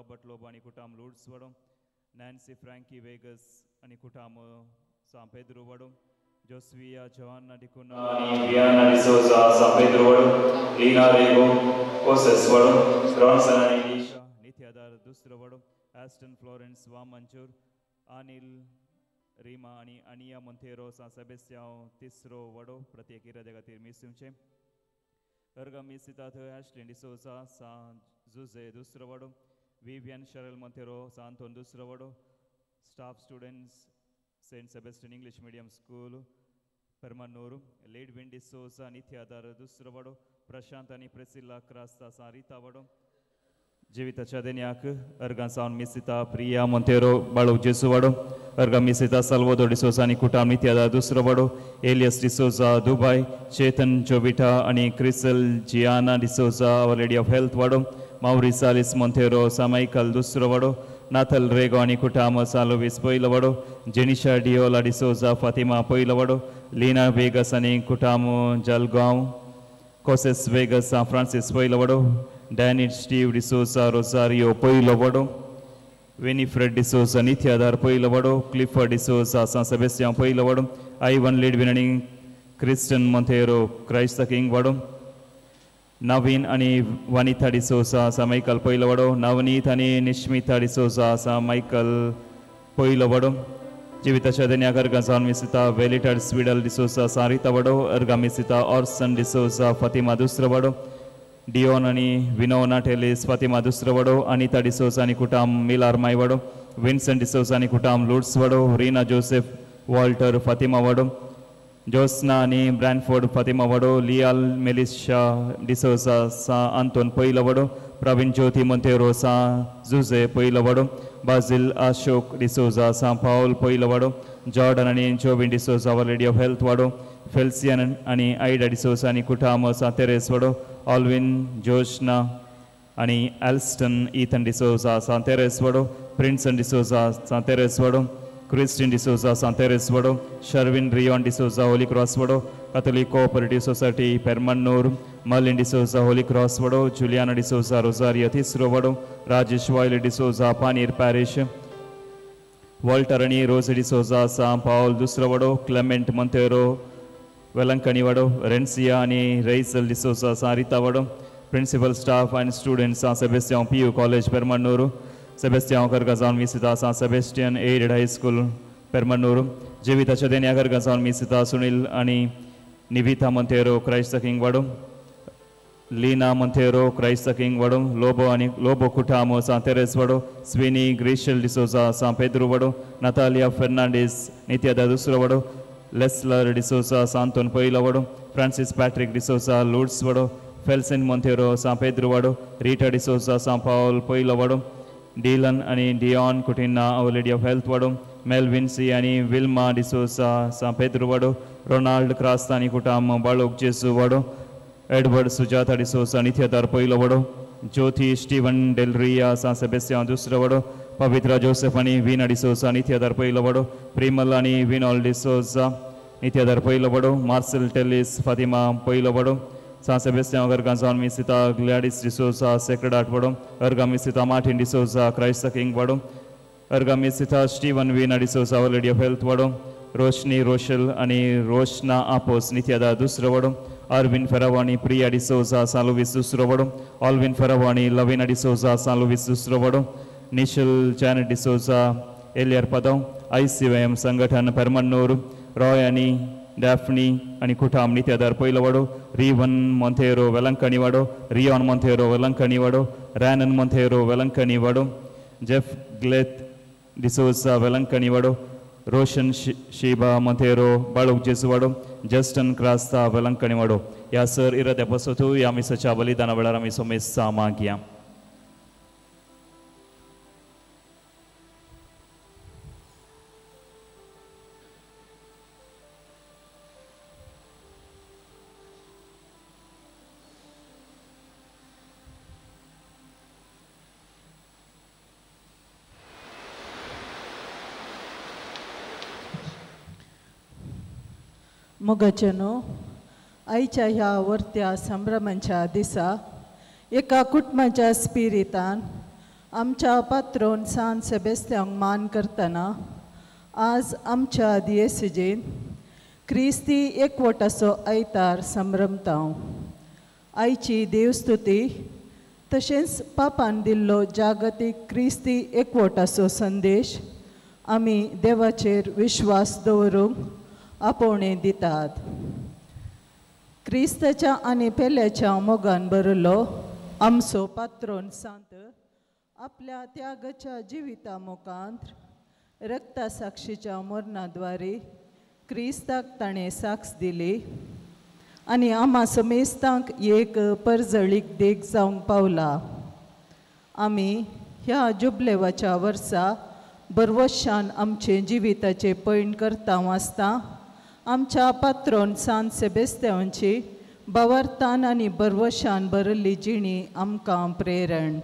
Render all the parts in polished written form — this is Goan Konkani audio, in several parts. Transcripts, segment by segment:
रॉबर्ट लोबो आनी कुटाम लुड्स वडो, नॅन्सी फ्रँकी वेगस आनी कुटाम सां पेद्रू वडो, जोस्विया जॉन डिकुना आनी वियाना डिसोजा सां पेद्रू वडो, लीना रेगो कोसेस वडो, रॉन्सन आनी लीशा नित्यादार दुसरो वडो, ॲस्टन फ्लॉरेन्स वामंजूर, अनिल रीमा आनी अनिया मोंतेरो सां सेबेस्तियांव तिसरो वडो प्रत्येक इराद्या खातीर मीस दिवचें. अर्गा मीस दितात ॲशलिन डिसोजा सां जुझे दुसरो वडो, विवियन शरल मोंतेरो सां आंतोन दुसरो वडो, staff students Saint Sebastian English medium school Permanur, Ledwin D'Souza नित्यादार दुसरो वडो, प्रशांत आनी प्रेसिल्ला क्रास्ता सां रिता वडो. जिविताच्या देन्याक अर्गां सावन मिसिता प्रिया मोंतेरो बाळू जेसू वाडो, अर्गा मिसिता साल्वदो डिसोजा आनी कुटाम नित्यादा दुसरो वाडो, एलियस डिसोजा दुबाय, चेतन जोबिटा आनी Crisel Gianna D'Souza our lady of health वाडो, मावरी सालिस मोंतेरो सामायकल दुसरो वाडो, नाथल रेगो आनी कुटाम सालोवीस पयलो वाडो, जेनिशा डियोला डिसोजा फातिमा पयलो वाडो, लीना वेगस आनी कुटाम जलगांव, कोसेस वेगस सां फ्रांसीस पयलो वाडो, डॅनी स्टीव डिसोजा रोजारियो पयलो वडो, विनीफ्रेड डिसोजा नित्यादार पयलो वडो, क्लिफर्ड डिसोजा सां सेबेस्तियांव पयलो वडो, आयवन लिडविन आनी Kristen Monteiro Christ the king वडो, नवीन आनी वनिता डिसोजा सां मायकल पयलो वडो, नवनीत आनी निश्मिता डिसोजा सां मायकल पयलो वडो. जिविताच्या देन्याक अर्गां जावन मिसिता वेलिटा स्विडल डिसोजा सां रिता वडो, अर्गां मिसिता ऑर्सन डिसोजा फातिमा दुसरो वडो, डियोन आनी विनोना टेलिस फातिमा दुसरो वडो, अनिता डिसोजा आनी कुटाम मिलार माय वडो, विन्सन डिसोजा आनी कुटाम लुड्स वडो, रीना जोसेफ वॉल्टर फातिमा वडो, जोस्ना आनी ब्रॅनफोर्ड फातिमा वडो, लियाल मेलिशा डिसोजा सां आंतोन पयलो वडो, प्रवीण ज्योती मोंतेरो सां जुझे पयलो वडो, बाजील अशोक डिसोजा सां पावल पयलो वडो, जॉर्डन आनी Jovin D'Souza our lady of health वडो, फेल्सियन आनी आयडा डिसोजा आनी कुटाम सां तेरेस वडो, ऑल्विन जोशना आनी एल्स्टन इथन डिसोजा सां तेरेस वडो, प्रिन्सन डिसोजा सां तेरेस वडो, क्रिस्टीन डिसोजा सां तेरेस वडो, Sherwin rayon D'Souza Holi cross वडो, Catholic cooperative society Permanur, Merlin D'Souza holy cross वडो, जुलियाना डिसोजा रोजारियो तिसरो वडो, राजेश वायले डिसोजा पानीर पॅरिश, वॉल्टर आनी रोजी डिसोजा सां पावल दुसरो वडो, क्लेमेंट मोंतेरो वेलंकणी वडो, रेन्सिया आनी रेइसल डिसोजा सां रिता वडो, प्रिंसिपल स्टाफ आनी student Sao Sebastiao P U college Permannur, Sebastiao कर्गा जावन मिसिता सां सेबेस्टियन एडेड हायस्कूल पेरमन्नूर. जिविताच्या देन्या कर्गा जावन मिसिता सुनील आनी Nivita Monteiro Christ the king वडो, Lina Monteiro Christ the king वडो, लोबो आनी लोबो कुटामो सां तेरेस वडो, स्विनी ग्रेशल डिसोजा सां पेद्रू वडो, नतालिया फेर्नांडीस नित्यादा दुसरो वडो, लेस्लर डिसोजा सांतोन पयलो वडो, फ्रांसीस पॅट्रीक डिसोजा लुड्स वडो, फेल्सन मोंतेरो सां पेद्रू वडो, रिटा डिसोजा सां पावल पयलो वडो, डिलन आनी Dion Coutinho our lady of health वडो, मेलविन सी आनी विल्मा डिसोजा सां पेद्रू वडो, रोनाल्ड क्रास्ता आनी कुटाम बाळोक जेसू वडो, एडवर्ड सुजाता डिसोजा नित्यादार पयलो वडो, ज्योती स्टीवन डेलरिया सां सेबेस्तियांव दुसरो वडो, पवित्रा जोसेफ आनी विना डिसोजा नित्यादार पयलो वडो, प्रिमल आनी विनॉल डिसोजा नित्यादार पयलो वडो, मार्सेल टेलिस फातिमा पयलो वडो, सां सेबेस्तियांव अर्गां जावन मिसिता ग्लॅडीस डिसोजा सेक्रेड हार्ट वडो, अर्गां मिसिता Martin D'Souza Christ the king वडो, अर्गां मिसिता स्टीवन विना D'Souza our lady of health वडो, रोशनी रोशल आनी रोशना आपोस नित्यादार दुसरो वडो, अरविंद फेरावाणी प्रिया डिसोजा सां लुवीस दुसरो वडो, ऑल्विन फेरावाणी लवीना डिसोजा सां लुवीस दुसरो वडो, निशल जॅनेट डिसोजा एलियर पदव, आयसीवायएम संघटन पेरमन्नूर, रॉय आनी डॅफनी आनी कुटाम नित्यादार पयलो वडो, रिवन मोंतेरो वेलंकणी वडो, रियोन मोंतेरो वेलंकणी वडो, रॅनन मोंतेरो वेलंकणी वडो, जेफ ग्लेथ डिसोजा वेलंकणी वडो, रोशन शिबा मोंतेरो बाळूक जेसू वडो, जस्टन क्रास्ता वेलंकणी वडो. ह्या सर इराद्या पसतू ह्या मिसाच्या बलिदाना वेळार आमी सोमेस्ता मागया. मोगाचेनो आयच्या ह्या वर्त्या संभ्रमांच्या दिसा एका कुटुंबाच्या स्पिरितान आमच्या पात्रोन सान सेबेस्त्यांक मान करतना आज आमच्या दियेसिजेन क्रिस्ती एकवटाचो आयतार संभ्रमता. आयची देवस्तुती तशेंच पापान दिल्लो जागतीक क्रिस्ती एकवटाचो संदेश आमी देवाचेर विश्वास दवरूंक आपोवणें दितात. क्रिस्ताच्या आनी पेल्याच्या मोगान भरिल्लो आमचो पात्रोन सांत आपल्या त्यागाच्या जिविता मुखांत रक्ता साक्षीच्या मरणाद्वारे क्रिस्ताक ताणें साक्ष दिली आनी आमा समेस्तांक एक परजळीक देख जावंक पावला. आमी ह्या जुबलेवाच्या वर्सा बरवशान आमचें जिविताचें पयण करता वाचता आमच्या पात्रोन सान सेबेस्त्यांची बावरतान आनी बरवशान भरिल्ली जिणी आमकां प्रेरण.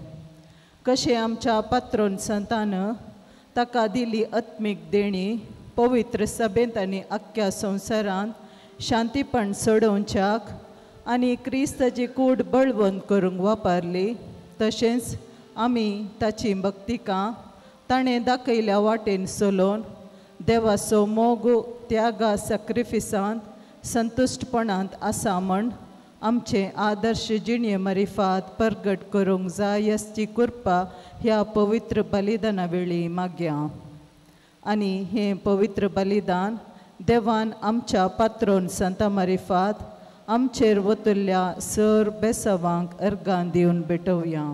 कशें आमच्या पात्रोन संतान ताका दिली आत्मीक देणी पवित्र सभेंत आनी आख्ख्या संवसारांत शांतीपण चडोवच्याक आनी क्रिस्ताची कूड बळवंत करूंक वापरली, तशेंच आमी ताची भक्तिकां ताणें दाखयल्या वाटेन चलोवन देवाचो मोग त्यागा सॅक्रिफिसांत संतुश्टपणांत आसा म्हण आमचे आदर्श जिणे मरिफात परगट करूंक जाय आसची कृपा ह्या पवित्र बलिदाना वेळी मागया. आनी हें पवित्र बलिदान देवान आमच्या पात्रोन संता मारिफात आमचेर वतल्या सर बेसावांक अर्गां दिवन भेटोवया.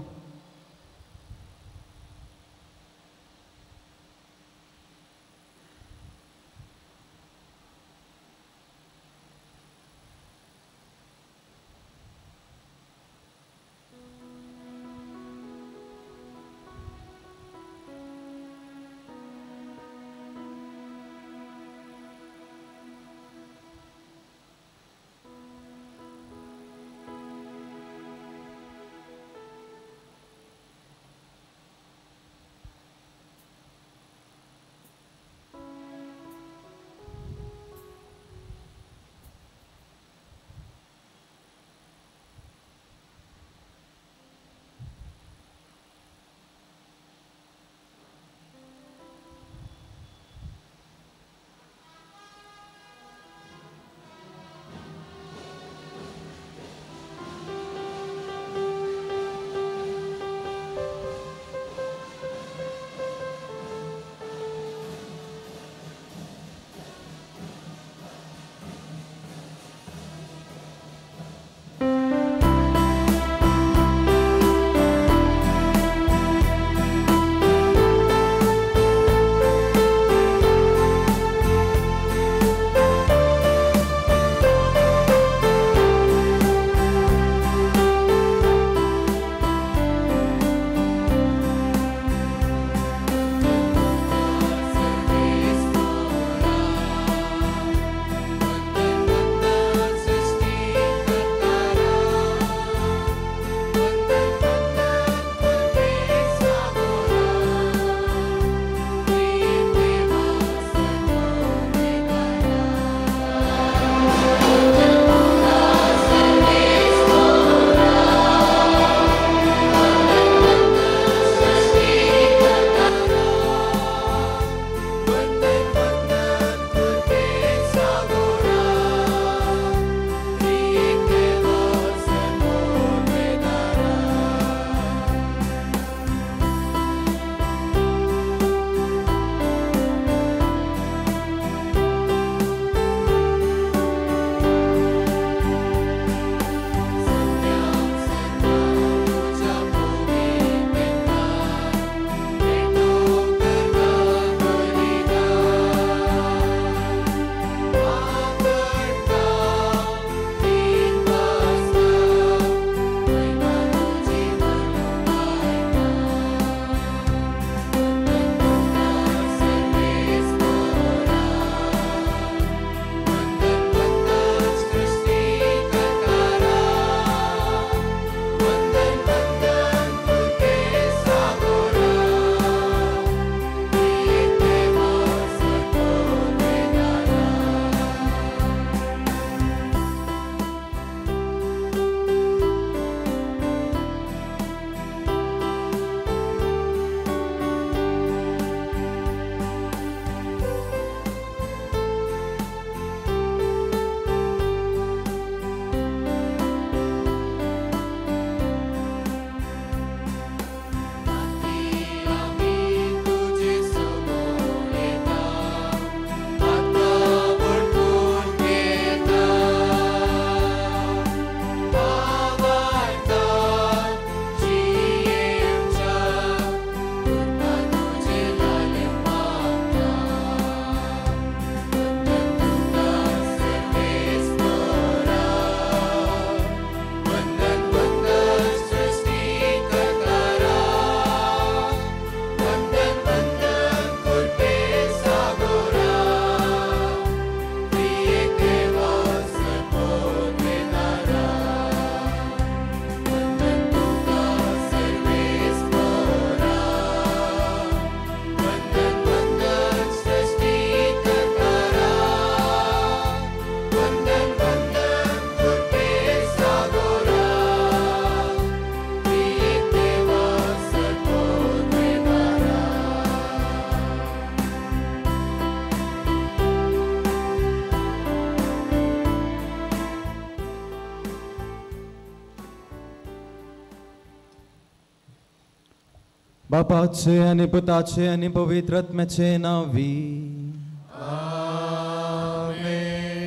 बापाचे आनी पुताचे आनी पवित्र आत्म्याचे नांवी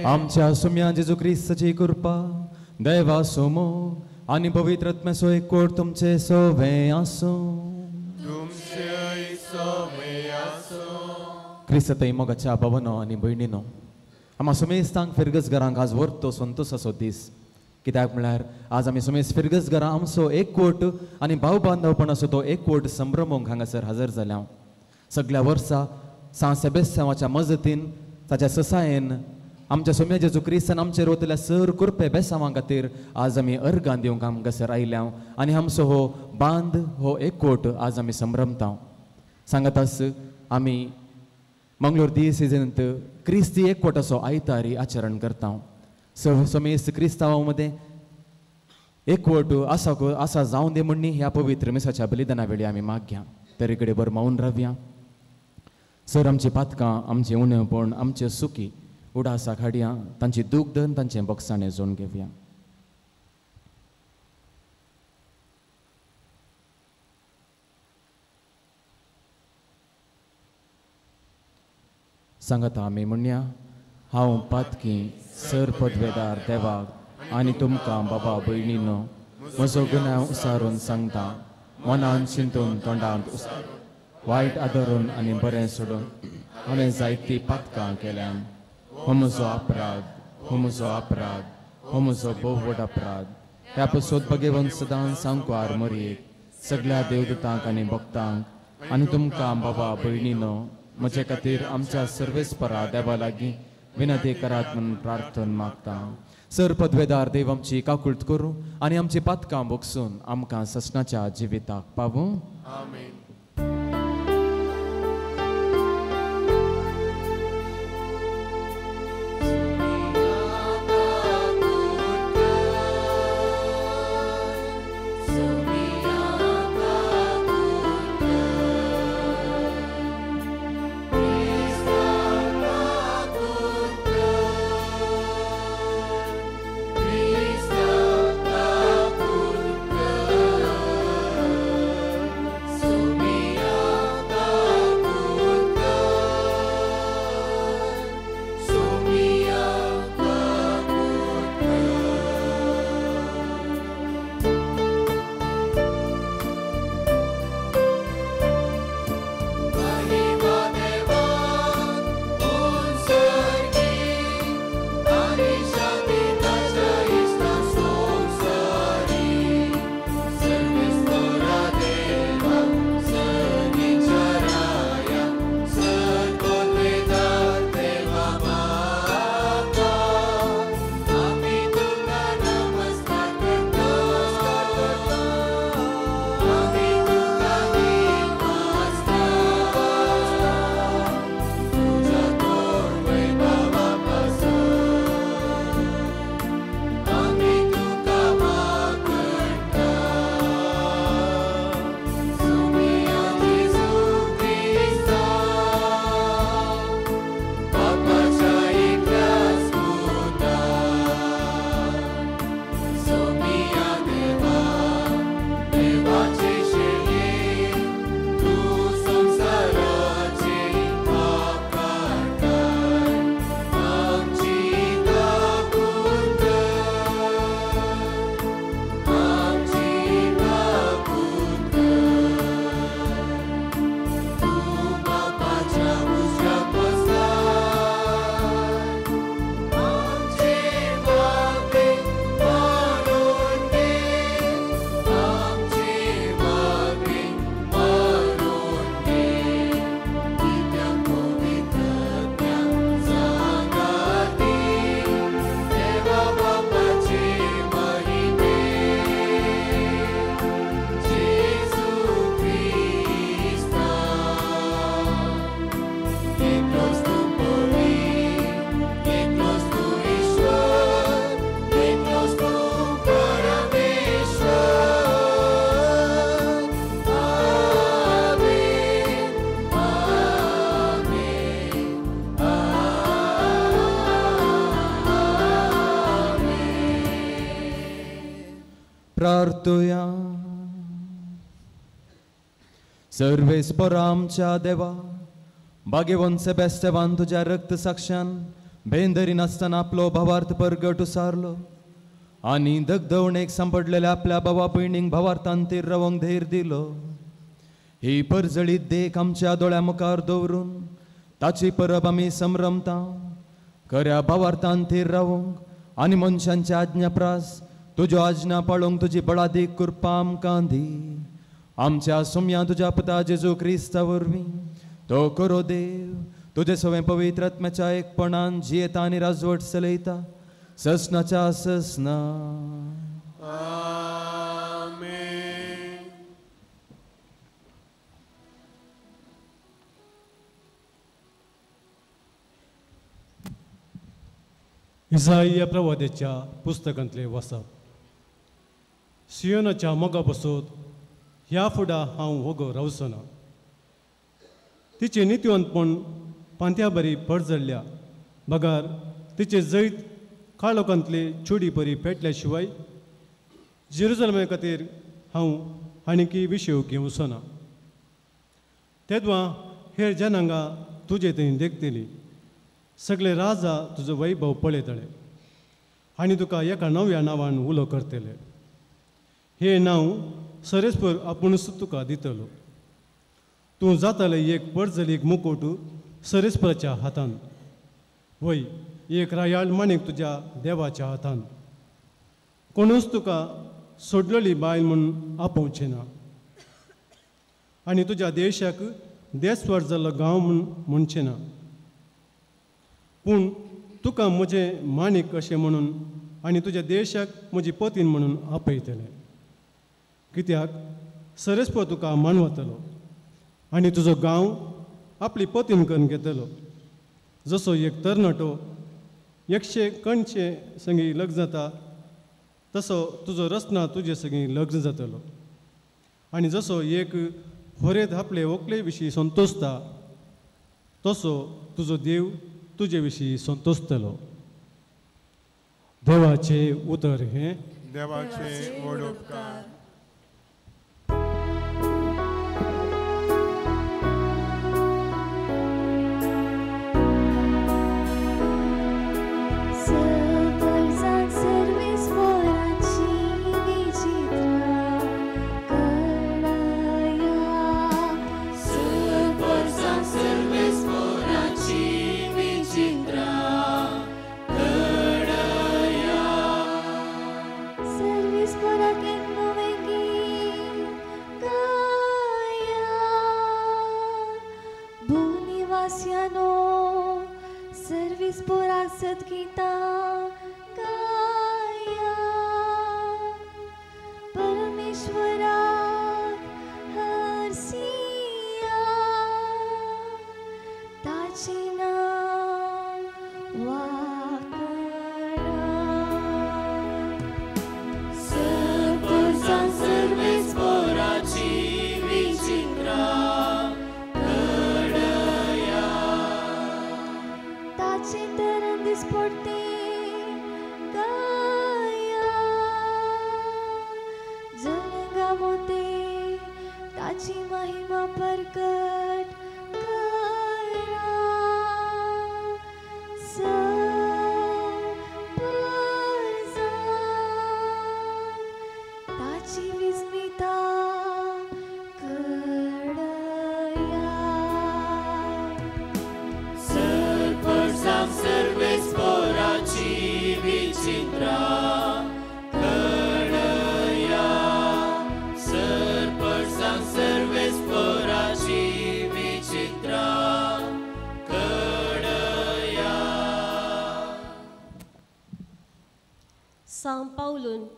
आमच्या सुम्या जेजू क्रिस्ताची कृपा देवा सोमो आनी पवित्र आत्म्याचो एकवट तुमचे सवे आसूं. क्रिस्तातय मोगाच्या भावानो आनी भयणीनो, आमा सुमेस्तांक फिरगज घरांक आज व्हरतो संतोसाचो दीस. कित्याक म्हळ्यार आज आमी सुमेस फिरगज घरां आमचो एकवट आनी भाव बांधवपणाचो तो एकवट संभ्रमूंक हांगासर हजर जाल्या. सगल्या वर्सा सांत सेबेस्त्यांवाच्या मजतीन ताच्या ससायेन आमच्या सोम्या जेजू क्रिस्तान आमचेर वतल्या सर कृपे बेसांवां खातीर आज आमी अर्गां दिवंक हांगासर आयल्या आनी आमचो हो बांद हो एकवट आज आमी संभ्रमता. सांगतास आमी मंगळूर दिसेंत क्रिस्ती एकवटाचो आयतारी आचरण करता. समेस्त क्रिस्तांवां मदें एकवट आसा आसा जावं दी म्हण ह्या पवित्र मिसाच्या बलिदाना वेळी आमी मागया. तरी कडेन बरो मौन रावया. सर आमची पातकां, आमचें उणेपण, आमचे सुखी उडासाक हाडया, तांची दूख धरून तांचें बक्षाणें जोडून घेवया. सांगता आमी म्हणया, हांव पातकी सर पदवेदार देवाक आनी तुमकां बाबा भयणीनो म्हजो गुन्यांव उसारून सांगता. मनान चिंतून तोंडांत वायट आदरून आनी बरें सोडून हांवें जायतीं पातकां केल्यान. हो म्हजो अपराध, हो म्हजो अपराध, हो म्हजो भोव व्हड अपराध. ह्या पसोत भगेवन सदां सांकवार मरयेक सगळ्या देवदूतांक आनी भक्तांक आनी तुमकां बाबा भयणीनो म्हजे खातीर आमच्या सर्वेस्परा देवा लागीं विनंती करात म्हणून प्रार्थना मागता. सर पदवेदार देव आमची काकुळट करूं आनी आमची पातकां भोगसून आमकां ससनाच्या जिविताक पावूं. आमेन. प्रार्थुया. सर्वेस्परा आमच्या देवा, भाग्यवंत सेबेस्तेवान तुज्या रक्त साक्षान बेंदरी नासतना आपलो भावार्थ परगट उसारलो आनी दगदवणेक सांपडलेल्या आपल्या भावा भयणींक भावार्थान तीर रावंक धैर्य दिलो. ही परजळीत देख आमच्या दोळ्या मुखार दवरून ताची परब आमी संभ्रमता. खऱ्या भावार्थान थीर रावंक आनी मनशांच्या आज्ञा प्रास तुज्यो आज्ञा पाळोवंक तुजी बळादीक कृपा आमकां दी. आमच्या सोम्या तुज्या पुता जेजू क्रिस्ता वरवीं तो करो देव तुजे सवें पवित्र आत्म्याच्या एकपणान जियेता आनी राजवट चलयता ससनाच्या ससना. इसाईया प्रवाद्याच्या पुस्तकांतले वाचप. सियोनाच्या मोगा बसत ह्या फुडा हांव वोगो रावचो ना. तिचें नितीवंतपण पांत्या बरी पडजडल्या बगार तिचें जैत काळोखांतले चुडी बरी पेटल्या शिवाय जेरुजलमा खातीर हांव आनीकी विशय घेवचो ना. तेदवा हेर जनांगां तुजे थंय देखतली, सगळे राजा तुजो वैभव पळयतले आनी तुका एका नव्या नांवान उलो करतले. हें नांव सरेस्पर आपुणूच तुका दितलो. तूं जाताले एक परजलीक मुकोट सरेस्पराच्या हातान, वय एक रायाळ माणीक तुज्या देवाच्या हातान. कोणूच तुका सोडलेली बायल म्हूण आपोवचें ना आनी तुज्या देशाक देसवर जाल्लो गांव म्हूण म्हणचें ना. पूण तुका म्हजें माणीक अशें म्हणून आनी तुज्या देशाक म्हजी पतीन म्हणून आपयतलें. कित्याक सरेस्पर तुका मानवतलो आनी तुजो गांव आपली पतीन करून घेतलो. जसो एक तरणाटो एकशे कणशे संगी लग्न जाता तसो तुजो रचना तुजे संगी लग्न जातलो. आनी जसो एक होरेत आपले व्हंकले विशीं संतोषता तसो तुजो देव तुजे विशीं संतोषतलो. देवाचें उतर हें. देवाचे व्हड उपकार.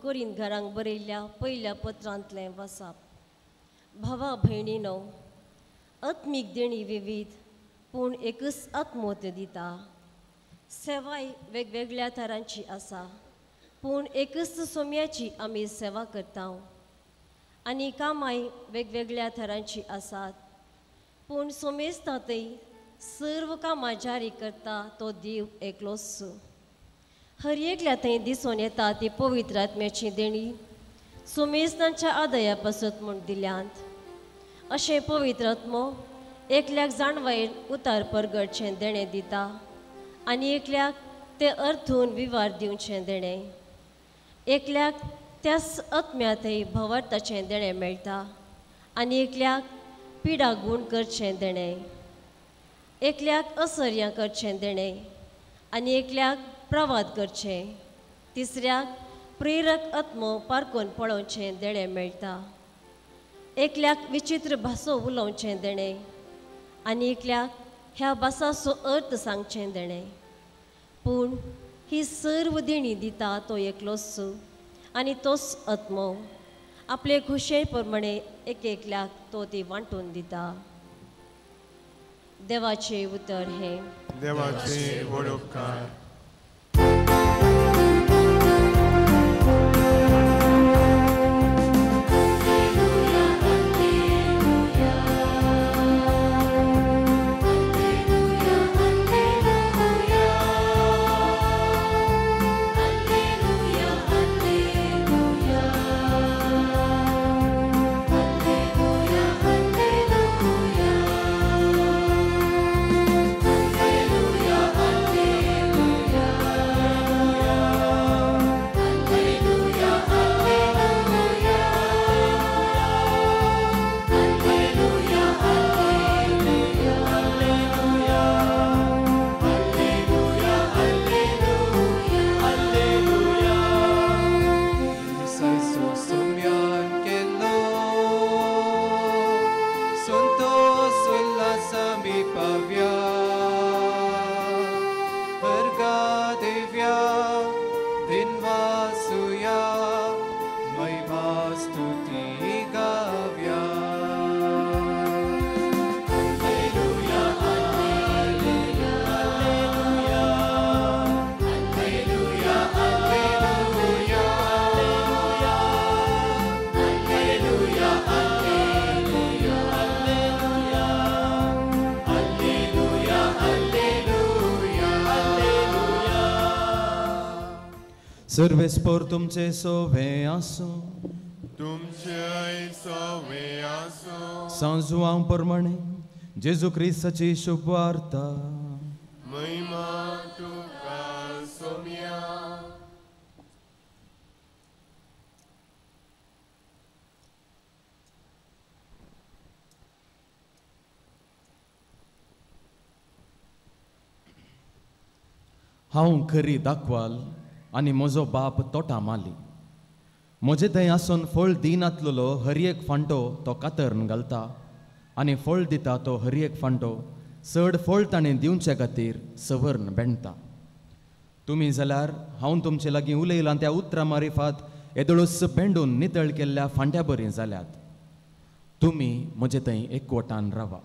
कोरीन घरांक बरयल्ल्या पयल्या पत्रांतलें वसाप. भावा भयणीनो, आत्मीक देणी विविध पूण एकच आत्मो त्यो दिता. सेवाय वेगवेगळ्या तरांची आसा पूण एकच सोम्याची आमी सेवा करता. आनी कामाय वेगवेगळ्या तरांची आसात पूण सोमेस्तांतय सर्व कामां जारी करता तो देव एकलोच. हर एकल्या थंय दिसून येता ती पवित्र आत्म्याची देणी सुमेस्तांच्या आदया पासत म्हूण दिल्यांत. अशें पवित्र आत्मो एकल्याक जाणवायेन उतार परगटचें देणें दिता आनी एकल्याक तें अर्थून विवार दिवचें देणें. एकल्याक त्याच आत्म्यांतय भवार्थाचें देणें मेळटा आनी एकल्याक पिडा गूण करचें देणें. एकल्याक असर्यां करचें देणें आनी एकल्याक प्रवाद करचें. तिसऱ्याक प्रेरक आत्मो पारकून पळोवचें देणें मेळटा. एकल्याक विचित्र भासो उलोवचें देणें आनी एकल्याक ह्या भासाचो अर्थ सांगचें देणें. पूण ही सर्व देणी दिता तो एकलोच आनी तोच आत्मो. आपले खुशे प्रमाणे एक एकल्याक तो ती वांटून दिता. देवाचें उतर हें. देवाचे व्हड उपकार. सर्वेस्पोर तुमचे सोवे आसूं. तुमचे सोवे आसूं. सांजुआं प्रमाणे जेजू क्रिस्ताची शुभवार्ता. महिमा तुका सोम्या. हांव खरी दाखवाल आनी म्हजो बाप तोटा माली. म्हजे थंय आसून फळ दिनातलेलो हर एक फांटो तो कातरून घालता आनी फळ दिता तो हर एक फांटो चड फळ ताणें दिवचे खातीर सवर्ण बेणता. तुमी जाल्यार हांव तुमचे लागीं उलयलां त्या उतरां मारिफात येदोळूच बेंडून नितळ केल्ल्या फांट्या बरीं जाल्यात. तुमी म्हजे थंय एकवटान रावा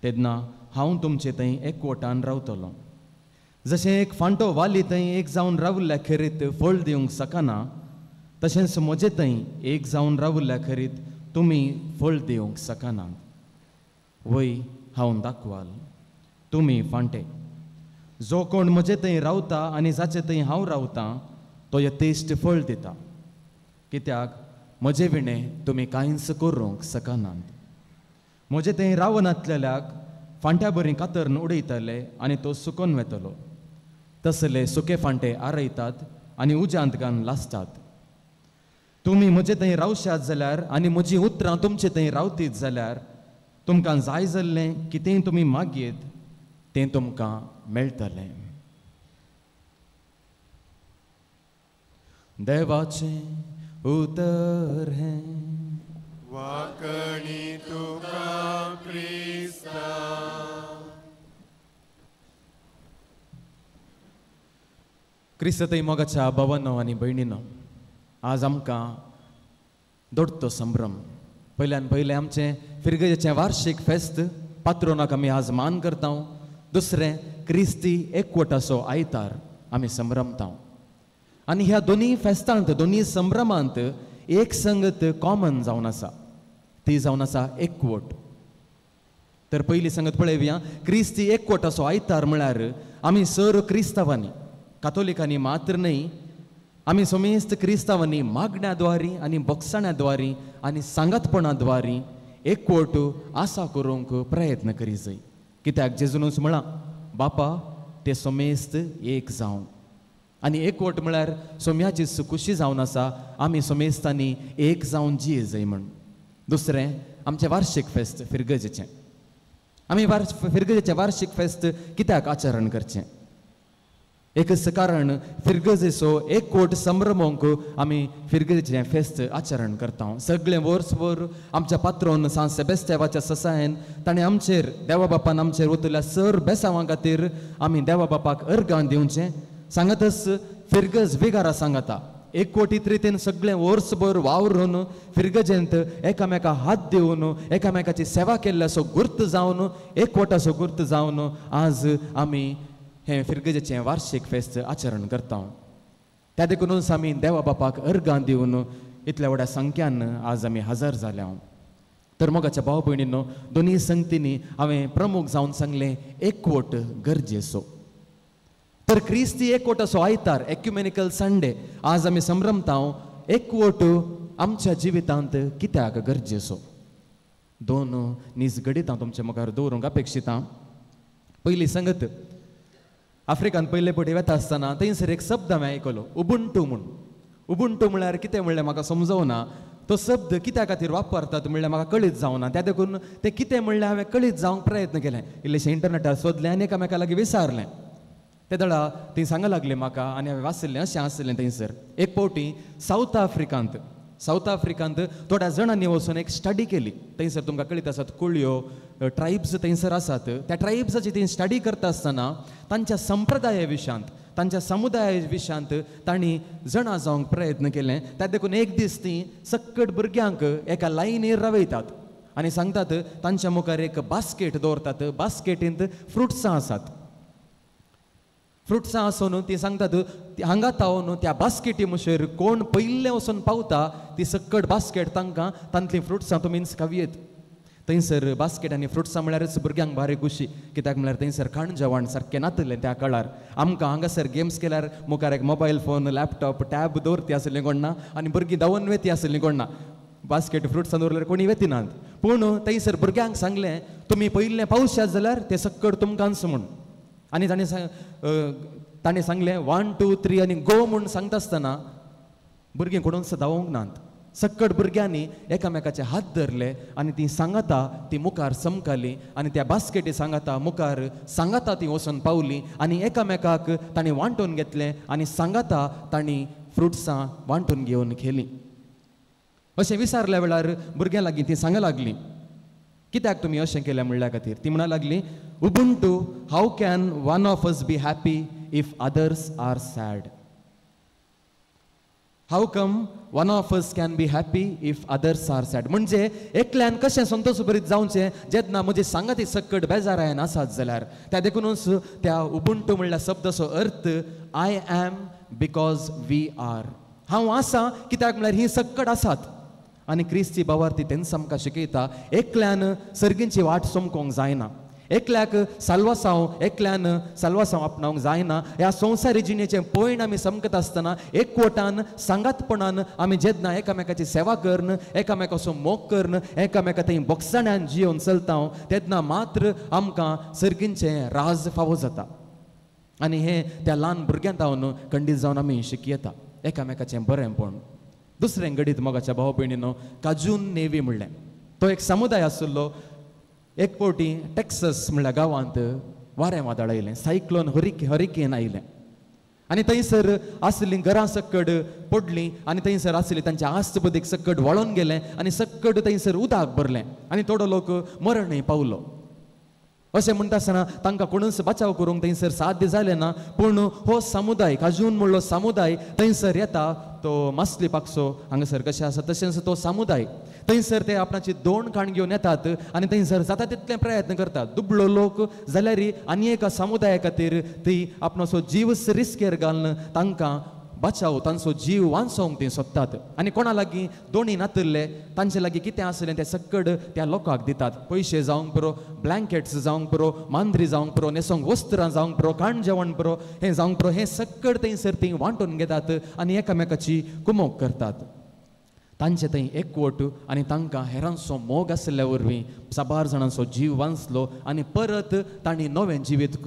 तेन्ना हांव तुमचे थंय एकवटान रावतलो. जशें एक फांटो वाली थंय एक जावन रावल्ल्या खेरीत फळ दिवंक शकना तशेंच म्हजे थंय एक जावन रावल्ल्या खेरीत तुमी फळ दिवंक शकनात. वय हांव दाखवाल, तुमी फांटे. जो कोण म्हजे थंय रावता आनी जाचे थंय हांव रावतां तो यथेश्ट फळ दिता, कित्याक म्हजे विणें तुमी कांयच करूंक शकनात. म्हजे थंय रावनातलेल्याक फांट्या बरी कातरून उडयतले आनी तो सुकोन वेतलो. तसले सुके फांटे आरयतात आनी उज्यांत घालून लासतात. तुमी म्हजे थंय रावशात जाल्यार आनी म्हजीं उतरां तुमचे थंय रावतीत जाल्यार तुमकां जाय जाल्लें कितेंय तुमी मागयत तें तुमकां मेळटलें. देवाचें उतर हें. वाकणी तुका क्रिस्ता. क्रिस्तय मोगाच्या भावानो आनी भयणीनो, आज आमकां दोडतो संभ्रम. पयल्यान पयलें आमचें फिरगजेचें वार्शीक फेस्त पात्रोनाक आमी आज मान करता. दुसरें क्रिस्ती एकवटाचो आयतार आमी संभ्रमता. आनी ह्या दोनूय फेस्तांत दोनूय संभ्रमांत एक संगत कॉमन जावन आसा, ती जावन आसा एकवट. तर पयली संगत पळोवया. क्रिस्ती एकवटाचो आयतार म्हळ्यार आमी सर क्रिस्तांवांनी, कातोलिकांनी मात्र न्हय, आमी समेस्त क्रिस्तांवांनी मागण्या द्वारी आनी बोगसाण्या द्वारी आनी सांगातपणा द्वारी एकवट आसा करूंक प्रयत्न करी जाय. कित्याक जेजूनच म्हळां, बापा ते समेस्त एक जावं. आनी एकवट म्हळ्यार सोम्याची खुशी जावन आसा, आमी समेस्तांनी एक जावन जिये जाय म्हण. दुसरें आमचें वार्शीक फेस्त फिरगजेचें. आमी फिरगजेचें वार्शीक फेस्त कित्याक आचरण करचें? एकच कारण, फिरगजेचो एकवट संभ्रमोंक आमी फिरगजेचें फेस्त आचरण करता. सगळें वर्सभर आमच्या पात्रोन सांत सेबेस्त्यावाच्या ससायन ताणें आमचेर देवा बापान आमचेर वतल्या सर बेसांवां खातीर आमी देवा बापाक अर्गां दिवचें. सांगतच फिरगज विगारा सांगता एकवटीत रितीन सगळें वर्सभर वावरून फिरगजेंत एकामेका हात दिवन एकामेकाची सेवा केल्ल्याचो गुर्त जावन एकवटाचो गुर्त जावन आज आमी हें फिरगजेचें वार्शीक फेस्त आचरण करता. त्या देखूनच आमी देवा बापाक अर्गां दिवन इतल्या व्हड्या संख्यान आज आमी हजर जाल्या. तर मोगाच्या भाव भयणीनो, दोनूय संगतींनी हांवें प्रमुख जावन सांगलें एकवट गरजेचो. तर क्रिस्ती एकवटाचो आयतार एक्युमेनिकल संडे आज आमी संभ्रमता. एकवट आमच्या जिवितांत कित्याक गरजेचो? दोन नीज घडितां तुमच्या मुखार दवरूंक अपेक्षिता. पयली संगत, आफ्रिकान पयले पटी वता आसतना थंयसर एक शब्द हांवें आयकलो, उबुंटू म्हूण. उबुंटू म्हळ्यार कितें म्हणलें म्हाका समजवना. तो शब्द कित्या खातीर वापरतात म्हणल्यार म्हाका कळीत जावना. त्या देखून तें कितें म्हणलें हांवें कळीत जावंक प्रयत्न केलें. इल्लेशें इंटरनेटार सोदलें आनी एकामेका लागीं विचारलें. ते दळा थंय सांगा लागले म्हाका आनी हांवें वाचिल्लें अशें आशिल्लें थंयसर. एक फावटी सावथ आफ्रिकांत थोड्या जाणांनी वचून एक स्टडी केली. थंयसर तुमकां कळीत आसात कुळयो ट्रायब्स थंयसर आसात. त्या ट्रायब्साची ती स्टडी करता आसतना तांच्या संप्रदाया विशयांत, तांच्या समुदाया विशयांत तांणी जाणा जावंक प्रयत्न केले. त्या देखून एक दीस ती सक्कट भुरग्यांक एका लायनीर रावयतात आनी सांगतात तांच्या मुखार एक बास्केट दवरतात. बास्केटींत फ्रुट्सां आसात. फ्रुट्सां आसून ती सांगतात हांगा तावन त्या बास्केटी मुशेर कोण पयलें वचून पावता ती सक्कट बास्केट तांकां तांतलीं फ्रुट्सां तुमी खावयेत. थंयसर बास्केट आनी फ्रुट्सां म्हळ्यारच भुरग्यांक भारी खुशी. कित्याक म्हळ्यार थंयसर खाण जेवण सारकें नातलें त्या काळार. आमकां हांगासर गेम्स केल्यार मुखार एक मोबायल फोन, लॅपटॉप, टॅब दवरती आसली कोण ना आनी भुरगीं धांवन वेती आसली कोण ना. बास्केट फ्रुट्सां दवरल्यार कोणी वेतिनात. पूण थंयसर भुरग्यांक सांगलें तुमी पयलें पावशात जाल्यार तें सक्कट तुमकांच म्हूण. आनी ताणें सांगलें 1 2 3 आनी गो म्हूण सांगता आसतना भुरगीं कोणूच धांवूंक नात. सक्कट भुरग्यांनी एकामेकाचे हात धरले आनी ती सांगाता ती मुखार समकाली आनी त्या बास्केटी सांगाता मुखार सांगाता ती वचून पावली आनी एकामेकाक तांणी वांटून घेतलें आनी सांगाता तांणी फ्रुट्सां वांटून घेवन खेली. अशें विचारल्या वेळार भुरग्यां लागीं ती सांगा लागली कित्याक तुमी अशें केलें म्हणल्या खातीर. ती म्हणा लागली, Ubuntu, how can one of us be happy if others are sad? How come one of us can be happy if others are sad? म्हणजे एकल्यान कशें संतोष भरीत जावचें जेन्ना म्हजी सांगाती सक्कट बेजारायन आसात जाल्यार. त्या देखूनच त्या उबुंटू म्हणल्या शब्दाचो अर्थ I am because we are. हांव आसा कित्याक म्हळ्यार ही सक्कट आसात. आनी क्रिस्ती बावार्थी तेंच आमकां शिकयता एकल्यान सर्गींची वाट चमकोंक जायना, एकल्याक साल्वासांव एकल्यान साल्वासांव आपणावंक जायना. ह्या संवसारी जिणेचें पयण आमी समकत आसतना एकवटान सांगातपणान आमी जेन्ना एकामेकाची सेवा करून एकामेकाचो मोग करून एकामेका थंय बोगसाण्यान जियोवन चलता तेन्ना मात्र आमकां सर्गींचें राज फावो जाता. आनी हें त्या ल्हान भुरग्यां जावन खंडीत जावन आमी शिकयता एकामेकाचें बरेंपण. दुसरें घडीत मोगाच्या भाव भयणीनो, काजून नेवी म्हणलें तो एक समुदाय आशिल्लो. एक फावटी टेक्सस म्हणल्या गांवांत वारें वादळ आयलें, सायक्लोन हरिकेन आयलें आनी थंयसर आशिल्लीं घरां सक्कड पडलीं आनी थंयसर आशिल्ली तांच्या आस्त बदीक सक्कड वळोन गेलें आनी सक्कड थंयसर उदक भरलें आनी थोडो लोक मरणय पावलो. अशें म्हणटा आसतना तांकां कोणूच बचाव करूंक थंयसर साध्य जालें ना. पूण हो समुदाय काजून म्हणलो समुदाय थंयसर येता तो मासली पाकसो हांगासर कशें आसा तशेंच तो समुदाय थंयसर ते आपणाची दोन खाण घेवन येतात आनी थंयसर जाता तितले प्रयत्न करतात. दुबळो लोक जाल्यार आनी एका समुदाया खातीर ती आपणाचो जीव रिस्केर घालून तांकां बचाव तांचो जीव वांचोवंक ती सोदतात. आनी कोणा लागीं दोणी नातिल्ले तांचे लागीं कितें आसलें तें सक्कड त्या लोकांक दितात. पयशे जावंक पुरो, ब्लँकेट्स जावंक पुरो, मांद्री जावंक पुरो, न्हेसोंक वस्त्रां जावंक पुरो, खाण जेवण पुरो, हें जावंक पुरो, हें सक्कड थंयसर तीं वांटून घेतात आनी एकामेकाची कुमोक करतात. तांचे थंय एकवट आनी तांकां हेरांचो मोग आशिल्ल्या वरवीं साबार जाणांचो जीव वांचलो आनी परत तांणी नवें जिवीत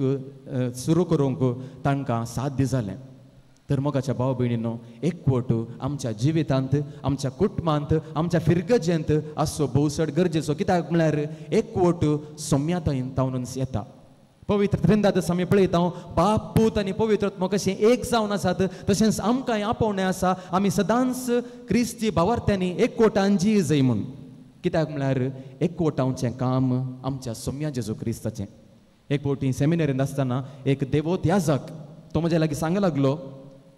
सुरू करूंक तांकां साध्य जालें. तर मोगाच्या भाव भयणीनो, एकवट आमच्या जिवितांत, आमच्या कुटुंबांत, आमच्या फिरगजेंत आसचो भोव चड गरजेचो. कित्याक म्हळ्यार एकवट सोम्या तावनूच येता. पवित्र त्रिंदाद आमी पळयता, बाप पूत आनी पवित्र आत्मो कशें एक जावन आसात, तशेंच आमकां आपोवणें आसा आमी सदांच क्रिस्ती भावार्थ्यांनी एकवटान जी जाय म्हूण. कित्याक म्हळ्यार एकवटावचें काम आमच्या सोम्या जेजू क्रिस्ताचें. एक फावटी सेमिनरींत आसतना एक देवोत याजक तो म्हज्या लागीं सांग लागलो,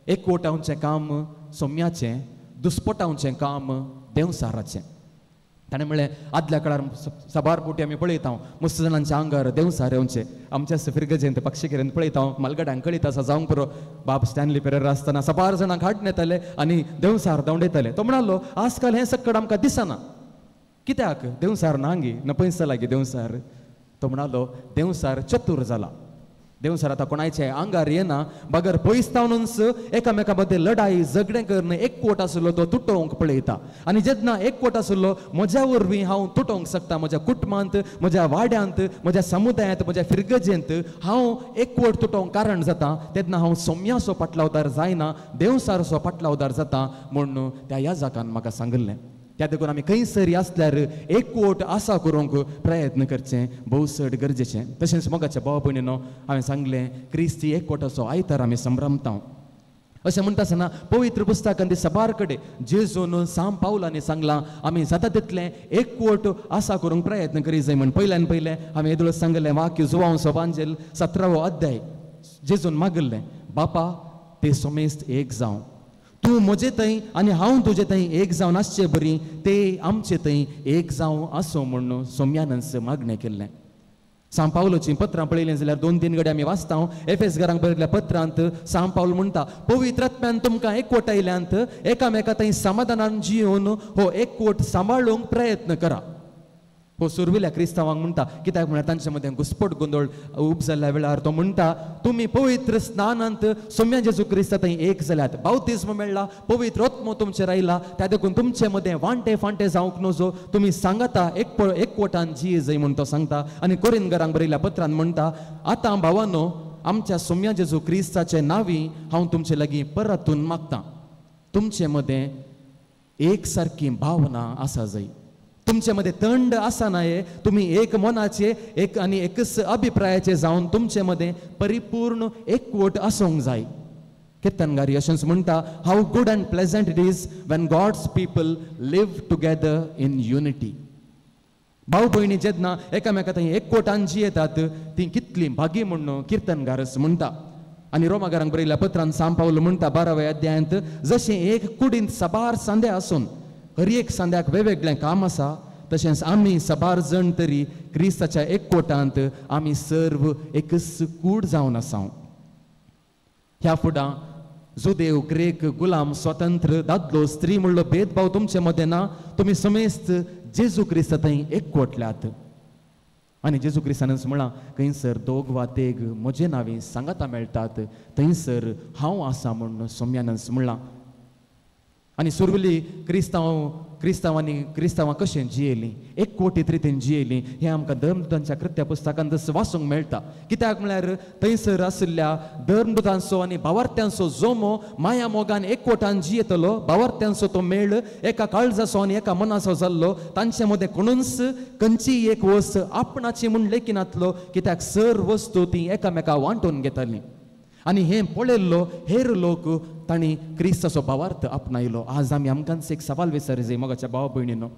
एकवटावचें काम सोम्याचें, दुस्पटावचें काम देंवसाराचें. ताणें म्हणलें आदल्या काळार साबार फावटी आमी पळयता मस्त जाणांच्या आंगार देंवसार येवचे. आमच्या फिरगजेंत पक्षिकेरेंत पळयता मालगड्यांक कळीत आसा जावंक पुरो, बाब स्टॅनली पेरेरा आसतना साबार जाणांक हाडून येताले आनी देंवसार धांवडयताले. तो म्हणालो आजकाल हें सक्कड आमकां दिसना. कित्याक देंवसार ना गी, ना पयस लागीं देंवसार. तो म्हणालो देंवसार चतूर जाला, देंवसार आतां कोणायचे आंगार येना, बगर पयस तावनूच एकामेका मदें लडाई झगडें करून एकवट आशिल्लो तो तुटोवंक पळयता. आनी जेन्ना एकवट आशिल्लो म्हज्या वरवीं हांव तुटोवंक शकता, म्हज्या कुटुंबांत, म्हज्या वाड्यांत, म्हज्या समुदायांत, म्हज्या फिरगजेंत हांव एकवट तुटोवंक कारण जाता, तेन्ना हांव सोम्याचो पाटलावदार जायना, देंवसारचो पाटलावदार जाता म्हूण त्या याजकान म्हाका सांगिल्लें. त्या देखून आमी खंयसरी आसल्यार एकवट आसा करूंक प्रयत्न करचें भोव चड गरजेचें. तशेंच मोगाच्या भाव भयणीनो, हांवें सांगलें क्रिस्ती एकवटाचो आयतार आमी संभ्रमता. अशें म्हणटा आसतना पवित्र पुस्तकान साबार कडेन जेजून साम पावलांनी सांगलां आमी जाता तितलें एकवट आसा करूंक प्रयत्न करी जाय म्हूण. पयल्यान पयलें हांवें येदोळ सांगलें वाक्य जुवांव सोबांजेल 17वो अध्याय, जेजून मागिल्लें, बापा ते समेस्त एक जावं, तूं म्हजे थंय आनी हांव तुजे थंय एक जावन आसचे बरी ते आमचे थंय एक जावं आसूं म्हूण सोम्यानच मागणें केल्लें. सांव पावलोचीं पत्रां पळयलीं जाल्यार 2-3 कडेन आमी वाचता. एफेस घरांक बरयल्ल्या पत्रांत सांव पावल म्हणटा, पवित्र आत्म्यान तुमकां एकवट आयल्यांत, एकामेका थंय समाधानान जिवन हो एकवट सांबाळूंक प्रयत्न करा. हो सुरविल्या क्रिस्तांवांक म्हणटा, कित्याक म्हळ्यार तांचे मदें घुस्पट गोंदळ उब जाल्ल्या वेळार तो म्हणटा तुमी पवित्र स्नानांत सोम्या जेजू क्रिस्ता थंय एक जाल्यात, बावतिज्म मेळ्ळा, पवित्र आत्मो तुमचेर आयला, त्या देखून तुमचे मदें वांटे फांटे जावंक नजो, तुमी सांगाता एकवटान जिये जाय म्हूण तो सांगता. आनी कोरिंदगरांक बरयल्ल्या पत्रान म्हणटा, आतां भावानो आमच्या सोम्या जेजू क्रिस्ताचे नांवी हांव तुमचे लागीं परतून मागतां, तुमचे मदें एक सारकी भावना आसा जाय, तुमचे मदें थंड आसना हे, तुमी एक मनाचे एक आनी एकच अभिप्रायाचे जावन तुमचे मदें परिपूर्ण एकवट आसूंक जाय. कीर्तनगारी अशेंच म्हणटा, how good and pleasant it is when God's people live together in unity. भाव भयणी जेन्ना एकामेका थंय एकवटान जियेतात तीं कितलीं भागी म्हूण कीर्तनगारच म्हणटा. आनी रोमागारांक बरयल्ल्या पत्रान सांव पावल म्हणटा 12व्या अध्यायांत, जशें एक कुडींत साबार सांदे आसून हर एक सांद्याक वेगवेगळें काम आसा, तशेंच आमी साबार जण तरी क्रिस्ताच्या एकवटांत आमी सर्व एकच कूड जावन आसा. ह्या फुडां जुदेव, ग्रेक, गुलाम, स्वतंत्र, दादलो, स्त्री म्हणलो भेदभाव तुमचे मदें ना, तुमी समेस्त जेजू क्रिस्ता थंय एकवटल्यात. आनी जेजू क्रिस्तानच म्हळां, खंयसर दोग वा तेग म्हजे नांवी सांगाता मेळटात थंयसर हांव आसा म्हूण सोम्यानच म्हळां. आनी सुरवेली क्रिस्तांवांनी क्रिस्तांवां कशें जियेलीं, एकवटीत रितीन जियेलीं हें आमकां धर्मदूतांच्या कृत्या पुस्तकांत वाचूंक मेळटा. कित्याक म्हळ्यार थंयसर आशिल्ल्या धर्मदूतांचो आनी भावार्थ्यांचो जोमो माया मोगान एकवटान जियेतलो, भावार्थ्यांचो तो मेळ एका काळजाचो आनी एका मनाचो जाल्लो, तांचे मदें कोणूच खंयचीय एक वस्त आपणाची म्हूण लेखिनातलो, कित्याक सर वस्तू ती एकामेका वांटून घेतालीं. आनी हें पळयल्लो हेर लोक तांणी क्रिस्ताचो भावार्थ आपणायलो. आज आमी आमकांच एक सवाल विचारी जाय मोगाच्या भाव भयणीनो,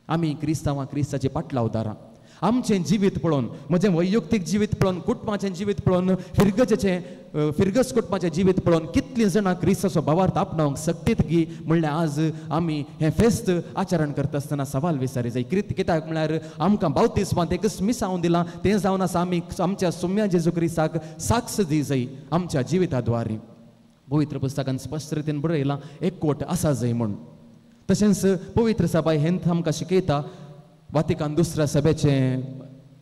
आमी क्रिस्तांवां क्रिस्ताचे पाटलावदारां, आमचें जिवीत पळोवन, म्हजें वैयक्तीक जिवीत पळोवन, कुटुंबाचें जिवीत पळोवन, फिरगजेचें फिरगज कुटुंबाचें जिवीत पळोवन कितलीं जाणां क्रिस्ताचो भावार्थ आपणावंक सक्तीत गी म्हणल्यार आज आमी हें फेस्त आचरण करता आसतना सवाल विचारी जाय. कित्याक म्हळ्यार आमकां बावतिस्मांत एकच मिसावन दिलां तें जावन आसा आमी आमच्या सोम्या जेजू क्रिस्ताक साक्ष दी जाय आमच्या जिविता द्वारे. पवित्र पुस्तकान स्पश्ट रितीन बरयलां एकवट आसा जाय म्हूण. तशेंच पवित्र सभा हेंच आमकां शिकयता. वातिकान दुसऱ्या सभेचें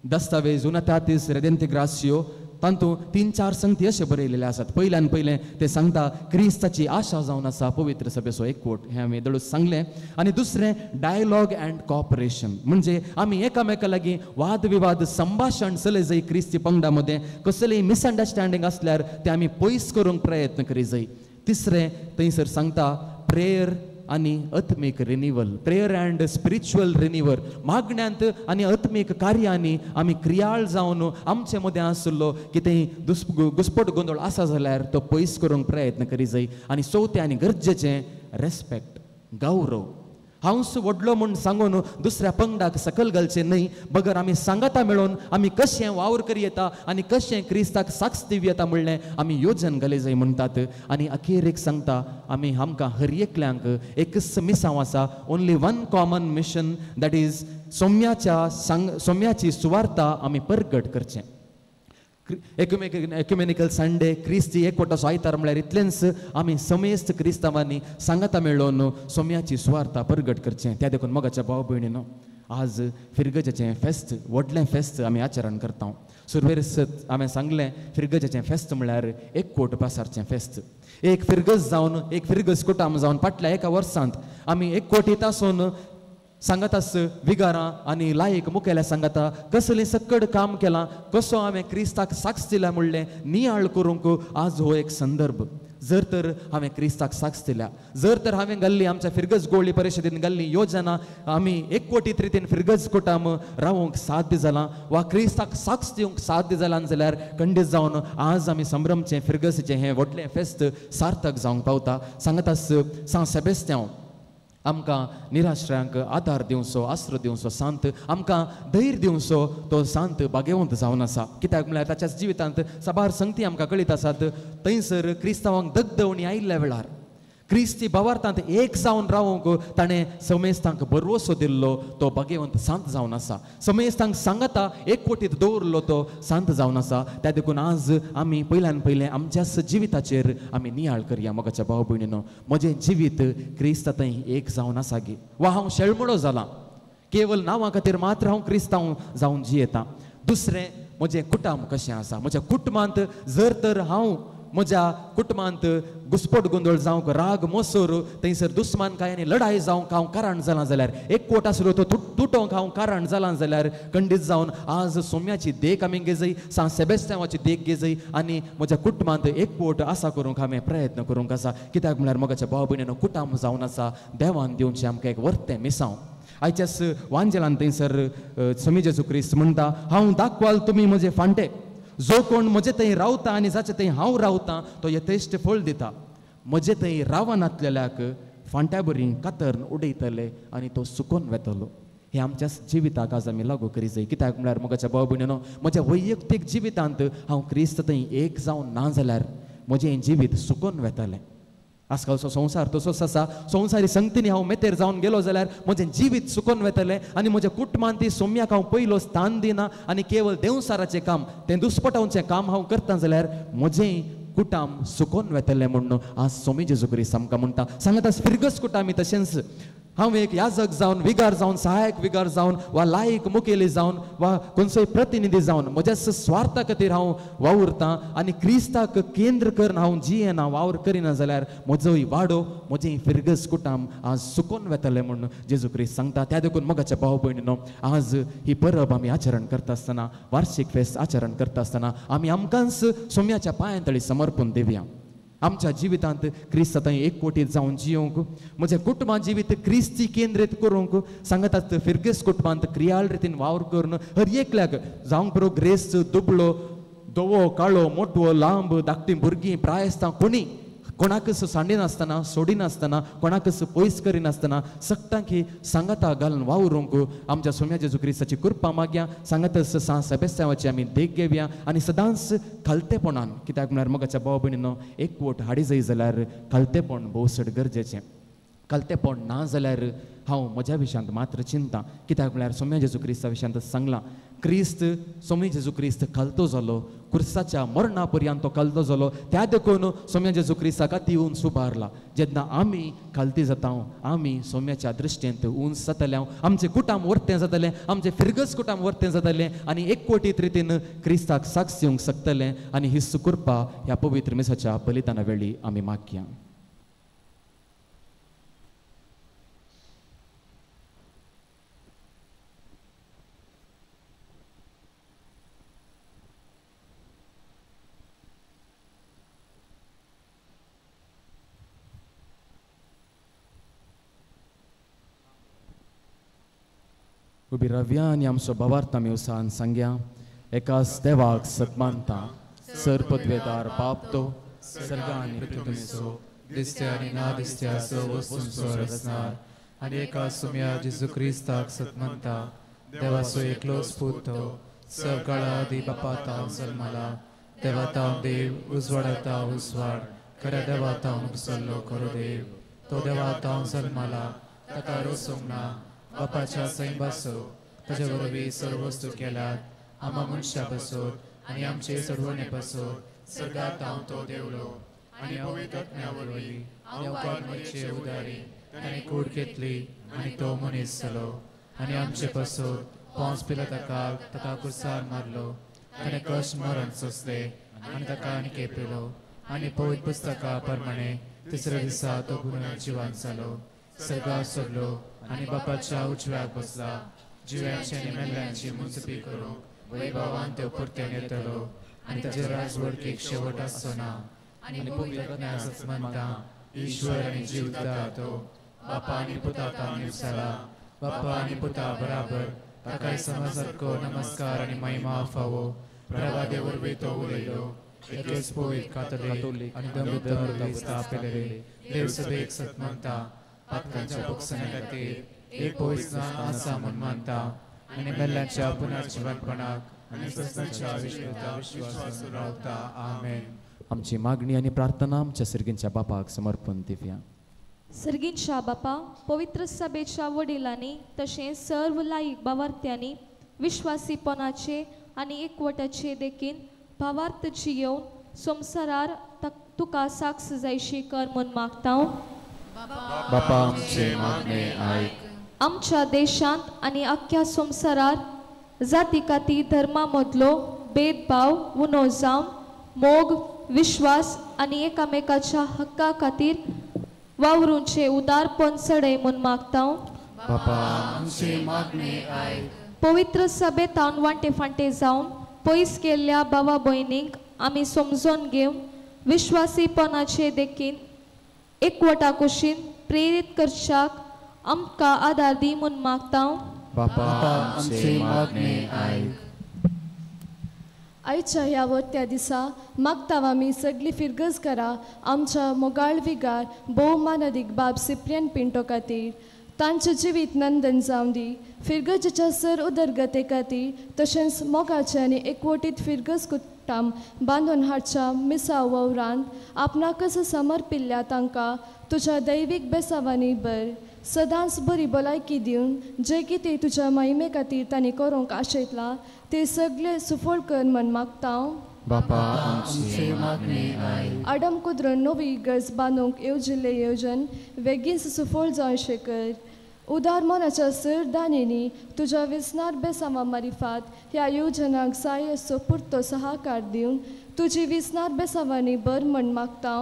दस्तावेज उनातातीस रेदेंती ग्रासियो तातूंत 3-4 संगती अशें बरयलेले आसात. पयल्यान पयलें ते सांगता क्रिस्ताची आशा जावन आसा पवित्र सभेचो एकवट, हें आमी दळूच सांगलें. आनी दुसरें डायलॉग अँड कॉपरेशन, म्हणजे आमी एकामेका लागीं वादविवाद संभाशण चलय जाय क्रिस्ती पंगडा मदें, कसलेय मिसअंडरस्टँडींग आसल्यार तें आमी पयस करूंक प्रयत्न करी जाय. तिसरें थंयसर सांगता प्रेयर आनी आत्मीक renewal, prayer and spiritual renewal, मागण्यांत आनी आत्मीक कार्यांनी आमी क्रियाळ जावन आमचे मदें आशिल्लो कितेंय घुस्पट गोंदळ आसा जाल्यार तो पयस करूंक प्रयत्न करी जाय. आनी चवथें आनी गरजेचें रेस्पेक्ट, गौरव. हांवच व्हडलो म्हूण सांगून दुसऱ्या पंगडाक सकल घालचें न्हय, बगर आमी सांगाता मेळोवन आमी कशें वावर करी येता आनी कशें क्रिस्ताक साक्ष दिवं येता म्हणलें आमी योजन घाली जाय म्हणटात. आनी अखेरेक सांगता आमी आमकां हर एकल्यांक एकच मिसांव आसा, only one common mission, that is सोम्याची सुवार्ता आमी परगट करचें. एक्युमेनिकल संडे क्रिस्ती एकवटाचो आयतार म्हळ्यार इतलेंच आमी समेस्त क्रिस्तांवांनी सांगाता मेळोवन सोम्याची सुवार्ता परगट करचें. त्या देखून मोगाच्या भाव भयणीनो, आज फिरगजेचें फेस्त, व्हडलें फेस्त आमी आचरण करता. सुरवेर हांवें सांगलें फिरगजेचें फेस्त म्हळ्यार एकवट पासारचें फेस्त. एक फिरगज जावन, एक फिरगज कुटाम जावन फाटल्या एका वर्सांत आमी एकवटीत आसून सांगातास विगारां आनी लायक मुखेल्या सांगाता कसलें सक्कड काम केलां, कसो हांवें क्रिस्ताक साक्ष दिल्या म्हणलें नियाळ करूंक आज हो एक संदर्भ. जर तर हांवें क्रिस्ताक साक्ष दिल्या, जर तर हांवें घाल्ली आमच्या फिरगज गोळी परिशदेन घाल्ली योजना आमी एकवटीत रितीन फिरगज कुटाम रावूंक साध्य जालां वा क्रिस्ताक साक्ष दिवंक साध्य जालां जाल्यार खंडीत जावन आज आमी संभ्रमचें फिरगजीचें हें व्हडलें फेस्त सार्थक जावंक पावता. सांगातास सांत सेबेस्त्यांव आमकां निराश्रयांक आदार दिवचो, आसरो दिवचो सांत, आमकां धैर्य दिवचो तो सांत भागेवंत जावन आसा. कित्याक म्हळ्यार ताच्याच जिवितांत साबार संगती आमकां कळीत आसात. थंयसर क्रिस्तांवांक दगदवणी आयिल्ल्या वेळार क्रिस्ती भावार्थांत एक जावन रावंक ताणें समेस्तांक भरवसो दिल्लो तो भागेवंत सांत जावन आसा. समेस्तांक सांगाता एकवटीत दवरलो तो सांत जावन आसा. त्या देखून आज आमी पयल्यान पयलें आमच्याच जिविताचेर आमी नियाळ करया. मोगाच्या भाव भयणीनो, म्हजें जिवीत क्रिस्ता थंय एक जावन आसा गी वा हांव शेळमोडो जालां, केवल नांवा खातीर मात्र हांव क्रिस्तांव जावन जियेतां. दुसरें म्हजें कुटुंब कशें आसा, म्हज्या कुटुंबांत जर तर हांव म्हज्या कुटुंबांत घुस्पट गोंदळ जावंक, राग मोसोर थंयसर दुस्मानकाय आनी लढाय जावंक हांव कारण जालां जाल्यार, एकवट आसलो तो तुटोवंक हांव कारण जालां जाल्यार खंडीत जावन आज सोम्याची देख आमी घेजय, सांत सेबेस्त्यांवाची देख घेजय आनी म्हज्या कुटुंबांत एकवट आसा करूंक हांवें प्रयत्न करूंक आसा. कित्याक म्हळ्यार मोगाच्या भाव भयणीनो, कुटुंब जावन आसा देवान दिवचें आमकां एक वर्तें मिसांव. आयच्याच वांजेलान थंयसर स्वामी जेजू क्रिस्त म्हणटा, हांव दाखवाल तुमी म्हजे फांटे, जो कोण म्हजे थंय रावता आनी जाचे थंय हांव रावतां तो यथेश्ट फळ दिता. म्हजे थंय रावनातलेल्याक फांट्या बरी कातरून उडयतले आनी तो सुकोन वेतलो. हें आमच्या जिविताक आज आमी लागू करी जाय. कित्याक म्हळ्यार मोगाच्या भाव भयणीनो, म्हज्या वैयक्तीक जिवितांत हांव क्रिस्त थंय एक जावन ना जाल्यार म्हजें जिवीत सुकोन वेतलें. आजकालचो संवसार तसोच आसा. संवसारी संगतीनी हांव मेतेर जावन गेलो जाल्यार म्हजें जिवीत सुकोन वेतलें आनी म्हज्या कुटुंबांत ती सोम्याक हांव पयलो स्थान दिना आनी केवल देंवसाराचें काम, तें दुस्पटावचें काम हांव करता जाल्यार म्हजें कुटुंब सुकोन वेतलें म्हूण आज स्वामी जेजू क्रिस्त आमकां म्हणटा. सांगात फिरगस कुटामी तशेंच हांव एक याजक जावन, विगार जावन, सहायक विगार जावन वा लायक मुखेली जावन वा खंयचोय प्रतिनिधी जावन म्हज्या स्वार्था खातीर हांव वावुरतां आनी क्रिस्ताक केंद्र करून हांव जियेना, वावर करिना जाल्यार म्हजोय वाडो, म्हजें फिरगस कुटाम आज सुकोन वेतलें म्हूण जेजू क्रिस्त सांगता. त्या देखून मोगाच्या भाव भयणीनो, आज ही परब आमी आचरण करता आसतना, वार्षीक फेस्त आचरण करता आसतना आमी आमकांच सोम्याच्या पांयां तळी समर्पण दिवया. आमच्या जिवितांत क्रिस्त थंय एकवटीत जावन जियोंक, म्हजें कुटुंबा जिवीत क्रिस्ती केंद्रीत करूंक सांगतात फिरगेस कुटुंबांत क्रियाळ रितीन वावर करून हर एकल्याक जावंक बरो ग्रेस्त, दुबळो, धवो, काळो, मोटवो, लांब, धाकटीं भुरगीं, प्रायस्तां, कोणी कोणाकच सांडिनासतना, सोडिनासतना, कोणाकच पयस करिनासतना सगटांक सांगाता घालून वावरूंक आमच्या सोम्या जेजू क्रिस्ताची कृपा मागया. सांगातच सांत सेबेस्त्यांवाची आमी देख घेवया आनी सदांच खालतेपणान, कित्याक म्हळ्यार मोगाच्या भाव भयणीनो, एकवट हाडी जाय जाल्यार खालतेपण भोव चड गरजेचें. खालतेपण ना जाल्यार हांव म्हज्या विशयांत मात्र चिंता, कित्याक म्हळ्यार सोम्या जेजू क्रिस्ता विशयांत सांगलां, क्रिस्त सोमी जेजू क्रिस्त खालतो जालो, कुर्साच्या मरणा पर्यंत तो खालतो जालो. त्या देखून सोम्या जेजू क्रिस्ताक ती उंच उबारला. जेन्ना आमी खालती जाता, आमी सोम्याच्या दृश्टींत उंच जातले, आमचें कुटाम वर्तें जातलें, आमचें फिरगस कुटाम वर्तें जातलें आनी एकवटीत रितीन क्रिस्ताक साक्ष दिवंक शकतलें. आनी ही सुकृपा ह्या पवित्र मिसाच्या बलिदाना वेळी आमी मागया. उबी राव्या आनी आमचो भावार्थ आमी उसान सांग्या. एकाच देवाक सतमानता, सर पदवेदार बाप तो सर्ग आनी पृथ्वीचो दिसत्या आनी ना दिसत्या सर्व वस्तूंचो रचणार, आनी एका सुम्या जेजू क्रिस्ताक सतमानता, देवाचो एकलोच पूत तो सगळा आदी बापा तावन जल्मला, देवा तावन देव, उजवाडा तावन उजवाड, खऱ्या देवा तावन उपसल्लो खरो देव, तो देवा तावन जल्मला, ताका रोसूंक ना, बापाच्या सैंबासो ताजे वरवीं सर्व वस्तू केल्यात, आमा मनशा पासून आनी आमचे सोडवणे पासून सर्गात हांव तो देवलो, आनी पवित्र आत्म्या वरवीं देवकान मनशे उदारी ताणें कूड घेतली आनी तो मनीस जालो, आनी आमचे पासून पोंस पिलाताक ताका कुर्सार मारलो, ताणें कश्ट मरण सोंसलें आनी ताका आनी केपिलो, आनी पवित्र पुस्तका प्रमाणे तिसऱ्या दिसा तो गुन्यांव जिवान जालो, सर्गात सोडलो आनी बापाच्या उजव्याक बसला, जिव्यांची आनी मेल्ल्यांची मुंजपी करूंक वैभवान तो परत्यान येतलो, आनी ताचे राजवडकेक शेवट आसचो ना. आनी पवित्र आत्म्याक सत्मानता, ईश्वर आनी जीवदाता तो बापा आनी पुता तावन निवसाला, बापा आनी पुता बराबर ताकाय समाजारको नमस्कार आनी महिमा फावो. प्रभादे वरवीं तो उलयलो, एकच पवित्र कातोलीक आनी दमृत स्थापिलेले देवसभेक सत्मानता, पातकांच्या बोगसण्या खातीर एक पवित्र स्नान आसा म्हूण मानता, आनी मेल्ल्यांच्या पुनर्जिवनपणाक आनी सस्नाच्या विश्वासान रावता. आमेन. आमची मागणी आनी प्रार्थना आमच्या सर्गींच्या बापाक समर्पण दिवया. सर्गींच्या बापा, पवित्र सभेच्या वडिलांनी तशेंच सर्व लायक भावार्थ्यांनी विश्वासीपणाचे आनी एकवटाचे देखीन भावार्थ जियेवन संवसारार तुका साक्ष जायशी कर म्हूण मागता. बापा आमचे मागणे आयक. आमच्या देशांत आनी अख्ख्या संवसारार जाती काती धर्मा मदलो भेदभाव उणो जावन मोग, विश्वास आनी एकामेकाच्या हक्का खातीर वावरूंचे उदारपण चडय म्हूण मागता. बापा आमचे मागणे आयक. पवित्र सभेतावन वांटे फांटे जावन पयस केल्ल्या भावा भयणींक आमी समजून घेवन विश्वासीपणाचे देखीन एकवटा कुशीन प्रेरीत करच्याक आमकां आदार दी म्हूण मागता. बापा आमचे मागणे आयक. आयच्या ह्या वत्या दिसा मागता आमी सगळी फिरगज करा आमच्या मोगाळ विगार भोवमानादीक बाब सिप्रियन पिंटो खातीर, तांचें जिवीत नंदन जावं दी, फिरगजेच्या सर उदरगते खातीर तशेंच मोगाचें आनी एकवटीत फिरगज कुटाम बांदून हाडच्या मिसाव वावरांत आपणाकच समर्पिल्ल्या तांकां तुज्या दैवीक बेसावांनी बर सदांच बरी भलायकी दिवन जें कितें तुज्या महिमे खातीर तांणी करूंक आशयतलां तें सगळें सुफळ कर म्हूण मागता. बापा आमचे मागणे आयक. आडम कुद्रून नवी इगर्ज बांदूंक येवजिल्लें येवजण बेगीन सुफळ जावशें कर. उदार मनाच्या सर दानेनी तुज्या विसनार बेसांवा मारिफात ह्या येवजणाक जाय असो पुरतो सहाकार दिवन तुजी विसनार बेसांवांनी बर म्हूण मागता.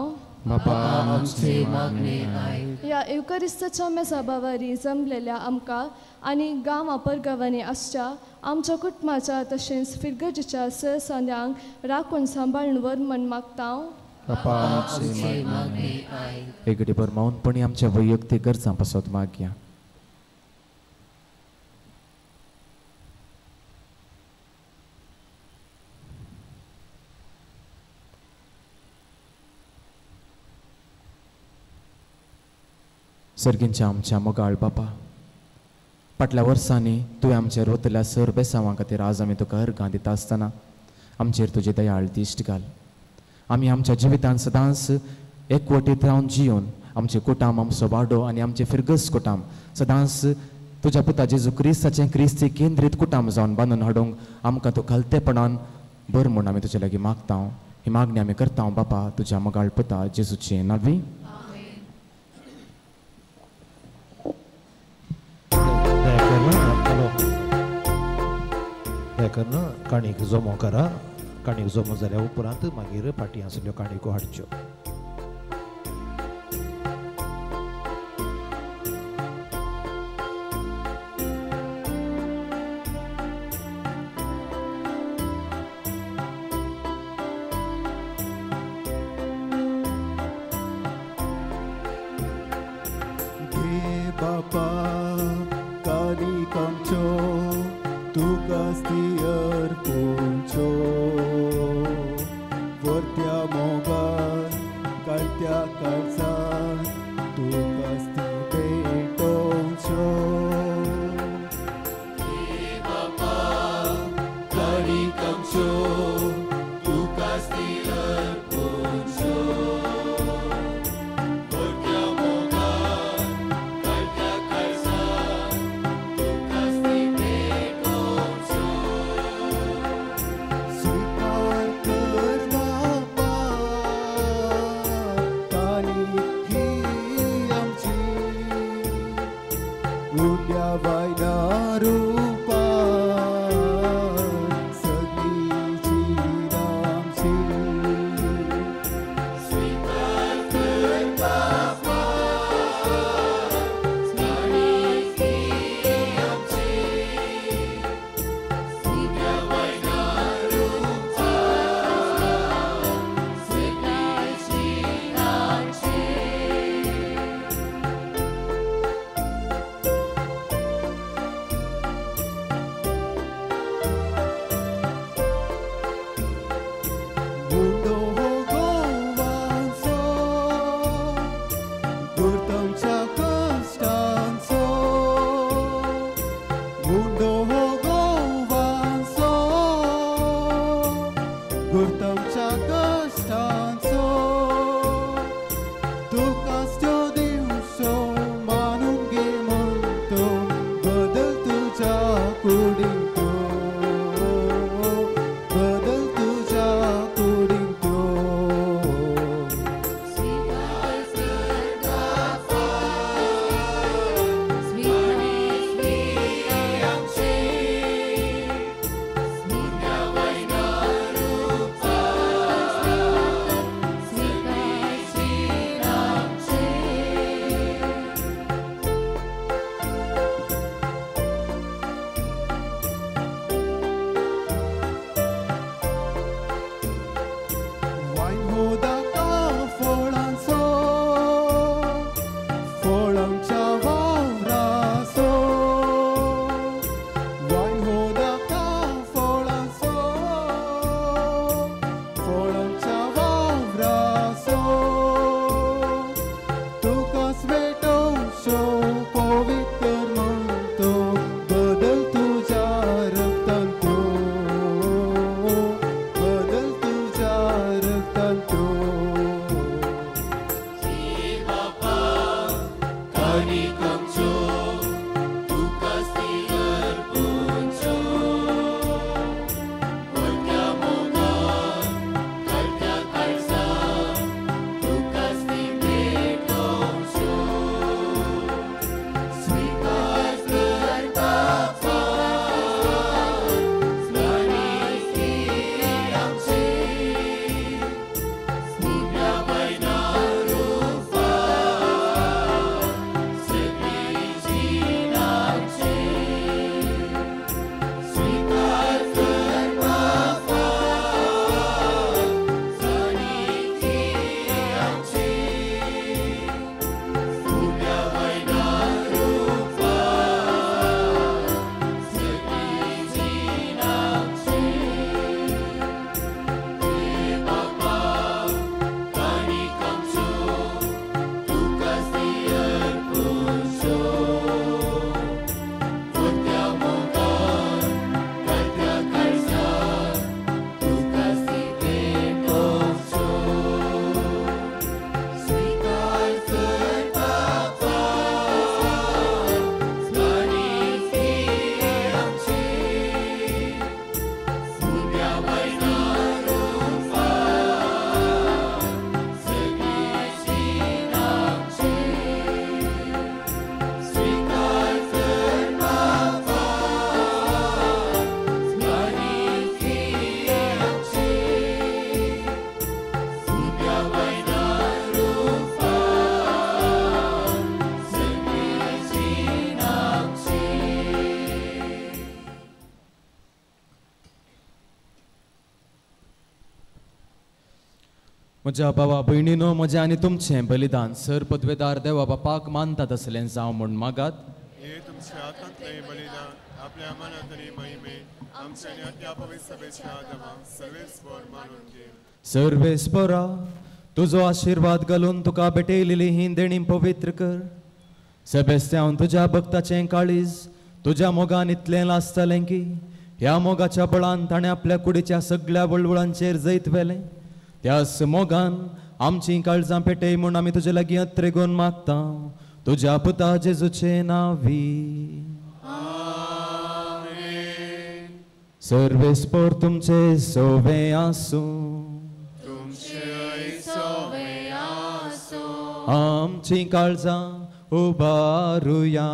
बापा आमचे मागणे आयक. ह्या येवकारिस्ताच्या मेसाबावारी जमलेल्या आमकां आनी गांवां परगांवांनी आसच्या आमच्या कुटुंबाच्या तशेंच फिरगजेच्या सहसांद्यांक राखून सांबाळून वर म्हूण मागता. बापा आमचे मागणे आयक. एक घडीभर मौनपणी आमच्या वैयक्तीक गरजां पासत मागया. सर्गींच्या आमच्या मोगाळ बापा, फाटल्या वर्सांनी तुवें आमचेर वतल्या सर बेसांवां खातीर आज आमी तुका अर्गां दिता आसतना आमचेर तुजी दयाळ दिश्ट घाल. आमी आमच्या जिवितांत सदांच एकवटीत रावन जियोन आमचे कुटाम, आमचो वाडो आनी आमचे फिरगस कुटाम सदांच तुज्या पुता जेजू क्रिस्ताचें क्रिस्ती केंद्रीत कुटाम जावन बांदून हाडूंक आमकां तूं खालतेपणान बर म्हूण आमी तुजे लागीं मागता. ही मागणी आमी करता बापा तुज्या मोगाळ पुता जेजूचे नांवी. काणीक जमो करा. काणीक जमो जाल्या उपरांत मागीर फाटीं आसल्यो काणिको हाडच्यो. म्हज्या भावा भयणीनो, म्हजें आनी तुमचें बलिदान सर पदवेदार देवा बापाक मानता तसलें जावं म्हूण मागात. हे तुमच्या हातांतलें बलिदान आपल्या मनात आनी महिमे आमच्या आनी त्या पवित्र सभेच्या देवा सर्वेस्पर मानून घे. सर्वेस्परा, तुजो आशिर्वाद घालून तुका भेटयलेली ही देणी पवित्र कर. सेबेस्त्यांव, तुज्या भक्ताचें काळीज तुज्या मोगान इतलें लासतलें की ह्या मोगाच्या बळान ताणें आपल्या कुडीच्या सगळ्या वळवळांचेर जैत व्हेलें. त्याच मोगान आमचीं काळजां पेटय म्हूण आमी तुजे लागीं अत्रेगून मागता, तुज्या पुता जेजूचे नांवी. सर्वेस्पर तुमचे सोवे आसूं. आमचीं काळजां उबारुया.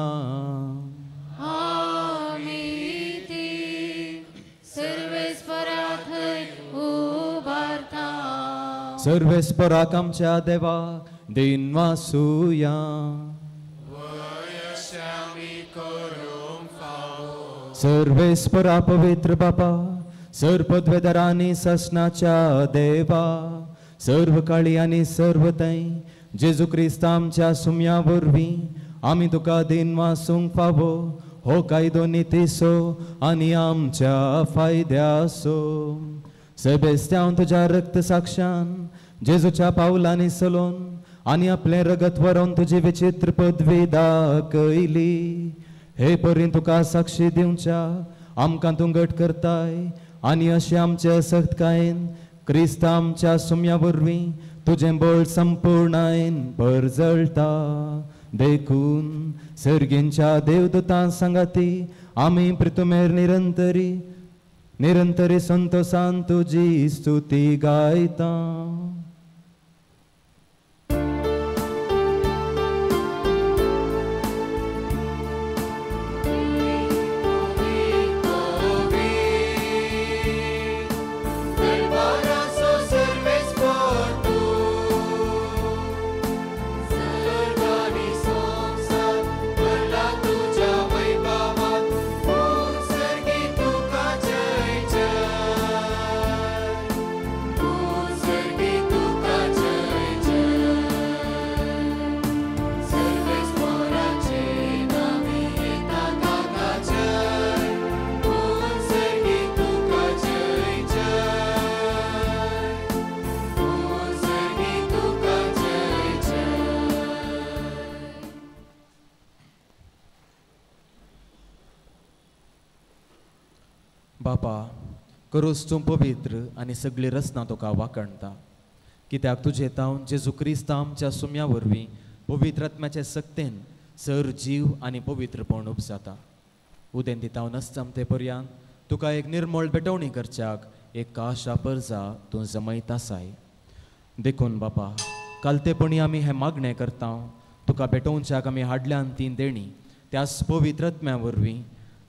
सर्वेस्पराक आमच्या देवा दिनवासुया. सर्वेस्परा पवित्र बापा, सर्व पदवेदारा आनी ससनाच्या देवा, सर्व काळी आनी सर्व थंय जेजू क्रिस्त आमच्या सुम्या वरवीं आमी तुका दिनवासूंक फावो हो कायदो नितीसो आनी आमच्या फायद्यासो. सेबेस्त्यांव, तुज्या रक्त साक्षान जेजूच्या पावलांनी सलोन आनी आपलें रगत व्हरोन तुजी विचित्र पदवी दाखयली. हे परीन तुका साक्षी दिवच्या आमकां तूं घट करताय आनी अशें आमचे असक्तकायेन क्रिस्त आमच्या सुम्या वरवीं तुजें बळ संपूर्णायेन परजळटा. देखून सर्गींच्या देवदूतां सांगाती आमी प्रितुमेर निरंतरी निरंतरी संतोसान तुजी स्तुती गायता. बापा, करूस तूं पवित्र आनी सगळी रचना तुका वाखणता, कित्याक तुजे तावन जेजू क्रिस्त आमच्या सुम्या वरवीं पवित्र आत्म्याचे सक्तेन सर जीव आनी पवित्रपण उपजाता. उदेंती तावन अस्तमते पर्यंत तुका एक निर्मळ भेटवणी करच्याक एक काशा परजा तूं जमयत आसाय. देखून बापा, कालतेपणी आमी हें मागणें करता, तुका भेटोवच्याक आमी हाडल्यान ती देणी त्याच पवित्र आत्म्या वरवीं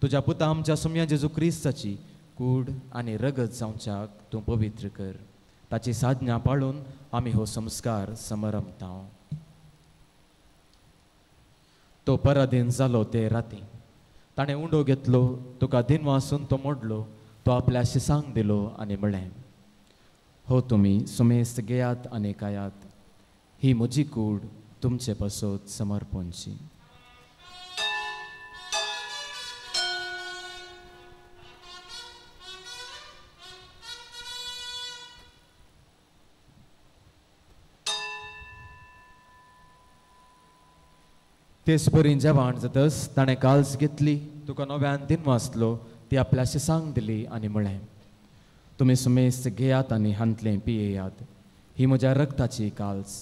तुज्या पुता आमच्या सुम्या जेजू क्रिस्ताची कूड आनी रगत जावच्याक तूं पवित्र कर. ताची साधना पाळून आमी हो संस्कार समरमता. तो पराधीन जालो ते राती ताणें उंडो घेतलो, तुका दिनवासून तो मोडलो, तो आपल्या शिसांक दिलो आनी म्हळें, हो तुमी सुमेस्त घेयात आनी खायात, ही म्हजी कूड तुमचे पासत समर्पणची. तेच परीन जेवण जातच ताणें काल्स घेतली, तुका नव्यान दिनवासलो, ती आपल्या शिसांक दिली आनी म्हळें, तुमी सुमेस्त घेयात आनी हांतलें पियेयात, ही म्हज्या रगताची काल्स,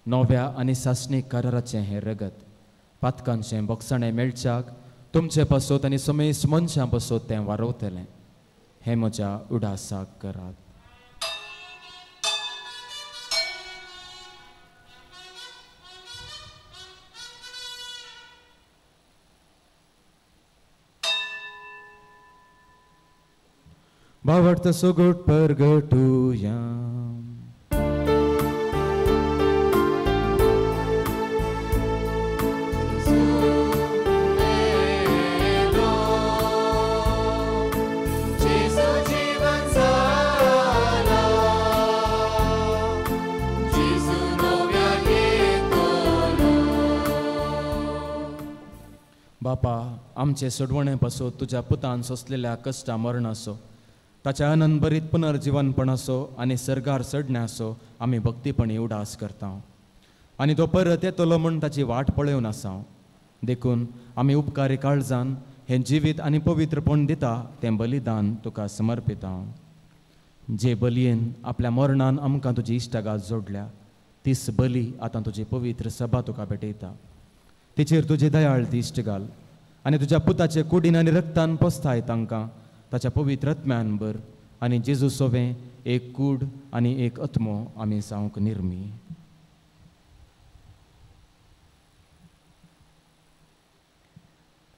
नव्या आनी सासणीक कराराचें हें रगत, पातकांचें बोगसणें मेळच्याक तुमचे पासत आनी सुमेस्त मनशां पासत तें वारवतलें. हें म्हज्या उडासाक करात. भावार्थ सुगूट परगटुया. जेजू जीवन झाला, बापा, आमचे सोडवणे पासून तुज्या पुतान सोंसलेल्या कश्टा मरणाचो, ताच्या आनंद भरीत पुनर्जिवनपणाचो आनी सर्गार चडण्याचो आमी भक्तीपणी उडास करता आनी तो परत येतलो म्हूण ताची वाट पळोवन आसा. देखून आमी उपकारी काळजान हें जिवीत आनी पवित्रपण दिता तें बलिदान तुका समर्पिता. जे बलयेन आपल्या मरणान आमकां तुजी इश्टागात जोडल्या तीच बली आतां तुजी पवित्र सभा तुका भेटयता. तिचेर तुजी दयाळ दिश्ट घाल आनी तुज्या पुताचे कुडीन आनी रक्तान पोसताय तांकां ताच्या पवित्र आत्म्यान भर आनी जेजू सोवें एक कूड आनी एक आत्मो आमी जावंक निर्मी.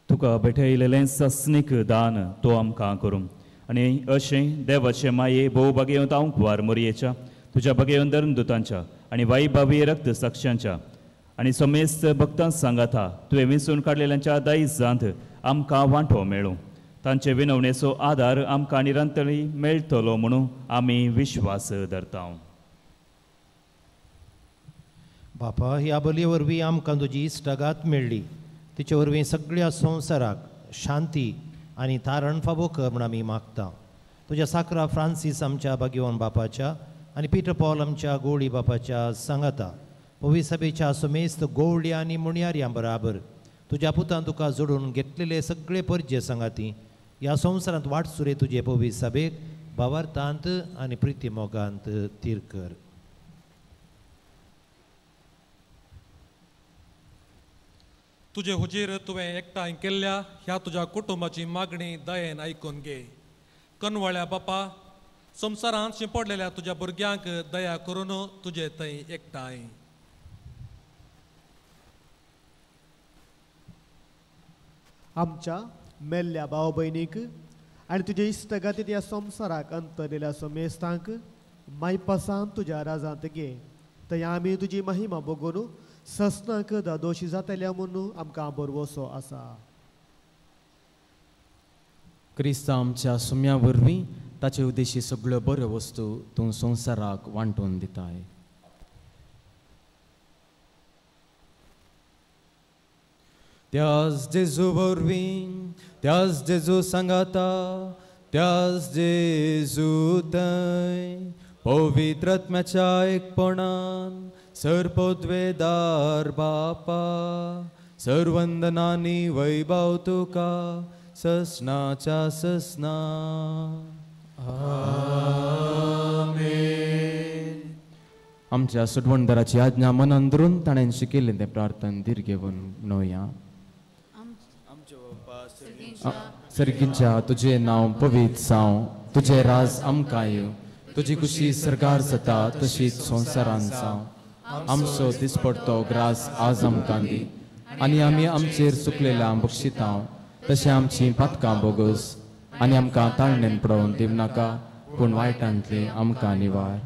तुका भेटयलेलें सस्नीक दान तो आमकां करूं आनी अशें देवाचे माये भोव बागेवन आंकवार मोरयेच्या तुज्या बागेवन धर्मदुतांच्या आनी वाई बावी रक्त साक्षांच्या आनी समेस्त भक्तां सांगाता तुवें विंचून काडलेल्यांच्या दायजांत आमकां वांटो मेळूं. तांचे विनवणेचो आदार आमकां निरंतरी मेळटलो म्हणून आमी विश्वास धरता. बापा, ह्या बलये वरवीं आमकां तुजी इश्टागात मेळ्ळी. तिचे वरवीं सगळ्या संवसाराक शांती आनी तारण फावो कर म्हूण आमी मागता. तुज्या साकरा फ्रांसीस आमच्या बागेवन बापाच्या आनी पिटर पॉल आमच्या गोवळी बापाच्या सांगाता पवित्र सभेच्या सुमेस्त गोवळ्या आनी मुणयाऱ्यां बराबर तुज्या पुतान तुका जोडून घेतलेले सगळे परजे सांगाती ह्या संवसारांत वाट सुरे तुजे पवित्र सभेक भावार्थांत आनी प्रिती मोगांत तीर कर. तुजे हुजीर तुवें एकठांय केल्ल्या ह्या तुज्या कुटुंबाची मागणी दयेन आयकून घे. कनवळ्या बापा, संवसारांत शिंपडलेल्या तुज्या भुरग्यांक दया करून तुजे थंय एकठांय. आमच्या मेल्ल्या भाव भयणीक आनी तुजे इश्टगातीन ह्या संवसाराक अंतरलेल्या समेस्तांक मायपासान तुज्या राजांत घे. थंय आमी तुजी महिमा बगून ससनाक दादोशी जातल्या म्हणून आमकां बरवसो आसा. क्रिस्ता आमच्या सुम्या वरवीं ताचे उद्देशी सगळ्यो बऱ्यो वस्तू तूं संवसाराक वांटून दिताय. त्याच जेजू वरवीं, त्याच जेजू सांगाता, त्याच जेजू थंय पवित्र आत्म्याच्या एकपणान सर्पोद्वेदार बापा सर्वंदनानी वैभव तुका ससनाच्या ससना. आमेन. आमच्या सुटवणदाराची आज्ञा मनान धरून ताणें शिकयल्लें तें प्रार्थन धीर घेवन म्हणुया. सर्गींच्या तुजें नांव पवित्र जावं, तुजें राज आमकां येवं, तुजी खुशी सरकार जाता तशीच संवसारांत जावं. आमचो दिसपडतो ग्रास आज आमकां दी आनी आमी आमचेर चुकलेल्या बक्षितां तशें आमचीं पातकां बोगस आनी आमकां ताळणेन पडोवन दिवनाका, पूण वायटांतली आमकां निवार.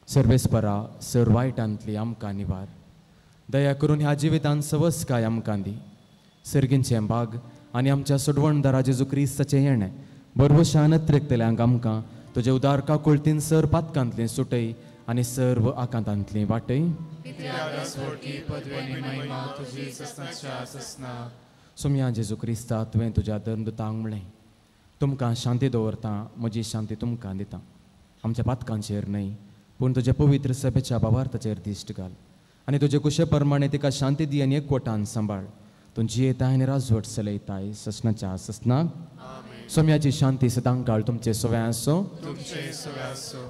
सर्वेस्परा सर वायटांतली आमकां निवार. दया करून ह्या जिवितांत सवसकाय आमकां दी. सर्गींचें बाग आनी आमच्या सोडवणदारा जेजू क्रिस्ताचें येणें बरवशान अत्रेकतल्यांक आमकां तुजे उदार काकुळतीन सर पातकांतली सुटय आनी सर्व आकांतांतली वाटय. सोम्या जेजू क्रिस्ता, तुवें तुज्या धर्मदुतांक म्हणलें, तुमकां शांती दवरता, म्हजी शांती तुमकां दिता. आमच्या पातकांचेर न्हय पूण तुज्या पवित्र सभेच्या भावार्थाचेर दिश्ट घाल आनी तुजे कुशे प्रमाणे तिका शांती दी आनी एकवटान सांबाळ. तूं जियेताय आनी राजवट चलयताय ससनाच्या ससनाक. सोम्याची शांती सदांकाळ तुमचे सव्या आसूं.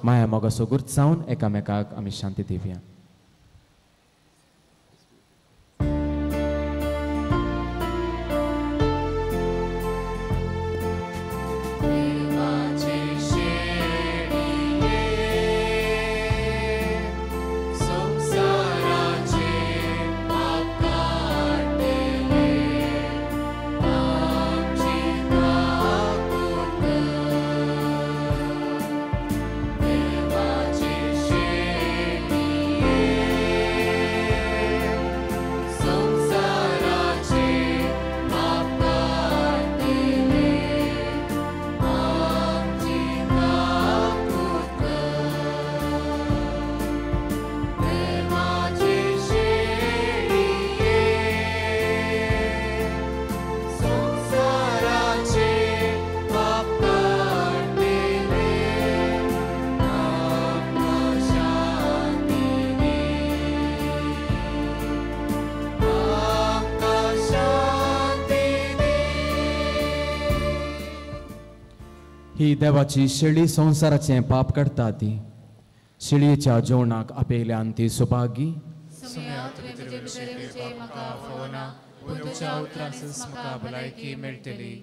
माया मोगाचो गुर्त जावन एकामेकाक आमी शांती दिवया. देवाचे शेणये ही देवाची शेळी संवसाराचें पाप काडटा ती. शेळयेच्या जेवणाक आपयल्यान ती सुभागी. सोम्या, तुवें म्हजे भितर येवचें म्हाका फावना, पूण तुज्या उतरांतच म्हाका भलायकी मेळटली.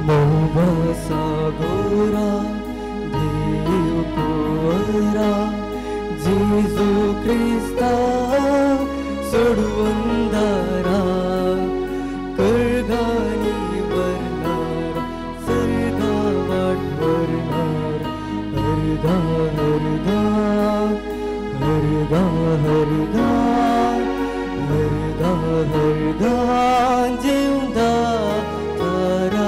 मोगासागोरा देव कुंवरा जेजू क्रिस्ता सोडवंदारा करगानी वरनार सर्गा वाट वरनार हरगा हरगा हरगा हरगा हरगा हरगा जिवंदा तारा.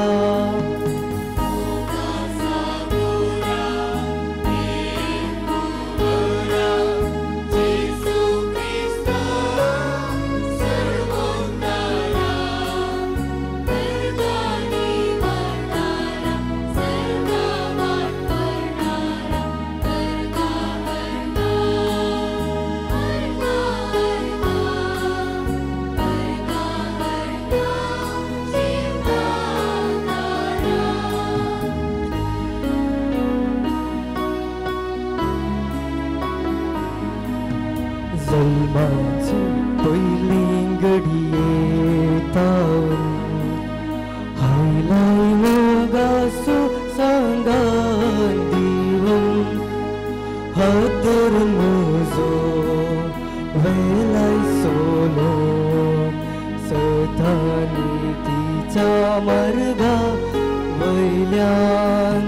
जल्माची पयली घडये तावन हायलाय मोगासो सांगान दिवन हात धरून म्हजो वेलाय सोलो सतानी तिच्या मार्गा वयल्यान.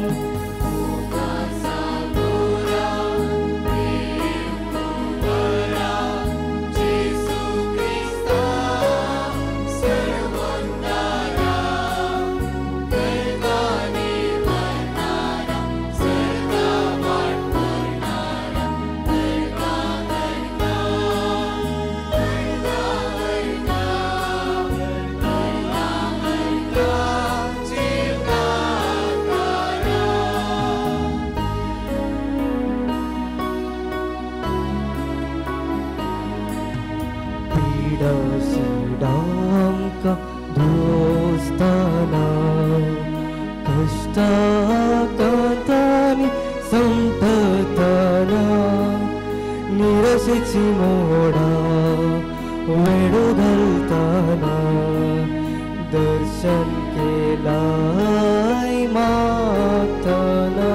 दोस्ताना कष्टाकांतानी संपताना निराशेची मोडा वेडो घालताना दर्शन केलाय मागताना.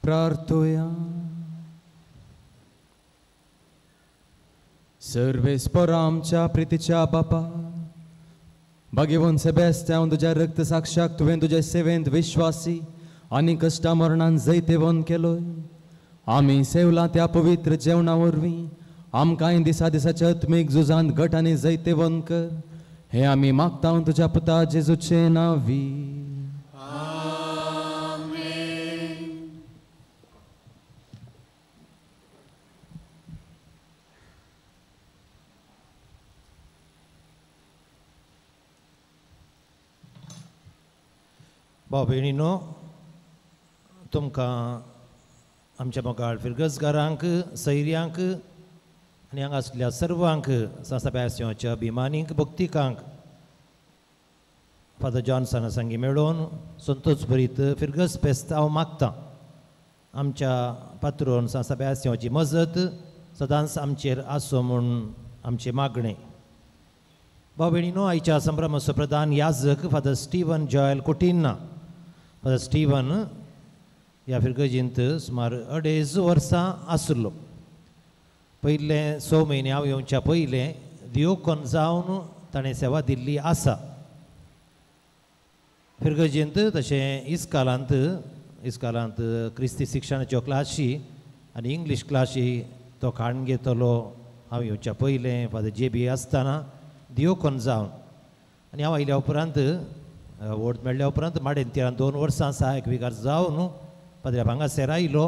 प्रार्थोया. सर्वेस्पर आमच्या प्रितीच्या बापा, भाग्यवंत सेबेस्त्यांव तुज्या रक्त साक्षाक तुवें तुज्या सेवेंत विश्वासी आनी कश्टा मरणान जैतेवंत केलोय. आमी सेवला त्या पवित्र जेवणा वरवीं आमकांय दिसा दिसाच्या आत्मीक झुजांत घट आनी जैतेवंत कर, हें आमी मागता तुज्या पुता जेजूचे नांवी. भाव भयणीनो, तुमकां आमच्या मोगाळ फिरगजगारांक, सैर्यांक आनी हांगा आसल्या सर्वांक, सांसाब्यास्यांच्या अभिमानींक, भक्तिकांक फादर जॉन्सना संगी मेळोवन संतोष भरीत फिरगज फेस्त हांव मागतां. आमच्या पात्रोन सांसाब्यास्यांची मजत सदांच आमचेर आसूं म्हूण आमचें मागणें. भाव भयणीनो, आयच्या संभ्रमाचो प्रधान याजक father Steven Joel Coutinho. Father Steven ह्या फिरगजींत सुमार 2.5 वर्सां आसलो. पयले 6 म्हयने हांव येवच्या पयलें दियोकोन जावन ताणें सेवा दिल्ली आसा. फिरगजींत तशें इस्कालांत क्रिस्ती शिक्षणाच्यो क्लासी आनी इंग्लीश क्लासी तो काडून घेतलो. हांव येवच्या पयलें फादर जे बी आसतना दियोकोन जावन आनी हांव आयल्या उपरांत वोट मेळ्ळ्या उपरांत माडेन 2 वर्सां सहायक विगार जावन पाद्र्याब हांगासर आयलो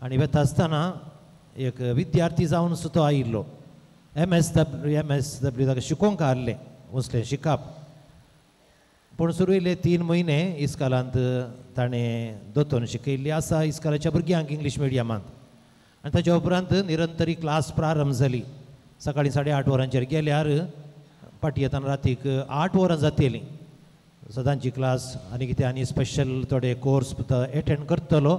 आनी वेता आसतना एक विद्यार्थी जावन सुद्दां आयिल्लो. एम एस डब्ल्यू ताका शिकोवंक आहलें उसलें शिकप. पूण सुरवेले 3 म्हयने इस्कालांत ताणें दोतोन शिकयल्ली आसा इस्कालाच्या भुरग्यांक इंग्लीश मिडियमांत. आनी ताच्या उपरांत निरंतरी क्लास प्रारंभ जाली. सकाळीं 8:30 वरांचेर गेल्यार फाटी येतना रातीक 8 वरां जातलीं सदांची क्लास आनी कितें आनी स्पेशल थोडे कोर्स एटेंड करतलो.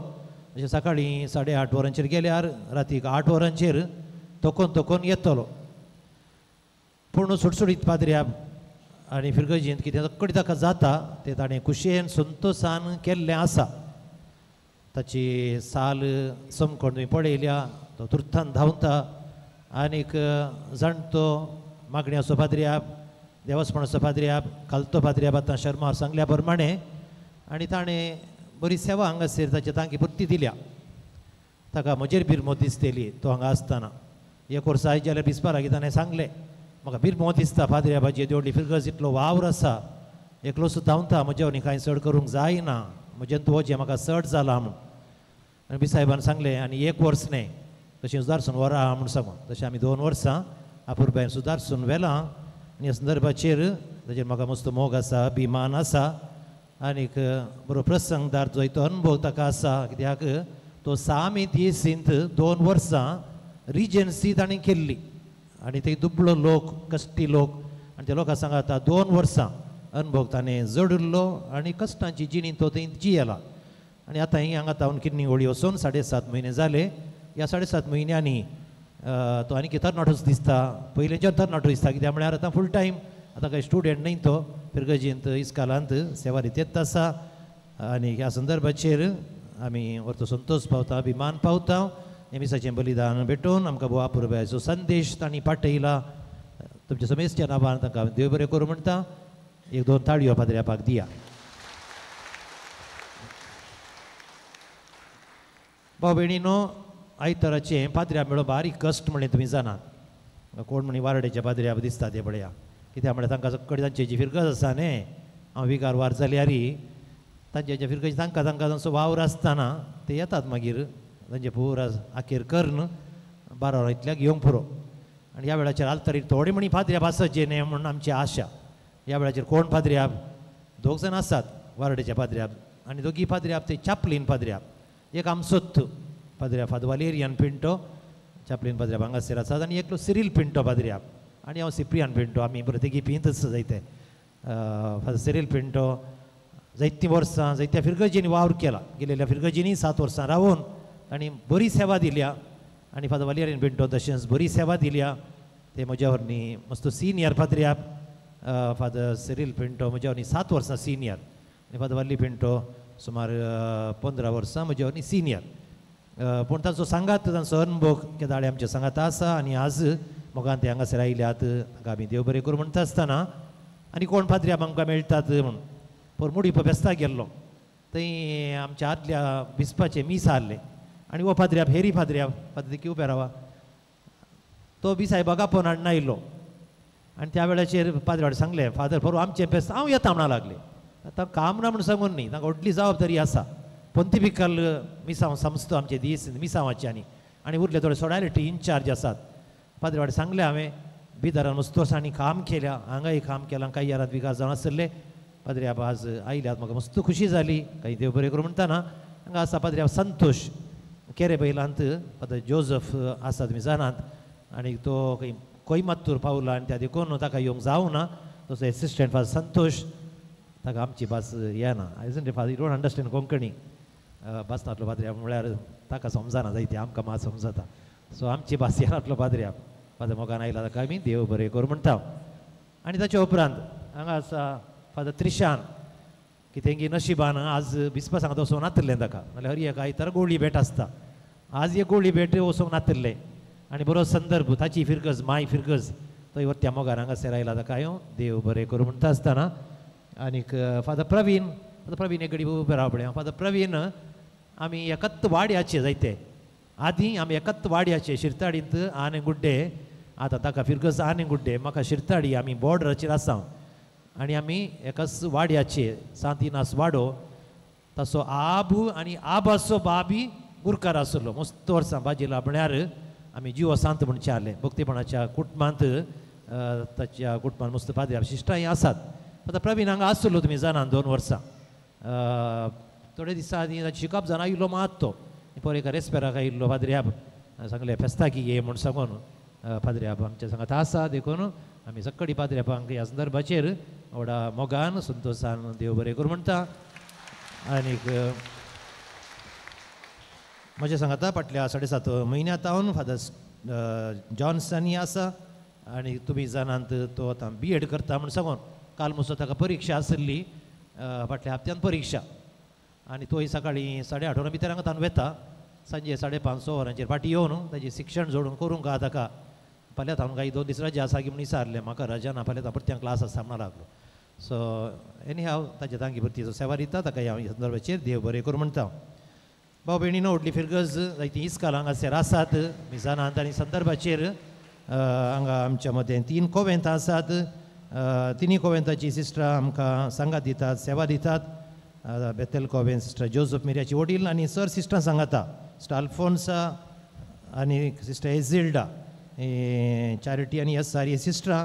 अशें सकाळीं 8:30 वरांचेर गेल्यार रातीक 8 वरांचेर तोकोन तोकोन येतलो. पूण सुटसुटीत पाद्र्याब आनी फिरगर्जींत कितें कडेन ताका जाता तें ताणें खुशयेन संतोसान केल्लें आसा. ताची साल समकोण तुमी पळयल्या, तो तुर्तान धांवता आनीक जाणटो मागण्याचो पाद्र्याब, देवस्पणाचो पाद्र्याब, खालतो पाद्र्याब आतां शर्मा सांगल्या प्रमाणें आनी ताणें बरी सेवा हांगासर ताचे तांकी पुरती दिल्या. ताका म्हजेर बिरमो दिसतली तो हांगा आसतना. एक वर्सा आयज जाल्यार बिस्पा लागीं ताणें सांगलें म्हाका बिरमो दिसता पाद्र्याबाची येदी फिरगज इतलो वावर आसा, एकलो सुद्दां धांवता, म्हज्या वरवीं कांय चड करूंक जायना, म्हजेन तो जें म्हाका चड जाला म्हूण. आनी बिसाहेबान सांगलें आनी 1 वर्स न्हय तशें सुदारसून वरा म्हूण सांगून तशें आमी 2 वर्सां अपुरबायेन सुदारसून व्हेलां. आनी ह्या संदर्भाचेर ताचेर म्हाका मस्त मोग आसा, अभिमान आसा आनीक बरो प्रसंगदार जो तो अनुभव ताका आसा. कित्याक तो सामी दिसींत 2 वर्सां रिजन्सी ताणें केल्ली आनी ते दुबळो लोक, कश्टी लोक आनी त्या लोकां सांगाता 2 वर्सां अनुभव ताणें जडिल्लो आनी कश्टांची जिणी तो थंय जियेला. आनी आतां ही हांगा तावन किडनी गोळी वचून 7.5 म्हयने जाले. ह्या 7.5 म्हयन्यांनी तो आनी तरणाटोच दिसता, पयलींच्यान तरणाटो दिसता. कित्याक म्हळ्यार आतां फूल टायम आतां कांय स्टुडंट न्हय तो फिरगर्जींत इस्कालांत सेवा रितेत आसा. आनी ह्या संदर्भाचेर आमी वर्तो संतोश पावता, अभिमान पावता. मिसाचें बलिदान भेटोवन आमकां भोव अपुरबायेचो संदेश तांणी पाठयला. तुमच्या समेस्त्या नांवान तांकां देव बरें करूं म्हणटा. 1-2 ताळयो पाद्र्यापाक दिया. भाव भयणीनो, आयताराचें पाद्र्या मेळो बारीक कश्ट म्हणलें तुमी जाणात. कोण म्हणी वारडेच्या पाद्र्या दिसता ते पळया, कित्याक म्हळ्यार तांकां कडेन तांची जी फिरगज आसा न्ही, हांव विगार वार जाल्यार तांचे जे फिरगज तांकां तांकां तांचो वावर आसतना ते येतात मागीर तांचे पूरा आखेर करून 12 वरां इतल्याक येवंक पुरो. आनी ह्या वेळाचेर आल्तरीर थोडे म्हणी पाद्र्याब आसचे न्ही म्हणून आमची आशा. ह्या वेळाचेर कोण पाद्र्याब, 2 जाण आसात वारडेचे पाद्र्याब आनी दोगी पाद्र्याब ते चापलीन पाद्र्याब. एक आमचोच पाद्र्याब फादर वालेरियन पिंटो चापलीन पाद्र्याब हांगासर आसात आनी एकलो सिरील पिंटो पाद्र्याब आनी हांव सिप्रियान पिंटो. आमी बरें तेगी पिंतच जायते. फादर सिरील पिंटो जायतीं वर्सां जायत्या फिरगर्जींनी वावर केला. गेलेल्या फिरगर्जींनी 7 वर्सां रावून आनी बरी सेवा दिल्या. आनी फादर वालेरियन पिंटो तशेंच बरी सेवा दिल्या. ते म्हज्या वरनी मस्त सिनियर पाद्र्याब फादर सिरील पिंटो म्हज्या वरनी 7 वर्सां सिनियर आनी फादर वाली पिंटो सुमार 15 वर्सां म्हज्या वरनी सिनियर. पूण तांचो सांगात, तांचो अनुभव केदाळे आमच्या सांगात आसा. आनी आज मोगान ते हांगासर आयल्यात, तांकां आमी देव बरें करूं म्हणटा आसतना आनी कोण पाद्र्याब आमकां मेळटात म्हूण पोर मुडीप बेस्ता गेल्लो थंय आमच्या आदल्या बिस्पाचें मीस आहलें आनी हो पाद्र्याब हेरी पाद्र्याब फादर देखी उबे रावा तो बी सायबाक आपोवन हाडून आयलो. आनी त्या वेळाचेर पाद्र्याक सांगलें फादर पोरूं आमचें बेस्त हांव येता म्हणा लागलें. आतां काम ना म्हूण सांगून न्ही, तांकां व्हडली जबाबदारी आसा. पोंतिफिकल मिसांव समजतो आमचे दीस मिसांवाचे आनी आनी उरले थोडे सोडायलिटी इन्चार्ज आसात. पाद्र्याक सांगलें हांवें बिदरान मस्त आनी काम केल्या, हांगाय काम केलां, कांय यारांत विकास जावन आसले. पाद्र्याब आज आयल्यात, म्हाका मस्त खुशी जाली. कांय देव बरें करूं म्हणटाना हांगा आसा पाद्र्याब संतोश केरे बैलांत फादर जोजफ आसा तुमी जाणात. आनी तो खंय कोयमात्तूर पावला आनी त्या देखून ताका येवंक जावना. तसो एसिस्टंट फादर संतोश ताका आमची भास येना. Assistant father you don't understand Konkani भास नातलो पाद्र्याब म्हळ्यार ताका समजना जायते, आमकां मात समजता. सो आमची भास येनातलो पाद्र्याब फादर मोगान आयला ताका आमी देव बरें करूं म्हणटा. आनी ताच्या उपरांत हांगा आसा फादर त्रिशान की तेंगे नशिबान आज बिस्पा सांगता वचोंक नातिल्लें ताका, नाल्यार हर एक आयतार गोळी भेट आसता. आज एक गोळी भेट वचोंक नातिल्लें आनी बरो संदर्भ ताची फिरगज माय फिरगज तो वरत्या मोगान हांगासर आयला ताका हांव देव बरें करूं म्हणटा आसतना. आनीक फादर प्रवीण, फादर प्रवीण एक घडी उबें राव पळय. फादर प्रवीण आमी एकत वाड्याचे जायते आदीं आमी एकाच वाड्याचे शिरताडींत आने गुड्डे, आतां ताका फिरगज आने गुड्डे, म्हाका शिरताडी, आमी बॉर्डराचेर आसा आनी आमी एकाच वाड्याचे सांत इनास वाडो. ताचो आबू आनी आबाचो बाबी गुरकार आसलो. मस्त वर्सां बाजीला म्हळ्यार आमी जिवो सांत म्हणचे आसले. भक्तीपणाच्या कुटुंबांत ताच्या कुटुंबांत मस्त पाद्री शिश्टांय आसात. आतां प्रवीण हांगा आसलो तुमी जाणात 2 वर्सां. थोडे दिसा आदीं ताचें शिकप जावन आयिल्लो मात तो पोर एका रेस्पेराक आयिल्लो पाद्रियाब सांगलें फेस्ताकी ये म्हूण सांगून पाद्रियाब आमच्या सांगात आसा. देखून आमी सगळी पाद्रियाबांक ह्या संदर्भाचेर व्हडा मोगान संतोशान देव बरें करूं म्हणटा. आनीक म्हज्या सांगाता फाटल्या 7.5 म्हयन्या तावन फादर जॉन्सनी आसा आनी तुमी जाणात तो आतां बी एड करता म्हूण सांगून काल मुसो ताका परिक्षा आसली फाटल्या हप्त्यान परिक्षा आनी तोय सकाळीं 8:30 वरां भितर हांगा तान वता, सांजे 5:30 6 वरांचेर फाटीं येवन ताजें शिक्षण जोडून करूंक आहा ताका. फाल्यां हांव कांय 2 दीस रजा आसा की म्हूण विचारलें, म्हाका रजा ना, फाल्यां परत्यान क्लास आसा म्हणून लागलो. सो एनी हांव ताच्या तांकी भरतीचो सेवा दिता ताका ह्या संदर्भाचेर देव बरें करूं म्हणटा. भाव भयणीनो, व्हडली फिरगज जायतीं इस्काल हांगासर आसात मिजानांत आनी संदर्भाचेर हांगा आमच्या मदें 3 कोवेंतां आसात. तिनी कोवेंताची सिस्टरां आमकां सांगात दितात, सेवा दितात. बेथेल कोवेंत सिस्टर जोजफ मिर्याची वडील आनी सर सिस्टरां सांगाता, सिस्टर अल्फोन्सा आनी सिस्टर एझिल्डा, चॅरिटी आनी एस आर ही सिस्टरां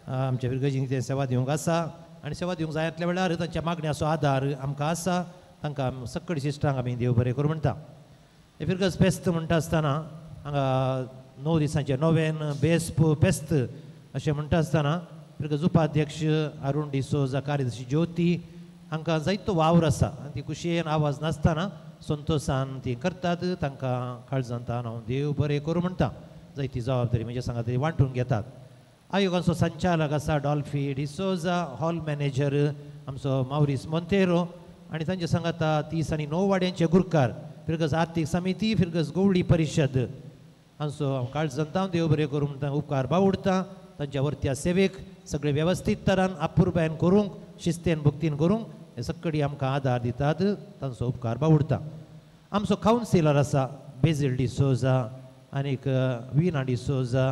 आमच्या फिरगजींक ते सेवा दिवंक आसा आनी सेवा दिवंक जाय आसल्या वेळार तांच्या मागण्याचो आदार आमकां आसा. तांकां सगळी सिस्टरांक आमी देव बरें करूं म्हणटा. हे फिरगज फेस्त म्हणटा आसतना हांगा 9 दिसांचें नोवेन बेस्प फेस्त अशें म्हणटा आसतना फिरगज उपाध्यक्ष अरुण डिसोजा, कार्यदर्शी ज्योती हांकां जायतो वावर आसा आनी ती खुशयेन आवाज नासतना संतोशान ती करतात. तांकां काळजांत हांव देव बरें करूं म्हणटा. जायती जबाबदारी म्हणजे सांगा ती वांटून घेतात. आयोगाचो संचालक आसा डॉल्फी डिसोजा, हॉल मॅनेजर आमचो मावरीस मोंतेरो आनी तांचे सांगाता 30 आनी 9 वाड्यांचे गुरकार, फिरगज आर्थीक समिती, फिरगज गोवळी परिशद हांचो काळजांत हांव देव बरें करूं म्हणटा, उपकार बावुडटा. तांच्या वरत्या सेवेक सगळे वेवस्थीत तरान अपुरबायन करूंक, शिस्तेन भक्तीन करूंक हे सगळी आमकां आदार दितात, तांचो उपकार बावुडटा. आमचो कावन्सिलर आसा बेजील डिसोजा आनीक विना डिसोजा.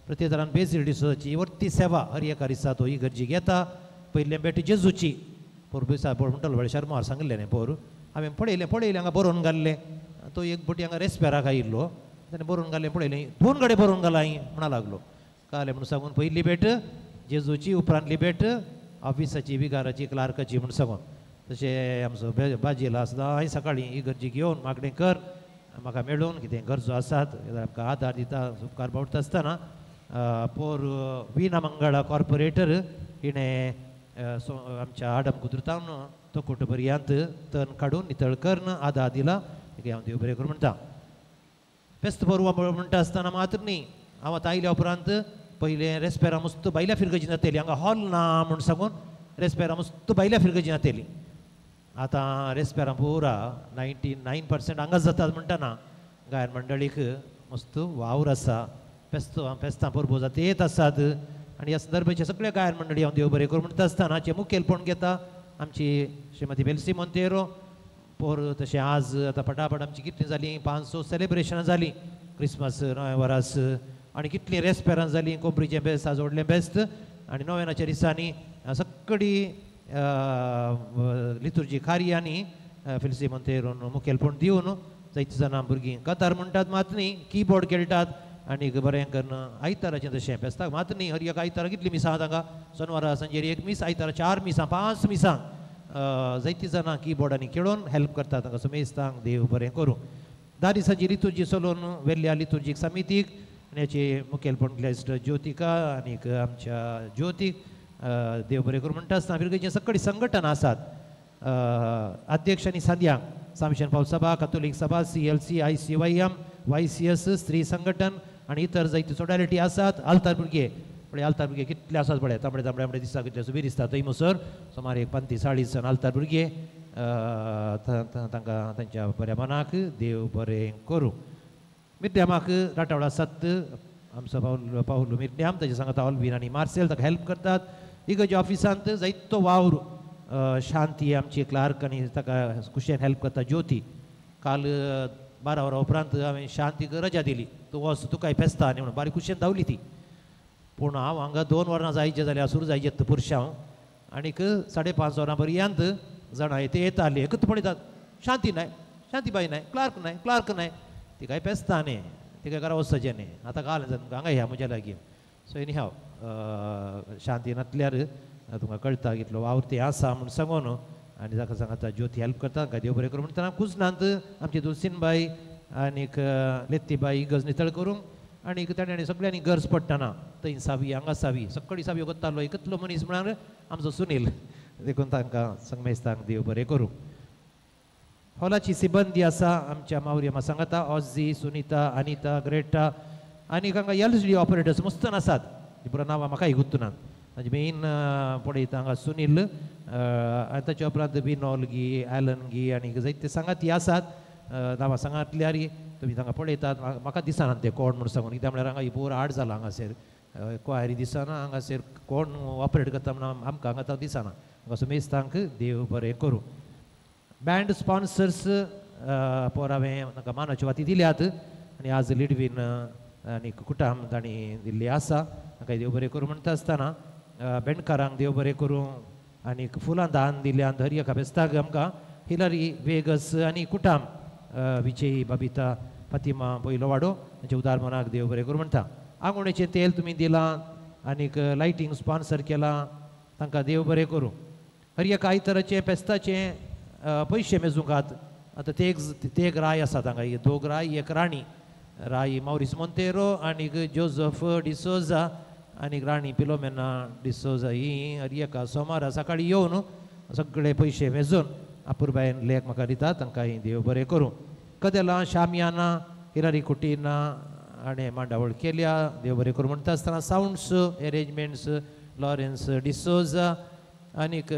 प्रत्येक बेजील डिसोजाची वरती सेवा हर एका दिसा तो इगर्जीक येता. पयलें भेट जेजूची पोर दिसा पोर म्हणटालो वेळ शर्मार सांगिल्लें न्ही पोर हांवें पळयलें पळयलें हांगा बरोवन घाल्लें. तो एक बोटी हांगा रेस्पेराक आयिल्लो ताणें बरोवन घाल्लें पळयलें, 2 कडेन बरोवन घाला म्हणा लागलो. कालें म्हणून सांगून पयली भेट जेजूची, उपरांतली भेट ऑफिसाची, विगाराची, क्लार्काची म्हूण सांगून. तशें आमचो बाजीला सदांय सकाळीं इगर्जीक येवन मागणें कर, म्हाका मेळून कितें गरजो आसात आमकां आदार दिता, उपकार बावडटा आसतना पोर विना मंगळा कॉर्पोरेटर हिणें आमच्या आडम कुद्रुतावन तो कुटुंबर्यांत तण काडून नितळ करून आदार दिला. हांव देव बरें करूं म्हणटा. फेस्त परवा म्हणटा आसतना मात्र न्ही, हांव आतां आयल्या उपरांत पयलें रेस्पेरा मस्त भायल्या फिरगजी जातली, हांगा हॉल ना म्हूण सांगून रेस्पेरा मस्त भायल्या फिरगजी जातली. आतां रेस्पेरा पुरा 99% हांगा जातात म्हणटना गायन मंडळीक मस्त वावर आसा. फेस्त फेस्तां परबो जाता येत आसात आनी ह्या संदर्भाचे सगळे गायन मंडळी हांव देव बरें करूं म्हणटा आसतना हाचें मुखेलपण घेता आमची श्रीमती बेल्सी मोंतेरो. पोर तशें आज आतां पटापट आमची कितलीं जालीं 500 सेलेब्रेशनां जालीं क्रिसमस नव्या वरास आनी कितलीं रेस्पेरां जालीं, कोंबरीचें बेस्त, आज व्हडलें बेस्त आनी नोवेनाच्या दिसांनी सगळी लितुर्जी कार्यांनी फिल्सी मोंतेरोन मुखेलपण दिवन जायतीं जाणां भुरगीं कतार म्हणटात मात न्ही, किबोर्ड खेळटात आनी बरें करून आयताराचें तशें फेस्ताक मात न्ही, हर एक आयतारा कितलीं मिसां तांकां, सोनवारा सांजेर 1 मीस, आयतारा 4 मिसां, 5 मिसां जायतीं जाणां किबोर्डांनी खेळोवन हेल्प करतात तांकां सुमेस्तांक देव बरें करूं. 10 दिसांची लितुर्जी चलोवन वेल्ल्या लितुर्जीक समितीक आनी हाचे मुखेलपण ग्लेस्टर ज्योतिका आनीक आमच्या ज्योतीक देव बरें करूं म्हणटा आसतना फिरगजें सगळीं संघटना आसात. अध्यक्ष आनी सांद्यांक सामशन पावल सभा, कथोलीक सभा, CLC, ICYM, YCS, स्त्री संघटन आनी इतर जायती सोडालिटी आसात. आल्तार भुरगे पळय, आल्तार भुरगे कितले आसात पळय, तांबडे तांबडे तांबडे दिसता कितले सुबीर दिसता थंय मुसर सुमार एक 35-40 जाण आल्तार भुरगे तांकां तांच्या बऱ्या मनाक देव बरें करूं. मिरड्यामाक राटावळा सत्त आमचो पावल पावलू मिरड्याम ताच्या सांगाता ऑल्वीन आनी मार्सेल ताका हेल्प करतात. इगर्जे ऑफिसांत जायतो वावर शांती आमची क्लार्क आनी ताका खुशयेन हेल्प करता ज्योती. काल 12 वरां उपरांत हांवें शांतीक रजा दिली, तूं वच तुकाय फेस्ता आनी म्हणून बारीक खुशयेन धांवली ती. पूण हांव हांगा 2 वरां जायचें जाल्यार सुरू जायचें पुरशांव आनीक 5:30 वरां पर्यंत जाणां ते येताली एकच पळयतात शांती नाय, शांतीबाई नाय, क्लार्क नाय, क्लार्क नाय, तिकाय पेसता न्ही, तिका घरा वचचें न्ही, आतां घाल हांगा ह्या म्हज्या लागीं. सो एनी हांव शांती नासल्यार तुमकां कळटा कितलो वावर ते आसा म्हूण सांगून आनी ताका सांगता ज्योती हेल्प करता तांकां देव बरें करूं म्हणटना कुजनांत आमची दुलसीनबाई आनीक लेत्तीबाई गज नितळ करूंक आनीक ताणें आनी सगळ्यांनी गरज पडटना थंय सावी हांगा सावी सगळी सावी करतालो एकतलो मनीस म्हळ्यार आमचो सुनील, देखून तांकां संगमेस्तांक देव बरें करूं. हॉलाची सिबंदी आसा आमच्या मावरी सांगता ऑझी, सुनीता, अनिता, ग्रेटा आनी हांगा एल डी ऑपरेटर्स मस्तन आसात, ती पुरो नांवां म्हाकाय गुत्तुनात. तांचे मेन पळयता हांगा सुनील आनी ताच्या उपरांत विनोल गी, एलन गी आनी जायते सांगाती आसात. नांवां सांगातल्यार तुमी तांकां पळयतात, म्हाका दिसना ते कोण म्हूण सांगून, कित्याक म्हळ्यार हांगा बोर आड जाला, हांगासर क्वायरी दिसना, हांगासर कोण ऑपरेट करता म्हणून आमकां हांगा दिसना. हांगा सुमेस्तांक देव बरें करूं. बँड स्पॉन्सर्स पोर हांवें तांकां मानाच्यो वाती दिल्यात आनी आज लिडवीन आनी कुटाम तांणी दिल्ली आसा, तांकां देव बरें करूं म्हणटा आसतना बेंडकारांक देव बरें करूं आनी फुलां दान दिल्यान हर एका फेस्ताक आमकां हिलरी वेगस आनी कुटाम विजयी बबिता फातिमा पयलो वाडो तांच्या उदार मनाक देव बरें करूं म्हणटा. आंगोणेचें तेल तुमी दिलां आनीक लायटींग स्पॉन्सर केलां, तांकां देव बरें करूं. हर एका आयताराचें फेस्ताचें पयशे मेजूंकात आतां तेग राय आसा तांकां, दोग राय एक राणी, राय मावरीस मोंतेरो आनीक जोजफ डिसोजा आनीक राणी पिलोमेना डिसोजा ही हर एका सोमारा सकाळीं येवन सगळे पयशे मेजून अपुरबायेन लेख म्हाका दिता, तांकां देव बरें करूं. कदेलां शामियाना हिरारी कुटीना हाणें मांडावळ केल्या, देव बरें करूं म्हणटा आसतना सावंड्स एरेंजमेंट्स लॉरेन्स डिसोजा आनीक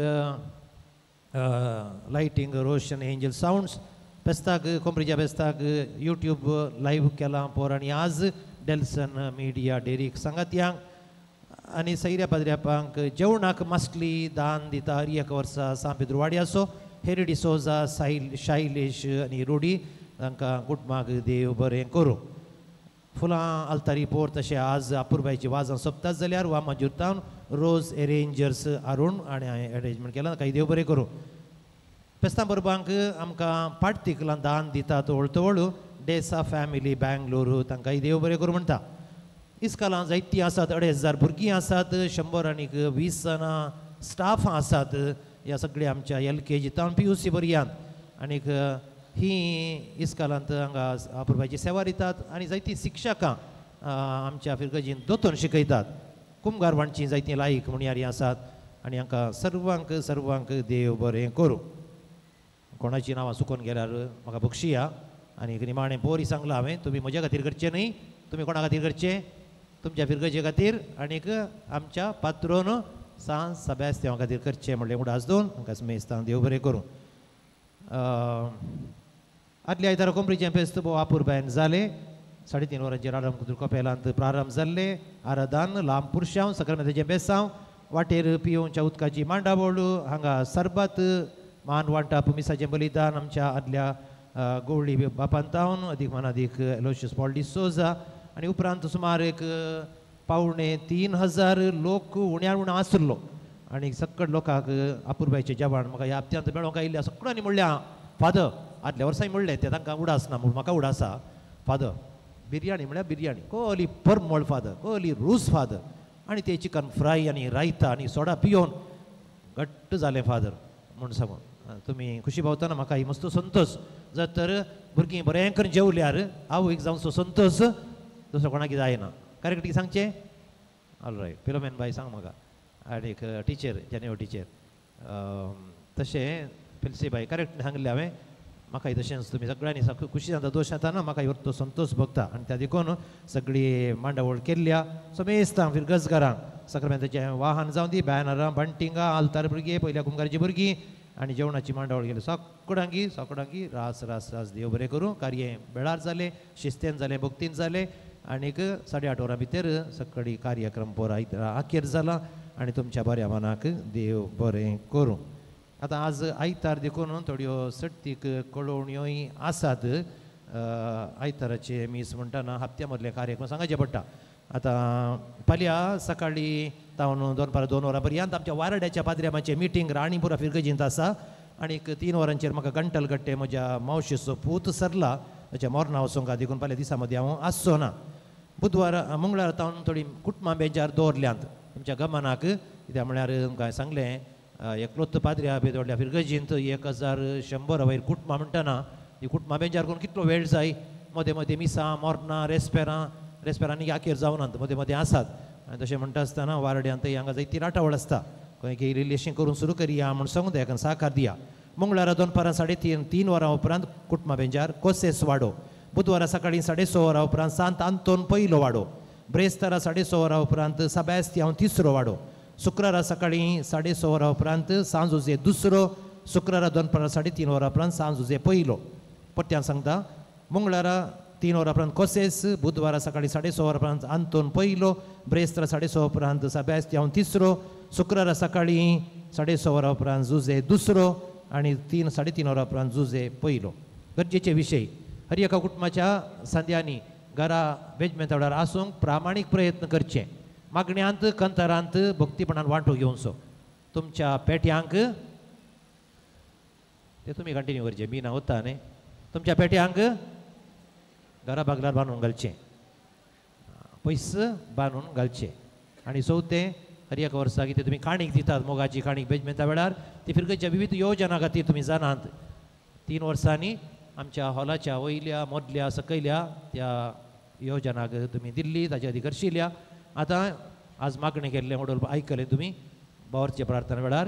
लायटींग रोशन एंजल सावंड्स. फेस्ताक कोंबरीच्या फेस्ताक यूट्यूब लायव्ह केलां पोर आनी आज डेल्सन मिडिया डेरीक सांगातयांक आनी सैऱ्या पाद्र्यापांक जेवणाक मासली दान दिता हर एक वर्सा सांत पेद्रू वाड्याचो हेरी डिसोजा, सायल शायलेश आनी रुडी तांकां कुटुंबाक देव बरें करूं. फुलां आल्तारी पोर तशें आज अपुरबायची वाजां सोंपतात जाल्यार वा माजुरतावन रोज एरेंजर्स अरुण आनी हांवें एरेंजमेंट केलां, तांकां देव बरें करूं. फेस्तां परबांक आमकां पाटतिकलां दान दितात वळतवळ डेसा फॅमिली बँगलोर, तांकांय देव बरें करूं म्हणटा. इस्कालां जायतीं आसात, 2500 भुरगीं आसात, 120 जाणां स्टाफ आसात ह्या सगळ्या आमच्या LKG तावन PUC पर्यंत आनीक ही इस्कालांत हांगा अपुरबायची सेवा दितात आनी जायतीं शिक्षकां आमच्या फिरगजीन दोतोन शिकयतात. कुमगार वाणची जायतीं लायक म्हणयारी आसात आनी हांकां सर्वांक सर्वांक देव बरें करूं. कोणाची नांवां चुकोन गेल्यार म्हाका बक्षिया आनी निमाणें पोरी सांगलां हांवें, तुमी म्हज्या खातीर करचें न्ही, तुमी कोणा खातीर करचें, तुमच्या फिरगजे खातीर आनीक आमच्या पात्रोन सांत सेबास्त्यांवा खातीर करचें म्हणलें उडास दोन हांकां मेस्तांक देव बरें करूं. आदल्या आयतारा कोंबरीचें फेस्त भोव अपुरबायेन जालें. 3:30 वरांचेर आरंभ कपेलांत प्रारंभ जाल्लें. आराधान लांब पुरशांव सकरमेताचें बेसांव वाटेर पियोवच्या उदकाची मांडावळ हांगा सरबत मान वांटाप मिसाचें बलिदान आमच्या आदल्या गोवळी बापांतावन अदीक मानादीक एलोशियस पॉल डिसोजा आनी उपरांत सुमार एक 2,750 लोक उण्यार उणो आसलो आनी सगळे लोकांक अपुरबायचें जेवण म्हाका ह्या हप्त्यांत मेळोंक आयिल्ल्या सगळ्यांनी म्हणलें फादर आदल्या वर्साय म्हणलें तें तांकां उडास ना म्हूण म्हाका उडासा फादर बिरयाणी म्हळ्यार बिरयाणी कहली परमळ फादर कहली रूस फादर आनी ते चिकन फ्राय आनी रायता आनी सोडा पियोवन घट्ट जालें फादर म्हूण सांगून तुमी खुशी पावतना म्हाका ही मस्त संतोश. जर तर भुरगीं बरें करून जेवल्यार आवयक जावचो संतोश दुसरो कोणाक जायना. करेक्ट कितें सांगचें? ऑल रायट फिलोमेन बाय सांग म्हाका आनीक टिचर जेनेव टिचर तशें फिल्सी बाय करेक्ट सांगलें हांवें. म्हाकाय तशेंच तुमी सगळ्यांनी खुशी जाता दोश जाता ना म्हाका तो संतोश भोगता आनी त्या देखून सगळी मांडावळ केल्ल्या समेस्तांक फिरगजगारांक सक्रमेंताचें वाहन जावं दी बॅनरां बंटिंगां आल्तार भुरगीं पयल्या कुमगाराची भुरगीं आनी जेवणाची मांडावळ केली सगळ्यांकी सगळ्यांकी रास रास रास देव बरें करूं. कार्य वेळार जालें, शिस्तेन जालें, भक्तीन जालें आनीक 8:30 वरां भितर सगळी कार्यक्रम पोरा अखेर जाला आनी तुमच्या बऱ्या मनाक देव बरें करूं. आतां आज आयतार देखून थोड्यो सट्टीक कळोवण्योय आसात. आयताराचे मीस म्हणटना हप्त्या मदले कार्यक्रम सांगाचे पडटा. आतां फाल्यां सकाळीं तावन दोनपारा 2 वरां पर्यंत आमच्या वारड्याच्या पाद्र्यामाचें मिटींग राणीपुरा फिरगजींत आसा आनीक 3 वरांचेर म्हाका गंटल गट्टे म्हज्या मावशेचो पूत सरला ताच्या मोरना वचूंक देखून फाल्यां दिसा मदीं हांव आसचो ना. बुधवार मंगळार तावन थोडी कुटुंबां बेजार दवरल्यांत तुमच्या गमनाक, कित्याक म्हळ्यार तुमकां सांगलें एकलोच पाद्र्या बेदोडल्या फिरगजींत 1100 वयर कुटुंबां म्हणटना ही कुटुंबां बेजार करून कितलो वेळ जाय. मदें मदें मिसां मोरनां रेस्पेरां रेस्पेरांनी आखेर जावनात, मदें मदें आसात. आनी तशें म्हणटा आसतना वारड्यांत हांगा जायती राटावळ आसता, खंय रिलेशन करून सुरू करया म्हूण सांगून तेका साकार दिया. मंगळारा दनपारां 3:30 3 वरां उपरांत कुटुंबां बेंजार कोसेस वाडो. बुधवारा सकाळीं 6:30 वरां उपरांत सांत आंतोन पयलो वाडो. ब्रेस्तारा 6:30 वरां उपरांत साबॅस्तियांव तिसरो वाडो. शुक्रारा सकाळीं 6:30 वरां उपरांत सांजुजे दुसरो. शुक्रारा दनपारां 3:30 वरां उपरांत सांजुजे पयलो. परत्यान सांगता, मंगळारा 3 वरां उपरांत कोसेस, बुधवारा सकाळीं 6:30 वरां उपरांत आंतोन पयलो, ब्रेस्तारा 6:30 उपरांत साबॅस्तियांव तिसरो, शुक्रारा सकाळीं 6:30 वरां उपरांत जुजे दुसरो आनी 3-3.5 वरां उपरांत जुजे पयलो. गरजेचे विशय हर एका कुटुंबाच्या संद्यांनी घरा बेजमेंता वेळार आसूंक प्रामाणीक प्रयत्न करचे. मागण्यांत कंतरांत भक्तीपणान वांटो घेवचो. तुमच्या पेट्यांक ते तुमी कंटिन्यू करचे, मी ना वता न्ही. तुमच्या पेट्यांक घरा बागलार बांदून घालचें, पयस बांदून घालचें. आनी चवथें, हर एका वर्सा कितें तुमी काणीक दितात, मोगाची काणीक बेजमेंता वेळार ती फिरगच्या विविध योजना खातीर तुमी जाणात. 3 वर्सांनी आमच्या हॉलाच्या वयल्या मदल्या सकयल्या त्या योजनाक तुमी दिल्ली, ताच्या खातीर करशिल्या. आतां आज मागणें केल्लें म्हणून आयकलें तुमी बावरच्या प्रार्थना वेळार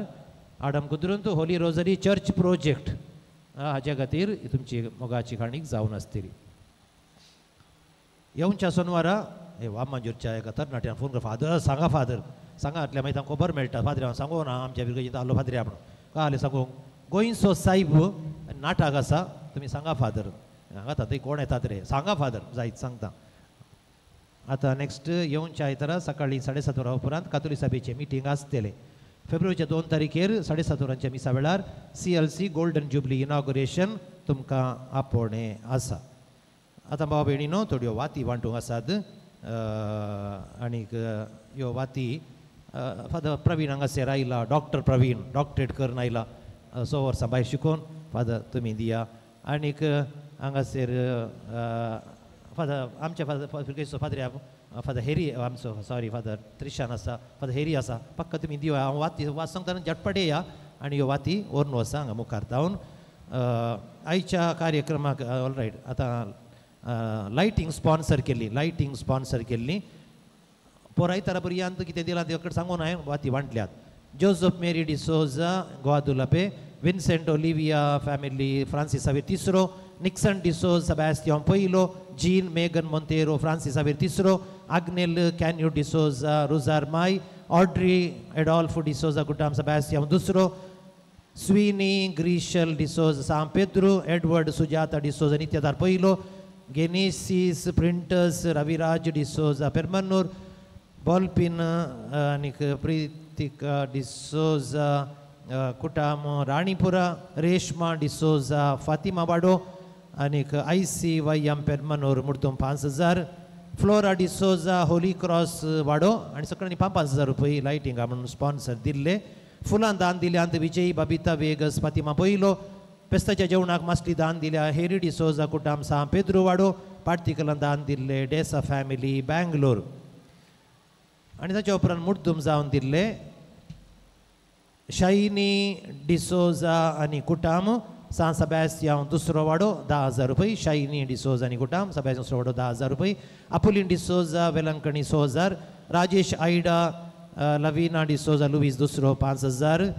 आडम कुद्रुंत होली रोजरी चर्च प्रोजेक्ट हाच्या खातीर तुमची मोगाची काणीक जावन आसतली. येवच्या सोनवारा हे वामांजूरच्या एका तरणाट्यान फोन कर, फादर सांगा, फादर सांगा, आटल्या मागीर तांकां खबर मेळटा. फादर सांगू ना आमच्या फिरगजींत आहलो फादर म्हणून काय सांगू, गोंयचो सायब नाटक आसा तुमी सांगा फादर, हांगा थंय कोण येतात रे, सांगा फादर जायत सांगता. आतां नेक्स्ट येवच्या आयतारा सकाळीं 7:30 वरां उपरांत कातोलीक सभेचें मिटींग आसतलें. फेब्रुवारीच्या 2 तारखेर 7:30 वरांच्या मिसा वेळार CLC golden jubilee inauguration तुमकां आपोवणें आसा. आतां भाव भयणीनो थोड्यो वाती वांटूंक आसात आनीक ह्यो वाती फादर प्रवीण हांगासर आयला, डॉक्टर प्रवीण डॉक्टरेट करून आयला, 6 वर्सां भायर शिकोवन, फादर तुमी दिया. आनीक हांगासर फादर आमच्या फादर फिरगेचो फादर फादर हेरी आमचो सॉरी फादर त्रिशान आसा, फादर हेरी आसा, पक्का तुमी दिया. हांव वाती वाच सांगतना झटपट येया आनी ह्यो वाती व्हरून वचा हांगा मुखार धांवन. आयच्या कार्यक्रमाक ऑल रायट. आतां लायटींग स्पॉन्सर केल्ली, लायटींग स्पॉन्सर केल्ली पोरायतारा पर्यंत कितें दिलां ते कडेन सांगून हांवें वाती वांटल्यात. Joseph Mary D'Souza Guadalupe, Vincent Olivia family Francis Xavier तिसरो, निक्सन डिसोज सेबास्तियांव पयलो, जीन मेगन मोंतेरो फ्रांसीस सावेर तिसरो, आग्नेल कॅन्यू डिसोजा रुजार माय, ऑड्री एडॉल्फो डिसोजा कुटाम सेबास्तियांव दुसरो, स्विनी ग्रीशल डिसोज सांग पेद्रू, एडवर्ड सुजाता डिसोजा नित्यदार पयलो, गेनेसीस प्रिंटर्स रविराज डिसोजा पेरमन्नूर, बॉलपिन आनीक प्रितिका डिसोजा कुटाम राणीपुरा, रेशमा डिसोजा फातिमा वाडो आनीक ICYM Permanur मुर्दम 5000, flora D'Souza Holi cross वाडो आनी सगळ्यांनी 5,000 रुपये लायटिंगा म्हणून स्पॉन्सर दिल्ले. फुलां दान दिल्यांत विजयी बबिता वेगस फातिमा पयलो, पेस्ताच्या जेवणाक मासली दान दिल्या हेरी डिसोजा कुटाम सांग पेद्रू वाडो, पार्टिकलां दान दिल्ले डेसा फॅमिली बँगलोर आनी ताच्या उपरांत मुर्दूम जावन दिल्ले शायनी डिसोजा आनी कुटाम सांग सेबास्तियांव दुसरो वाडो 10,000 रुपये, शायनी डिसोजा आनी कुटाम सेबास्तियांव दुसरो वाडो 10,000 रुपये, आपुलीन डिसोजा वेलंकणी 6,000, राजेश आयडा लवीना डिसोजा लुवीस दुसरो 5,000,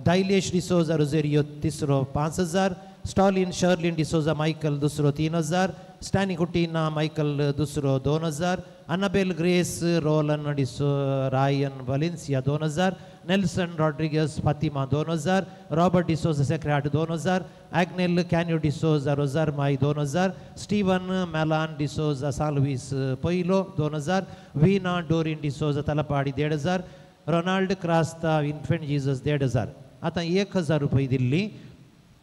दायलेश डिसोजा रोजेरियो तिसरो 5,000, स्टॉलिन शर्लिन डिसोजा मायकल दुसरो 3,000, स्टॅनी कुटीना मायकल दुसरो 2,000, अनाबेल ग्रेस रोलन डिसो रायन वलेन्सिया 2,000, नेल्सन रॉड्रिगस फातिमा 2,000, रॉबर्ट डिसोजा सेक्रेट 2,000, आग्नेल कॅन्यू डिसोजा रोजार माय 2,000, स्टीवन मेलान डिसोजा सालवीस पयलो 2,000, वीना डोरीन डिसोजा तलपाडी 1,500, रोनाल्ड क्रास्ता इन्फेंट जीजस 1,500. आतां 1,000 रुपये दिल्ली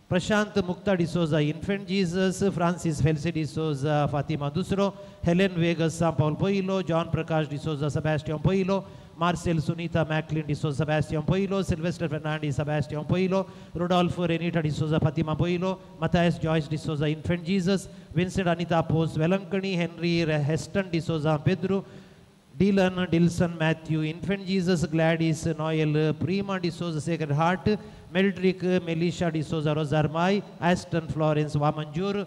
Prashant Mukta D'Souza Infant Jesus, Francis Felcy D'Souza Fatima दुसरो, Helen Vegas San Paul Poilo, John Prakash D'Souza Sebastian Poilo, Marcel Sunita Macklin D'Souza Sebastian Poilo, Sylvester Fernandes Sebastian Poilo, Rodolfo Renita D'Souza Fatima Poilo, Matthias Joyce D'Souza Infant Jesus, Vincent Anita Pose Velankanni, Henry Heston D'Souza Pedro, Dylan Dilson Matthew Infant Jesus, Gladys Noel Prima D'Souza Sacred Heart, Meldrick Melisha D'Souza Rosarmai, Aston Florence Vamanjoor,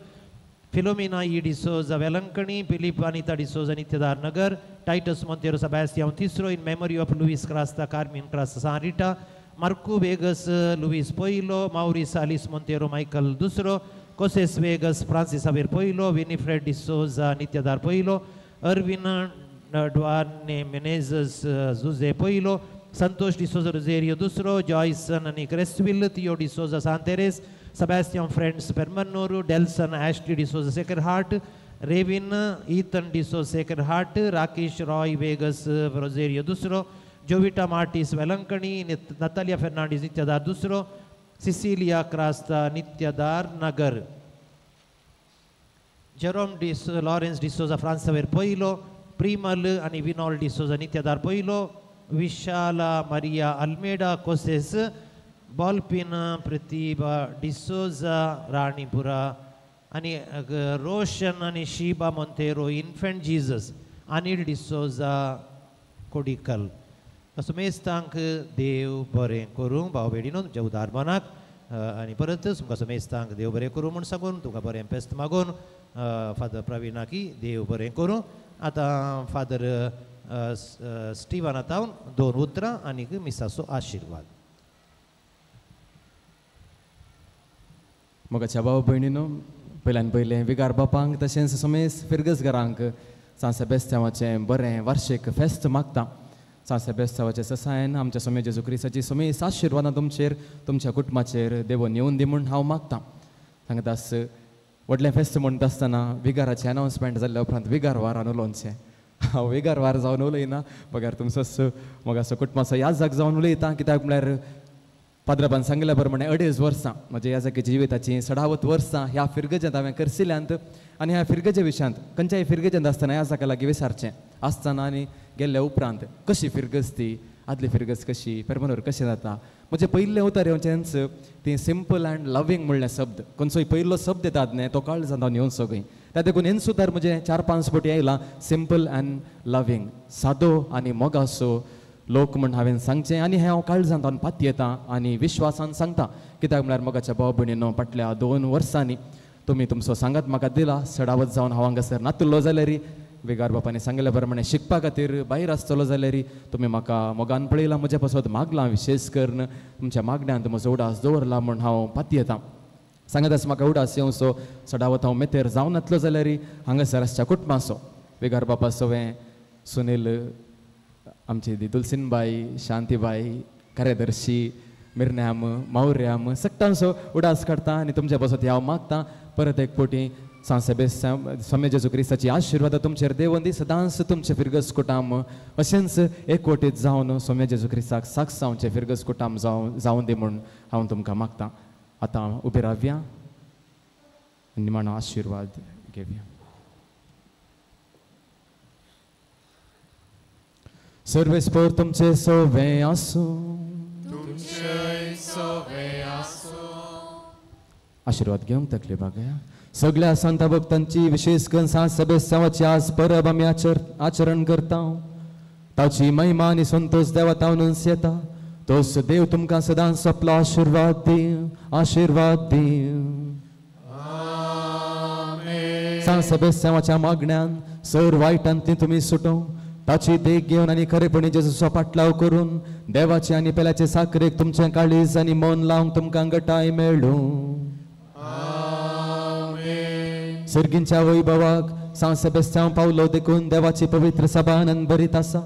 Philomena E D'Souza Velankanni, Philip Anita D'Souza Nityadhar Nagar, Titus Monteiro Sebastian Tisro in memory of Louis Crasta Carmen Crasta Sanrita, Marco Vegas Luis Poilo, Maurice Alice Monteiro Michael Dusro, Coses Vegas Francis Xavier Poilo, Winifred D'Souza Nityadhar Poilo, Erwin Duane Menezes Jose Poilo, Santosh D'Souza Rosario Dusro, Joyson आनी Cresville, Theo D'Souza Santeres, Sebastian Friends Permanur, Delson Ashley D'Souza Sacred Heart, Revin Ethan D'Souza Sacred Heart, Rakesh Roy Vegas Rosario Dusro, Jovita Martis Velankanni, Natalia Fernandes Nityadhar Dusro, Cecilia Crasta Nityadhar Nagar, Jerome Lawrence D'Souza Francis Xavier Poilo, Primal आनी विनोल डिसोजा नित्यदार पोयलो, विशाला मारिया अल्मेडा कोसेस, बॉल्पिन प्रतिभा डिसोजा राणीपुरा आनी रोशन आनी Shiba Monteiro Infant Jesus, Anil D'Souza Kodikal. सुमेस्तांक देव बरें करूं. भाव भयणीनो, तुमच्या उदारमनाक आनी परत तुमकां सुमेस्तांक देव बरें करूं म्हूण सांगून तुमकां बरें पेस्त मागून फादर प्रवीणाकी देव बरें करूं. आतां फादर स्टिवन आतां दोन उतरां आनी मिसाचो आशिर्वाद. मोगाच्या भाव भयणीनो, पयल्यान पयलें विगार बापांक तशेंच समेस फिरगजगारांक सांत सेबेस्त्यांवाचें बरें वार्षीक फेस्त मागता. सांत सेबेस्त्यांवाचें ससायन आमच्या सोमे जेजू क्रिस्ताची समेस आशिर्वादां तुमचेर तुमच्या कुटुंबाचेर देवून येवन दी म्हूण हांव मागता. सांगतास व्हडलें फेस्त म्हणटा आसतना विगाराचें अनावन्समेंट जाल्ल्या उपरांत विगार वारान उलोवचें. हांव विगार वार जावन उलयना, बगर तुमचोच मोगाचो कुटुंबाचो याजक जावन उलयता. कित्याक म्हळ्यार पाद्राबान सांगिल्ल्या प्रमाणे 2.5 वर्सां म्हज्या याजकीच्या जिविताचीं सडावत वर्सां ह्या फिरगजेंत हांवें करसिल्यांत आनी ह्या फिरगजे विशयांत खंयच्याय फिरगजेंत आसतना याजका लागीं विचारचें आसतना आनी गेल्ल्या उपरांत कशी फिरगज ती, आदली फिरगज कशी, पेरमनूर कशें जाता. म्हजें पयलें उतर येवचेंच ती सिंपल अँड लवींग म्हणलें शब्द. खंयचोय पयलो शब्द येतात न्ही तो काळजांत हांव येवन सगळीं त्या देखून हेंच उतर म्हजें 4-5 फावटी आयलां, सिंपल अँड लवींग, सादो आनी मोगासो लोक म्हण हांवें सांगचें. आनी हें हांव काळजांत हांव पातयेतां आनी विश्वासान सांगता. कित्याक म्हळ्यार मोगाच्या भाव भयणीनो, फाटल्या 2 वर्सांनी तुमी तुमचो सांगात म्हाका दिला. सडावत जावन हांव हांगासर नातुल्लो जाल्यार विगार बापांनी सांगिल्ल्या प्रमाणे शिकपा खातीर भायर आसतलो जाल्यार तुमी म्हाका मोगान पळयलां, म्हज्या पासत मागलां, विशेश करून तुमच्या मागण्यांत म्हजो उडास दवरला म्हूण हांव पातयेतां. सांगत आसा म्हाका उडास येवचो, सडावत हांव मेतेर जावन नातलो जाल्यार हांगासर आसच्या कुटुंबाचो विगार बापा सवें सुनील, आमची दी तुलसीनबाई, शांतीबाई, कार्यदर्शी मिरन्याम, मावऱ्याम सगळ्यांचो उडास काडटा आनी तुमच्या पासत हांव मागता. परत एक फावटी सांत सेबेस्त्यांव स्वामी जेजू क्रिस्ताची आशिर्वाद तुमचेर देवोन दी सदांच तुमचें फिरगज कुटाम अशेंच एकवटीत जावन स्वामी जेजू क्रिस्ताक साक्ष जावचें फिरगज कुटाम जावन दी म्हूण हांव तुमकां मागता. आतां उबे रावया, निमाणो आशिर्वाद घेवया. सर्वेस्पर तुमचे सवे आसूं. आशिर्वाद घेवंक तकली बागया. सगळ्या संत भक्तांची विशेष करून सांत सेबेस्त्यांवाची आज परब आमी आचरण करता. ताची महिमा आनी संतोष देवा तावनूच येता. तोच देव तुमकां सदांच आपलो आशिर्वाद दी, आशिर्वाद दी. सांत सेबेस्त्यांवाच्या मागण्यान सर वायटांतली तुमी सुटों. ताची देख घेवन आनी खरेपणी जेजूचो पाटलाव करून देवाचे आनी पेल्याचे साकरेक तुमचें काळीज आनी मन लावंक तुमकां गटाय मेळूं. सर्गींच्या वैभवाक सांत सेबेस्त्यांव पावलो देखून देवाची पवित्र सभा आनंद भरीत आसा.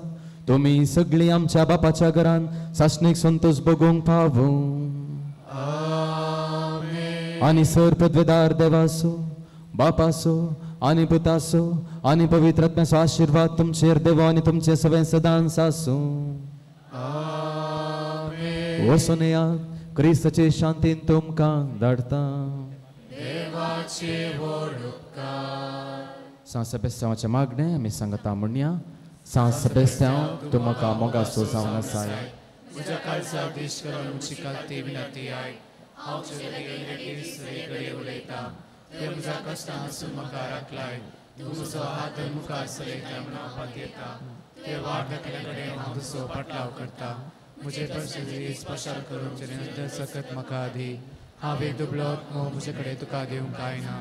तुमी सगळीं आमच्या बापाच्या घरान सासणीक संतोष भोगूंक पावूं. आनी सर पदवेदार देवाचो, बापाचो आनी पुताचो आनी पवित्र आत्म्याचो आशिर्वाद तुमचेर देवो आनी तुमचे सगळें सदांच आसूं. वचून येयात, क्रिस्ताचे शांतीन तुमकां धाडटा. देवाचे व्हड उपकार. सांत सेबेस्त्यांवाचें मागणें आमी सांगता म्हणया. सांत सेबेस्त्यांव तूं म्हाका मोगाचो जावन आसाय. म्हज्या काळजा देश करून म्हजी कालती विनंती आयक. हांव तुजे लागीं घडये उलयतां. ते म्हज्या कश्टां आसून म्हाका राखलाय. तूं म्हजो हात मुखार चलयता म्हूण हांव पातयेता. ते वाट दाखयल्या कडेन हांव तुजो पाटलाव करता. म्हजे परिस्थिती पशाल करून म्हजे नदर सकत म्हाका दी. हांव एक दुबळो मोह म्हजे कडेन तुका दिवंक कांय ना.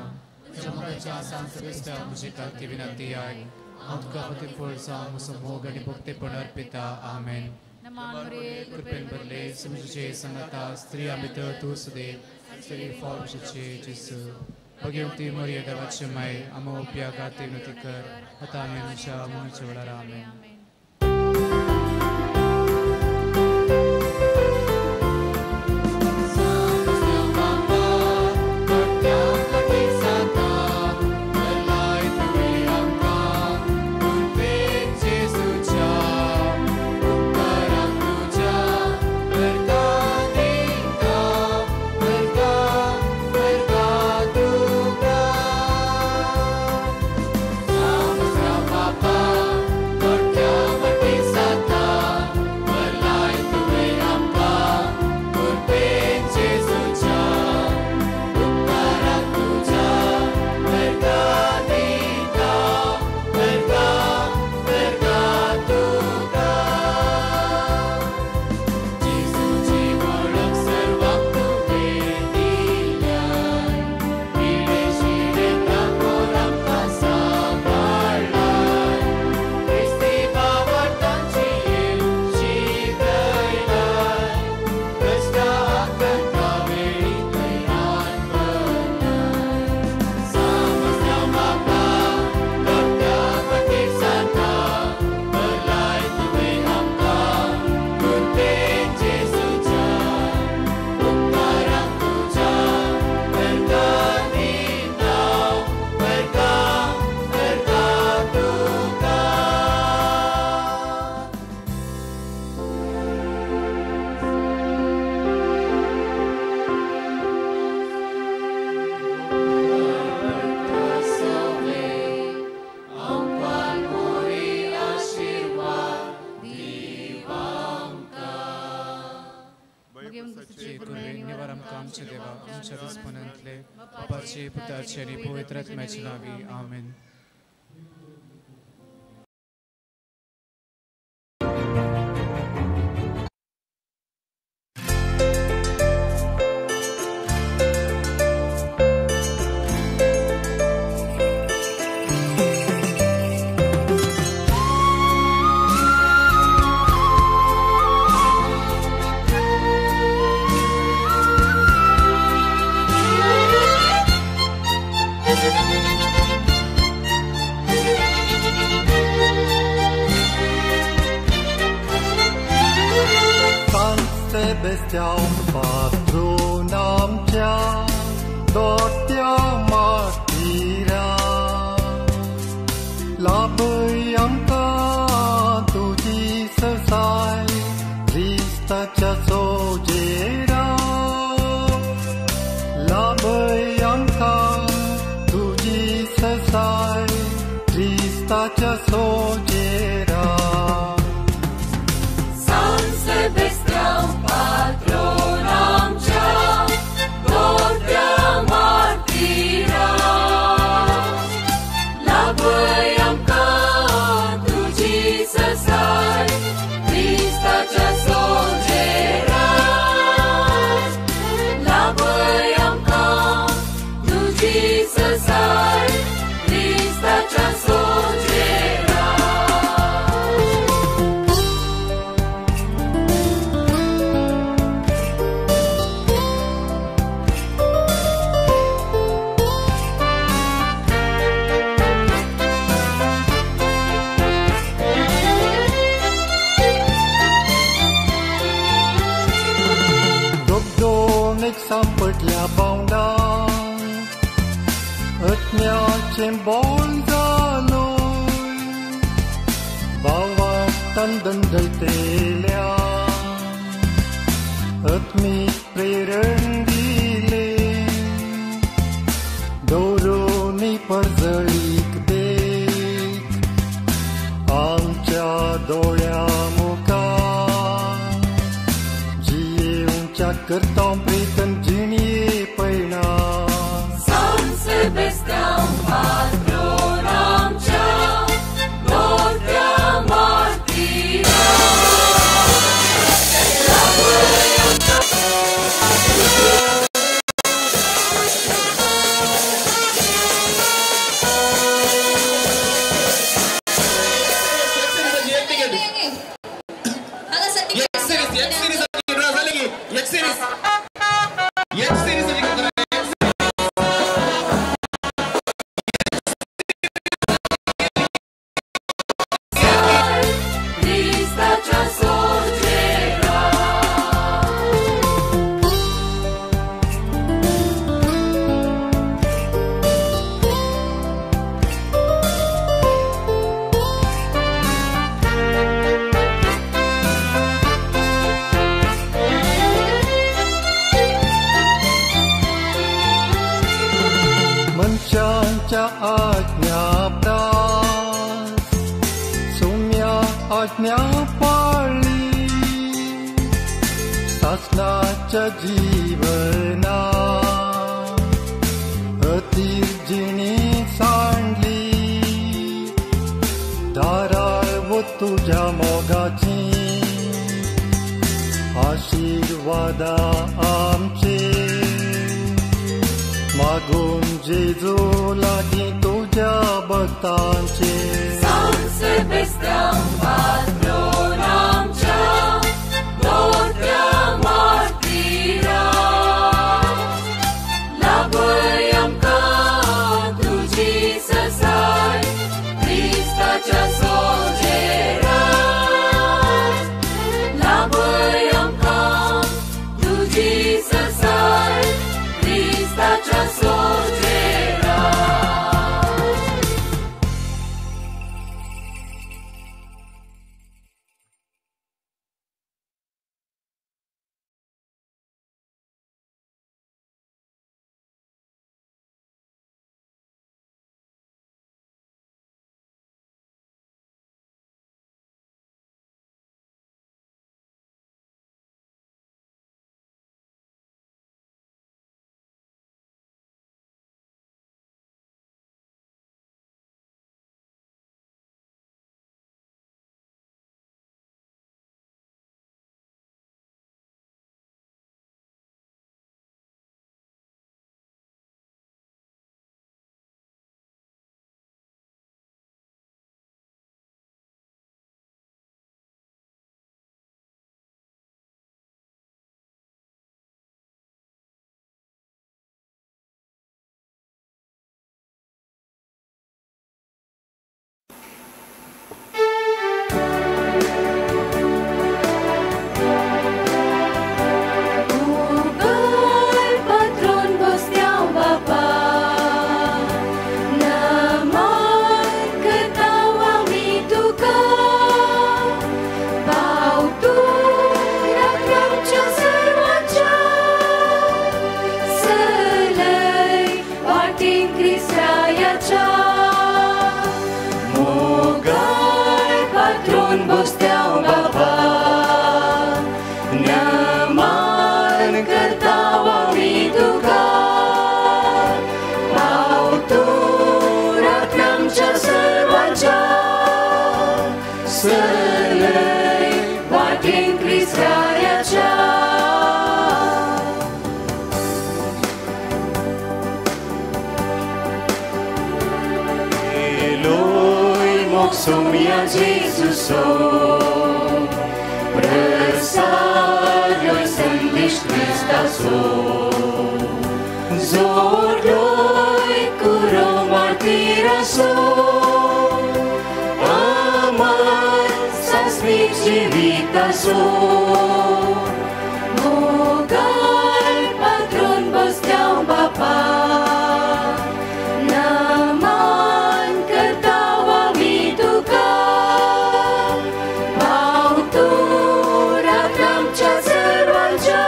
म्हज्या मोगाच्या सांत सेबेस्त्यांव म्हजी कालती विनंती आयक. हांव तुका फतेफळ जावं म्हजो मोग आनी भक्तेपण अर्पिता. आमेन. कृपेन भरले तुझे संगता स्त्रियां भितर तूं सुदेव स्त्री फळ तुझे जेसू. भगवती मरिया देवाचे माय आमो उपयागाती विनंती कर आतां आनी आमच्या मरणाच्या वेळार. आमेन. पुताचे आनी पवित्र आत्म्याचे नांवी. आमेन. पात्रून आमच्या दोट्या माटिरा लाभय आमकां तुजी सरसाय क्रिस्ताच्या सोजेरा. लाभय आमकां तुजी सरसाय क्रिस्ताच्या सोजेरा. सांपडल्या बावडा अत्म्याचें बोल जालो भावाक दंडयतेल्या आत्मीक प्रेरण दिले दवरून परजळीक देख आमच्या दोळ्या मुखार जियेवच्या करता प्रेतन जिणये पयणा San Sebastian patron आमच्या मोठ्या मार्तीरा. क्रिस्ताच्या सोजेरा. मनशांच्या आज्ञा प्रास सोम्या आज्ञा पाळली सासनाच्या जीवना अतीर जिणी सांडली दाराळ वो तुझ्या मोगाची आशीर्वादा आमचे मागून जेजू लागीं तुझ्या भक्तांचे. San Sebastian patron आमच्या मोठ्या मार्तीरा. लाभय आमकां तुजी ससाय क्रिस्ताच्या सोजेरा. लाभय आमकां तुजी ससाय क्रिस्ताच्या सोजेरा. उगल patron बसत्याव बापा नमन करताव आमी तुका पाव तूं राखणाच्या सर्वांच्या सलय वाटेन क्रिस्तायाच्या. मोगाळ patron बसत्याव बापा नमन करताव आमी तुका पाव तूं राखणाच्या सर्वांच्या सलय वाटेन क्रिस्तायाच्या. Eloi mok sumia Jesuso Presarjoj sandiš Kristaso Zorgloj kuro martiraso Amar sasmik živitaso Mogal patron bostjav bapa Naman kartava mi tuka Pautura kramča servanča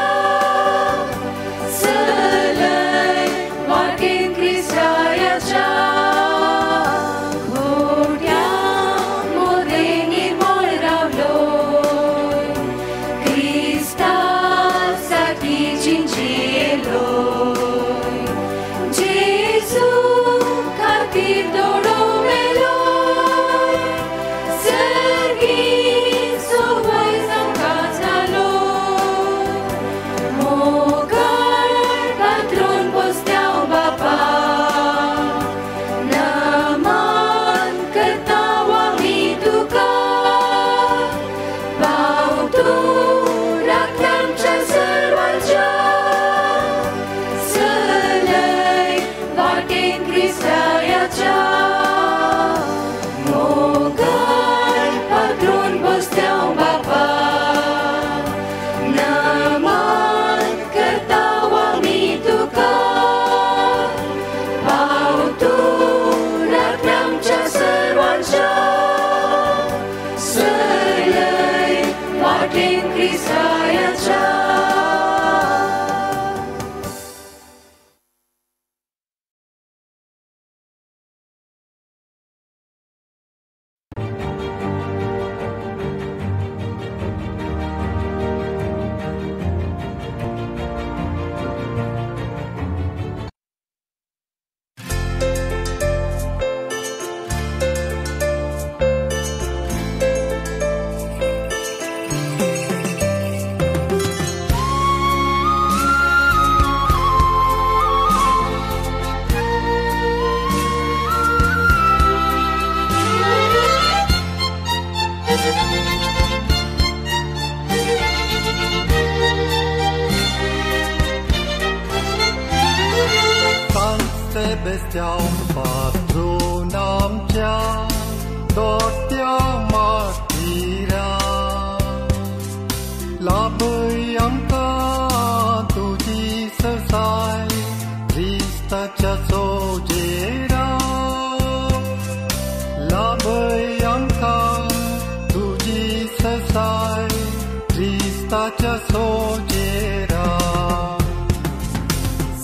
क्रिस्ताच्या सोजेरा.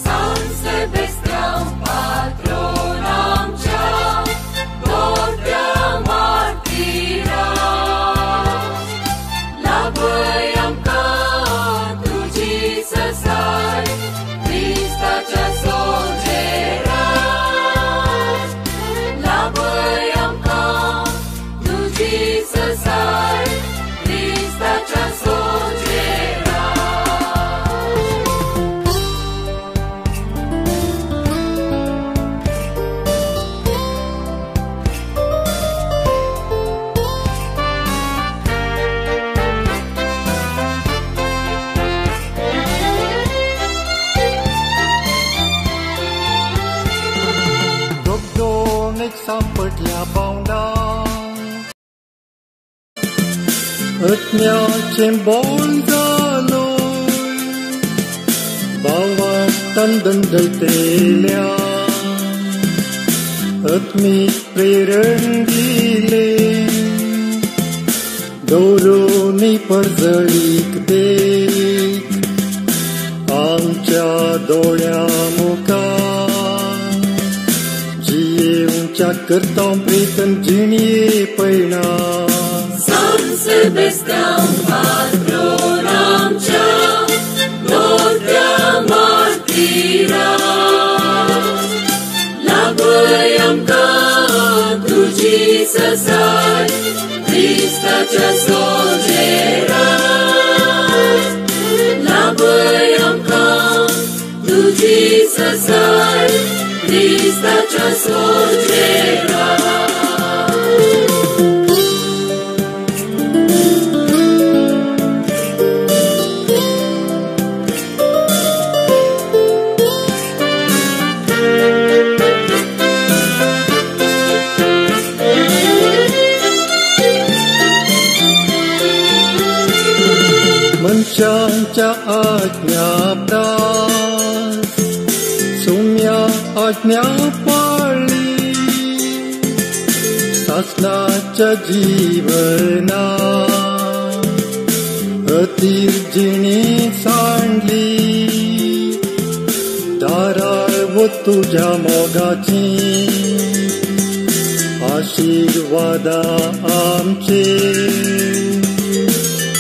San Sebastian patron आमच्या दोट्या मार्तीरा, लाभय आमकां तुजी ससाय क्रिस्ताच्या सोजेरा. लाभय आमकां तुजी ससाय क्रिस्ताच्या सोजेरा. सांपडल्या बावडा आत्म्याचें बोल जालो भावान दंडयतेल्या आत्मीक प्रेरण दिले दवरून परजळीक देख आमच्या दोळ्या मुखार जियेवच्या करता प्रीतन जिणये पयणा. San Sebastian patron आमच्या दोट्या मार्तीरा, लाभय आमकां तुजी ससाय क्रिस्ताच्या सोजेरा. लाभय आमकां तुजी ससाय क्रिस्ताच्या सोजेरा. मनशांच्या आज्ञा प्रास सुम्या आज्ञा पाळली सासनाच्या जीवना अतीर जिणी सांडली दाराळ वो तुझ्या मोगाची आशीर्वादा आमचे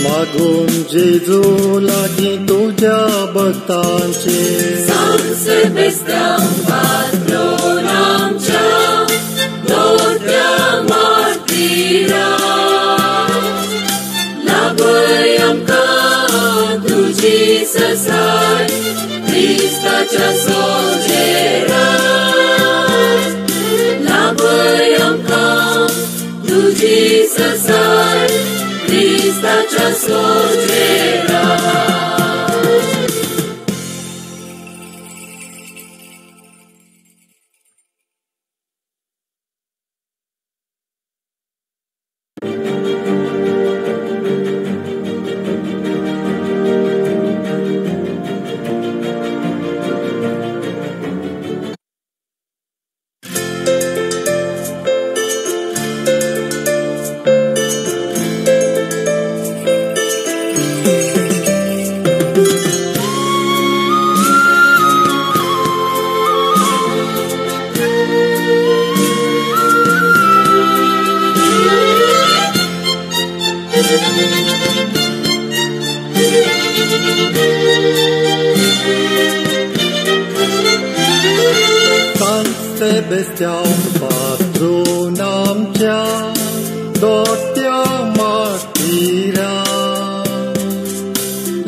मागून जेजू लागीं तुज्या भक्तांचे. San Sebastian patron आमच्या दोट्या मार्तीरा, लाभय आमकां तुजी ससाय क्रिस्ताच्या सोजेरा. लाभय आमकां तुजी ससाय क्रिस्ताच्या सोजेरा. San Sebastian patron आमच्या दोट्या मार्तीरा,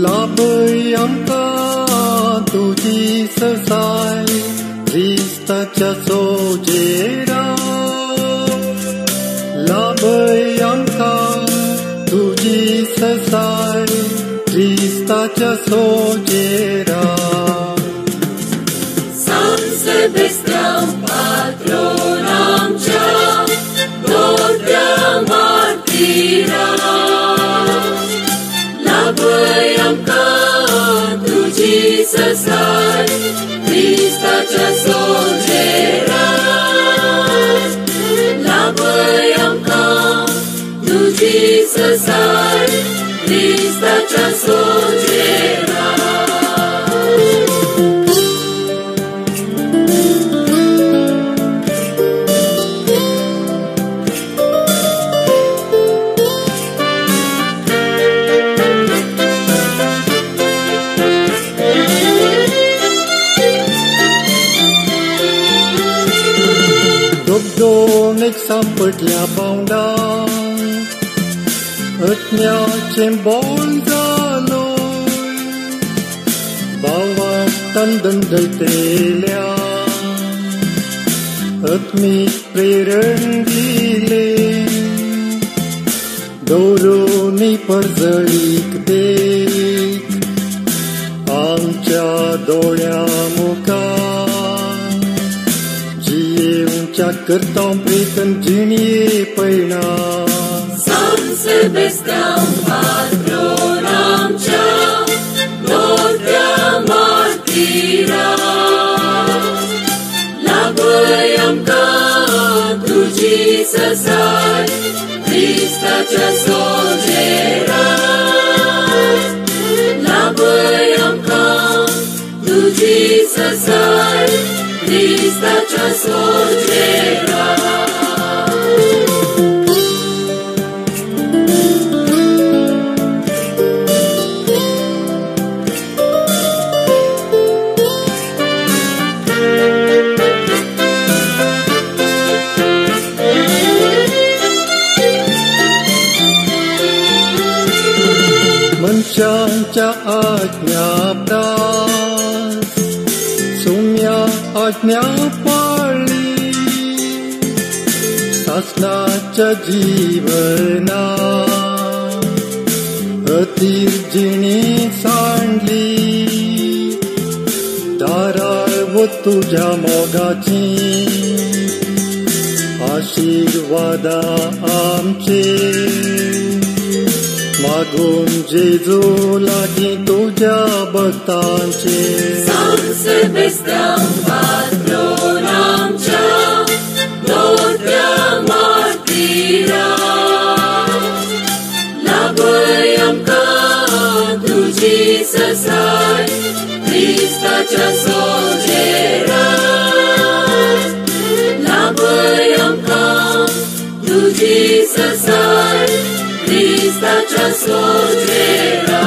लाभय आमकां तुजी ससाय क्रिस्ताच्या सोजेरा. लाभय आमकां तुजी ससाय क्रिस्ताच्या सोजेरा. San Sebastian patron आमच्या दोट्या मार्तीरा, लाभय आमकां तुजी ससाय क्रिस्ताच्या सोजेरा. लाभय आमकां तुजी ससाय क्रिस्ताच्या सोजेरा. दोन सांपडल्या बावडा आत्म्याचें बोल जालो भावान दंडयतेल्या आत्मीक प्रेरण दिले दवरून परजळीक देख आमच्या दोळ्या मुखार जियेवच्या करता प्रेतन जिणये पयणा. सांत सेबेस्त्यांव पात्रोन आमच्या दोट्या मार्तीरा, लाभय आमकां तुजी ससाय क्रिस्ताच्या सोजेरा. लाभय आमकां तुजी ससाय क्रिस्ताच्या सोजेरा. मनशांच्या आज्ञा प्रास सुम्या आज्ञा पाळली सासनाच्या जीवना अतीर जिणी सांडली दाराळ वो तुझ्या मोगाची आशीर्वादा आमचे मागून जेजू लागीं तुज्या भक्तांचे. सांत सेबेस्त्यांव पात्रोन आमच्या दोट्या मार्तीरा, लाभय आमकां तुजी ससाय क्रिस्ताच्या सोजेरा. लाभय आमकां तुजी ससाय क्रिस्ताच्या सोजेरा.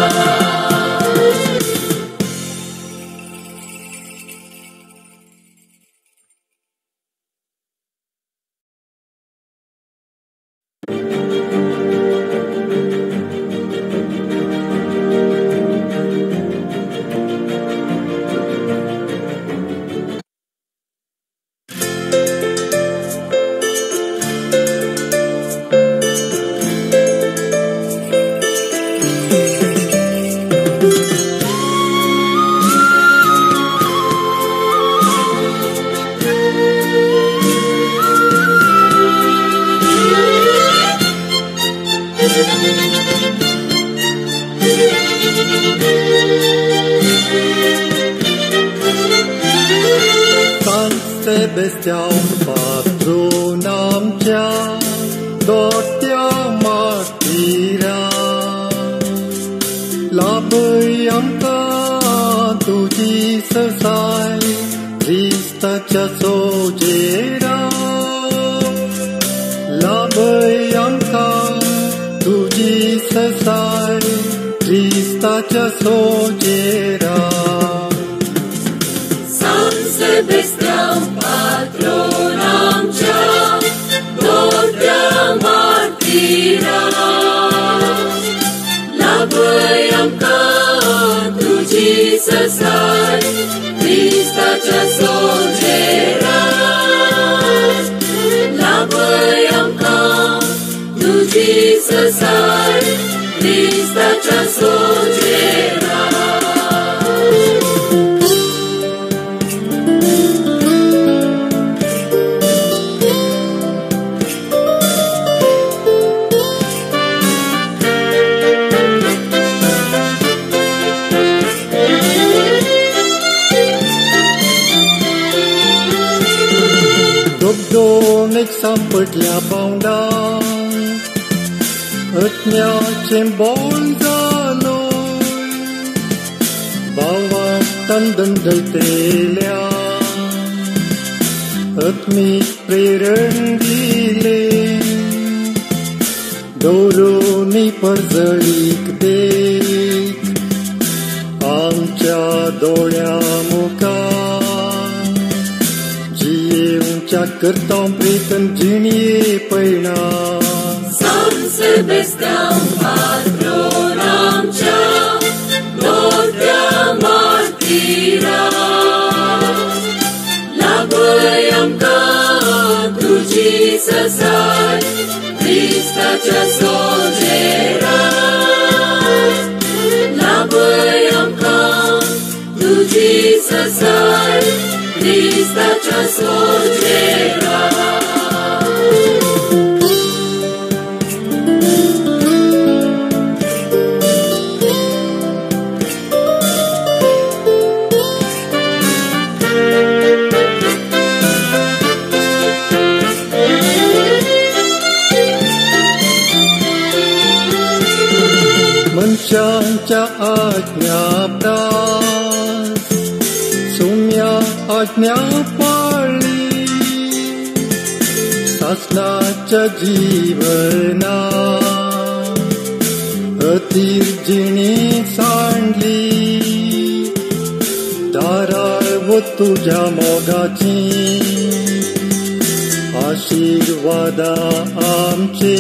सेबेस्त्यांव पात्रोन आमच्या दोट्या मार्तीरा, लाभय आमकां तुजी ससाय क्रिस्ताच्या सोजेरा. लाभय आमकां तुजी ससाय क्रिस्ताच्या सोजेरा. सांत सेबेस्त्यांव पात्रोन आमच्या दोट्या मार्तीरा, लाभय आमकां तुजी ससाय क्रिस्ताच्या सोजेरा. लाभय आमकां तुजी ससाय क्रिस्ताच्या सोजेरा. दोन एक सांपडल्या बावडा आत्म्याचें बोल जालो भावार्थान दंडयतेल्या आत्मीक प्रेरण दिलें दवरून परजळीक देख आमच्या दोळ्या मुखार जियेवच्या करता प्रेतन जिणये पयणा San Sebastian patron आमच्या मोठ्या मार्तीरा लाभय आमकां तुजी ससाय क्रिस्ताच्या सोजेरा लाभय आमकां तुजी ससाय क्रिस्ताच्या सोजेरा. मनशांच्या आज्ञा प्रास सुम्या आज्ञा पाळली सासनाच्या जीवना अतीर जिणी सांडली दारार वो तुज्या मोगाची आशिर्वादा आमचे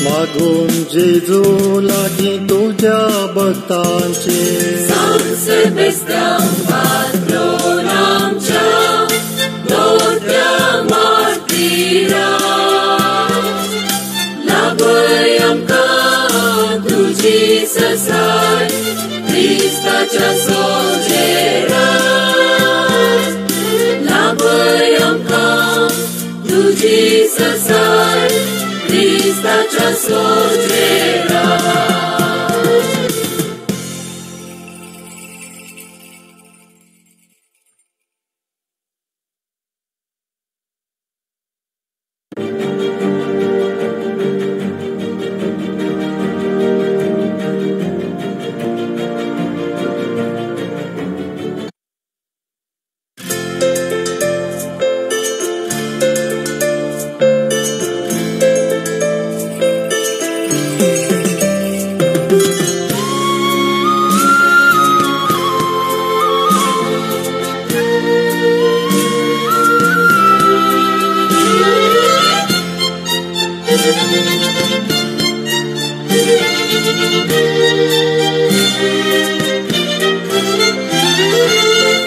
मागून जेजू लागीं तुज्या भक्तांचे. San Sebastian patron आमच्या मोठ्या मार्तीरा लाभय आमकां तुजी ससाय क्रिस्ताच्या सोजेरा लाभय आमकां तुजी ससाय क्रिस्ताच्या सोजेरा.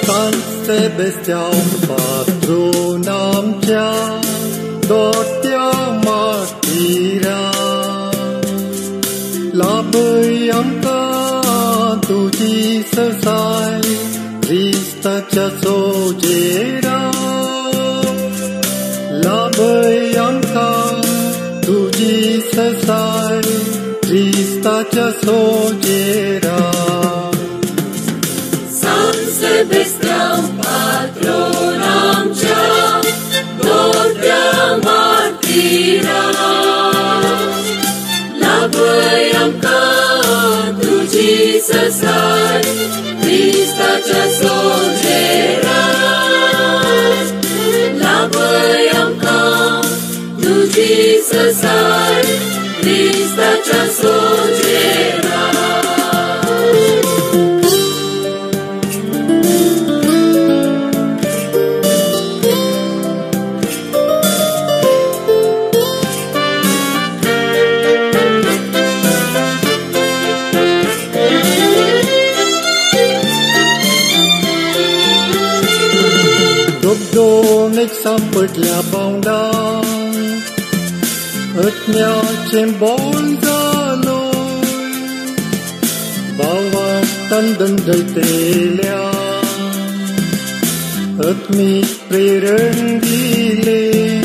San Sebastian patron आमच्या दोट्या मार्तीरा लाभय आमकां तुजी ससाय क्रिस्ताच्या सोजेरा लाभय आमकां तुजी ससाय क्रिस्ताच्या सोजेरा. San Sebastian patron आमच्या मोठ्या मार्तीरा लाभय आमकां तुजी ससाय क्रिस्ताच्या सोजेरा लाभय आमकां तुजी ससाय क्रिस्ताच्या सोजेरा. दोन सांपडल्या बावडा आत्म्याचें बोल जालो भावार्थान दंडयतेल्या आत्मीक प्रेरण दिलें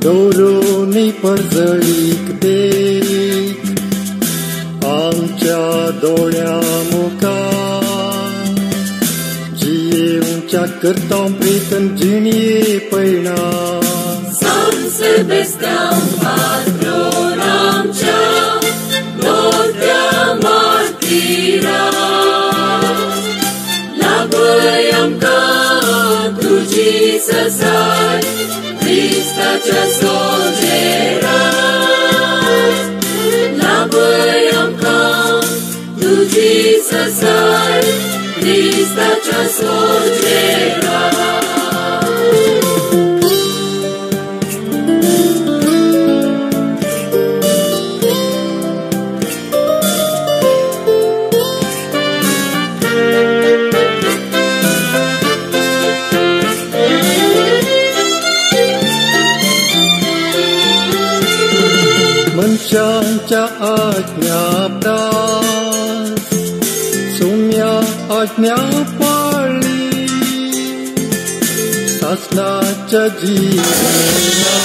दवरून परजळीक देख आमच्या दोळ्या मुखार जियेवच्या करता प्रेतन जिणये पयणा. San Sebastian क्रिस्ताच्या सोजेरा लाभय आमकां तुजी ससाय क्रिस्ताच्या सोजेरा. मनशांच्या आज्ञा प्रास सुम्या आज्ञा पाळली सासनाच्या जीवना.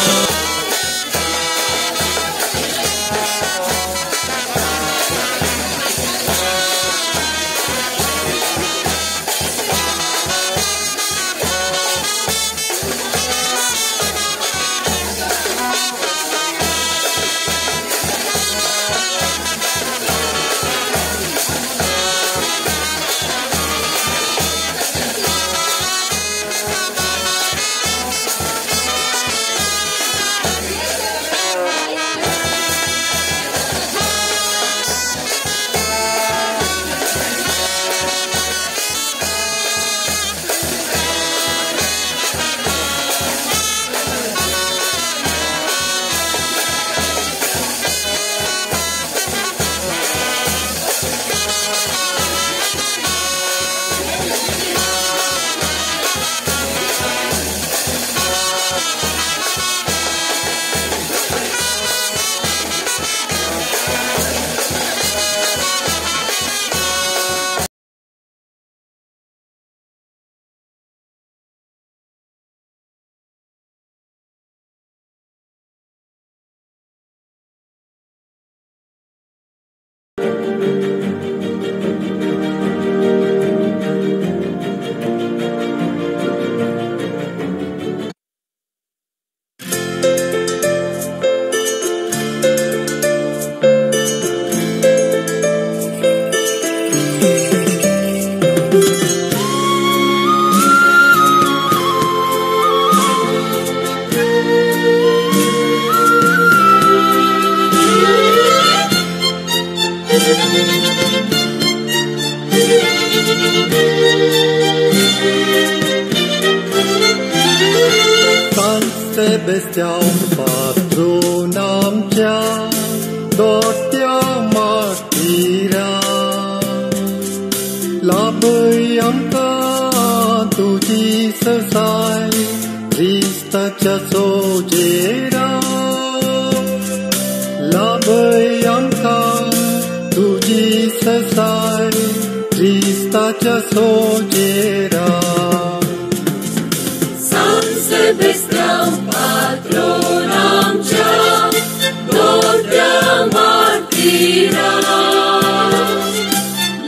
Sebastian patron आमच्या दोट्या मार्टिरा लाभय आमकां तुजी ससाय क्रिस्ताच्या सोजेरा लाभय आमकां तुजी ससाय क्रिस्ताच्या सोजेरा. Sebastian patron आमच्या दोट्या मार्टिरा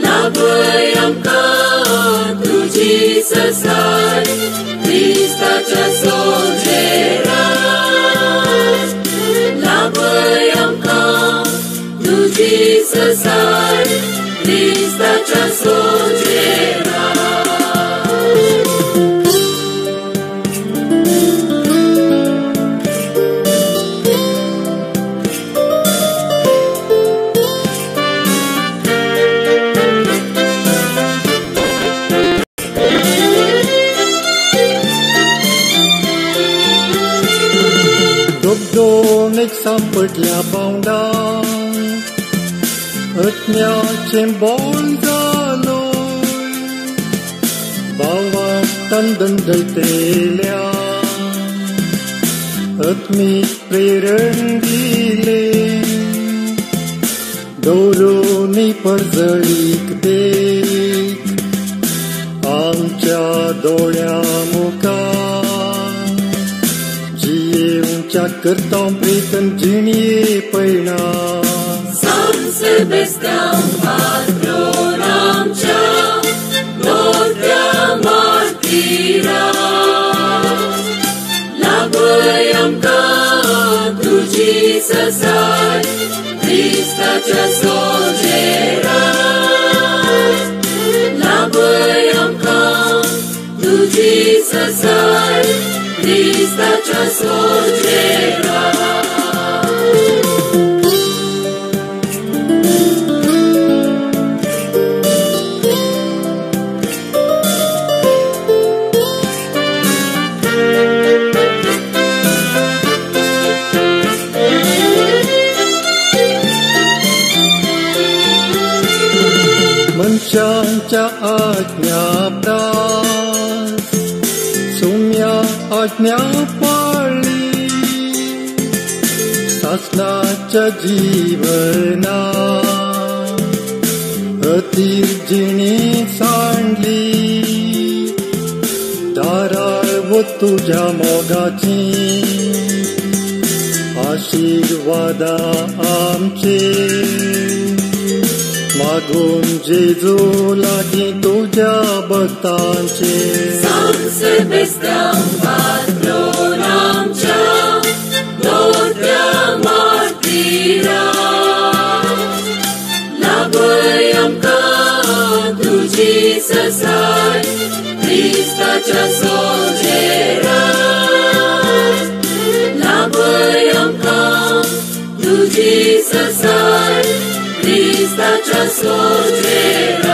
लाभय आमकां तुजी ससाय क्रिस्ताच्या सोजेरा लाभय आमकां तुजी ससाय क्रिस्ताच्या सोजेरा. दोन एक सांपडल्या बावडा अत्म्याचें बोल जालो भावान दंडयतेल्या आत्मीक प्रेरण दिले दवरून परजळीक देख आमच्या दोळ्या मुखार जियेवच्या करता प्रेतन जिणये पयणा. San Sebastian patron आमच्या दोट्या मार्टिरा लाभय आमकां तुजी ससाय क्रिस्ताच्या सोजेरा लाभय आमकां तुजी ससाय क्रिस्ताच्या सोजेरा. सासनाच्या आज्ञा प्रास सुम्या आज्ञा पाळली सासनाच्या जीवना अतीर जिणी सांडली दाराळ वो तुझ्या मोगाची आशीर्वादा आमचे मागून जेजू लागीं तुझ्या भक्तांचे. सांत सेबेस्त्यांव पात्रोन आमच्या दोट्या मार्तीरा लाभय आमकां तुजी ससाय क्रिस्ताच्या सोजेरा लाभय आमकां तुजी ससाय क्रिस्ताच्या सोजेरा.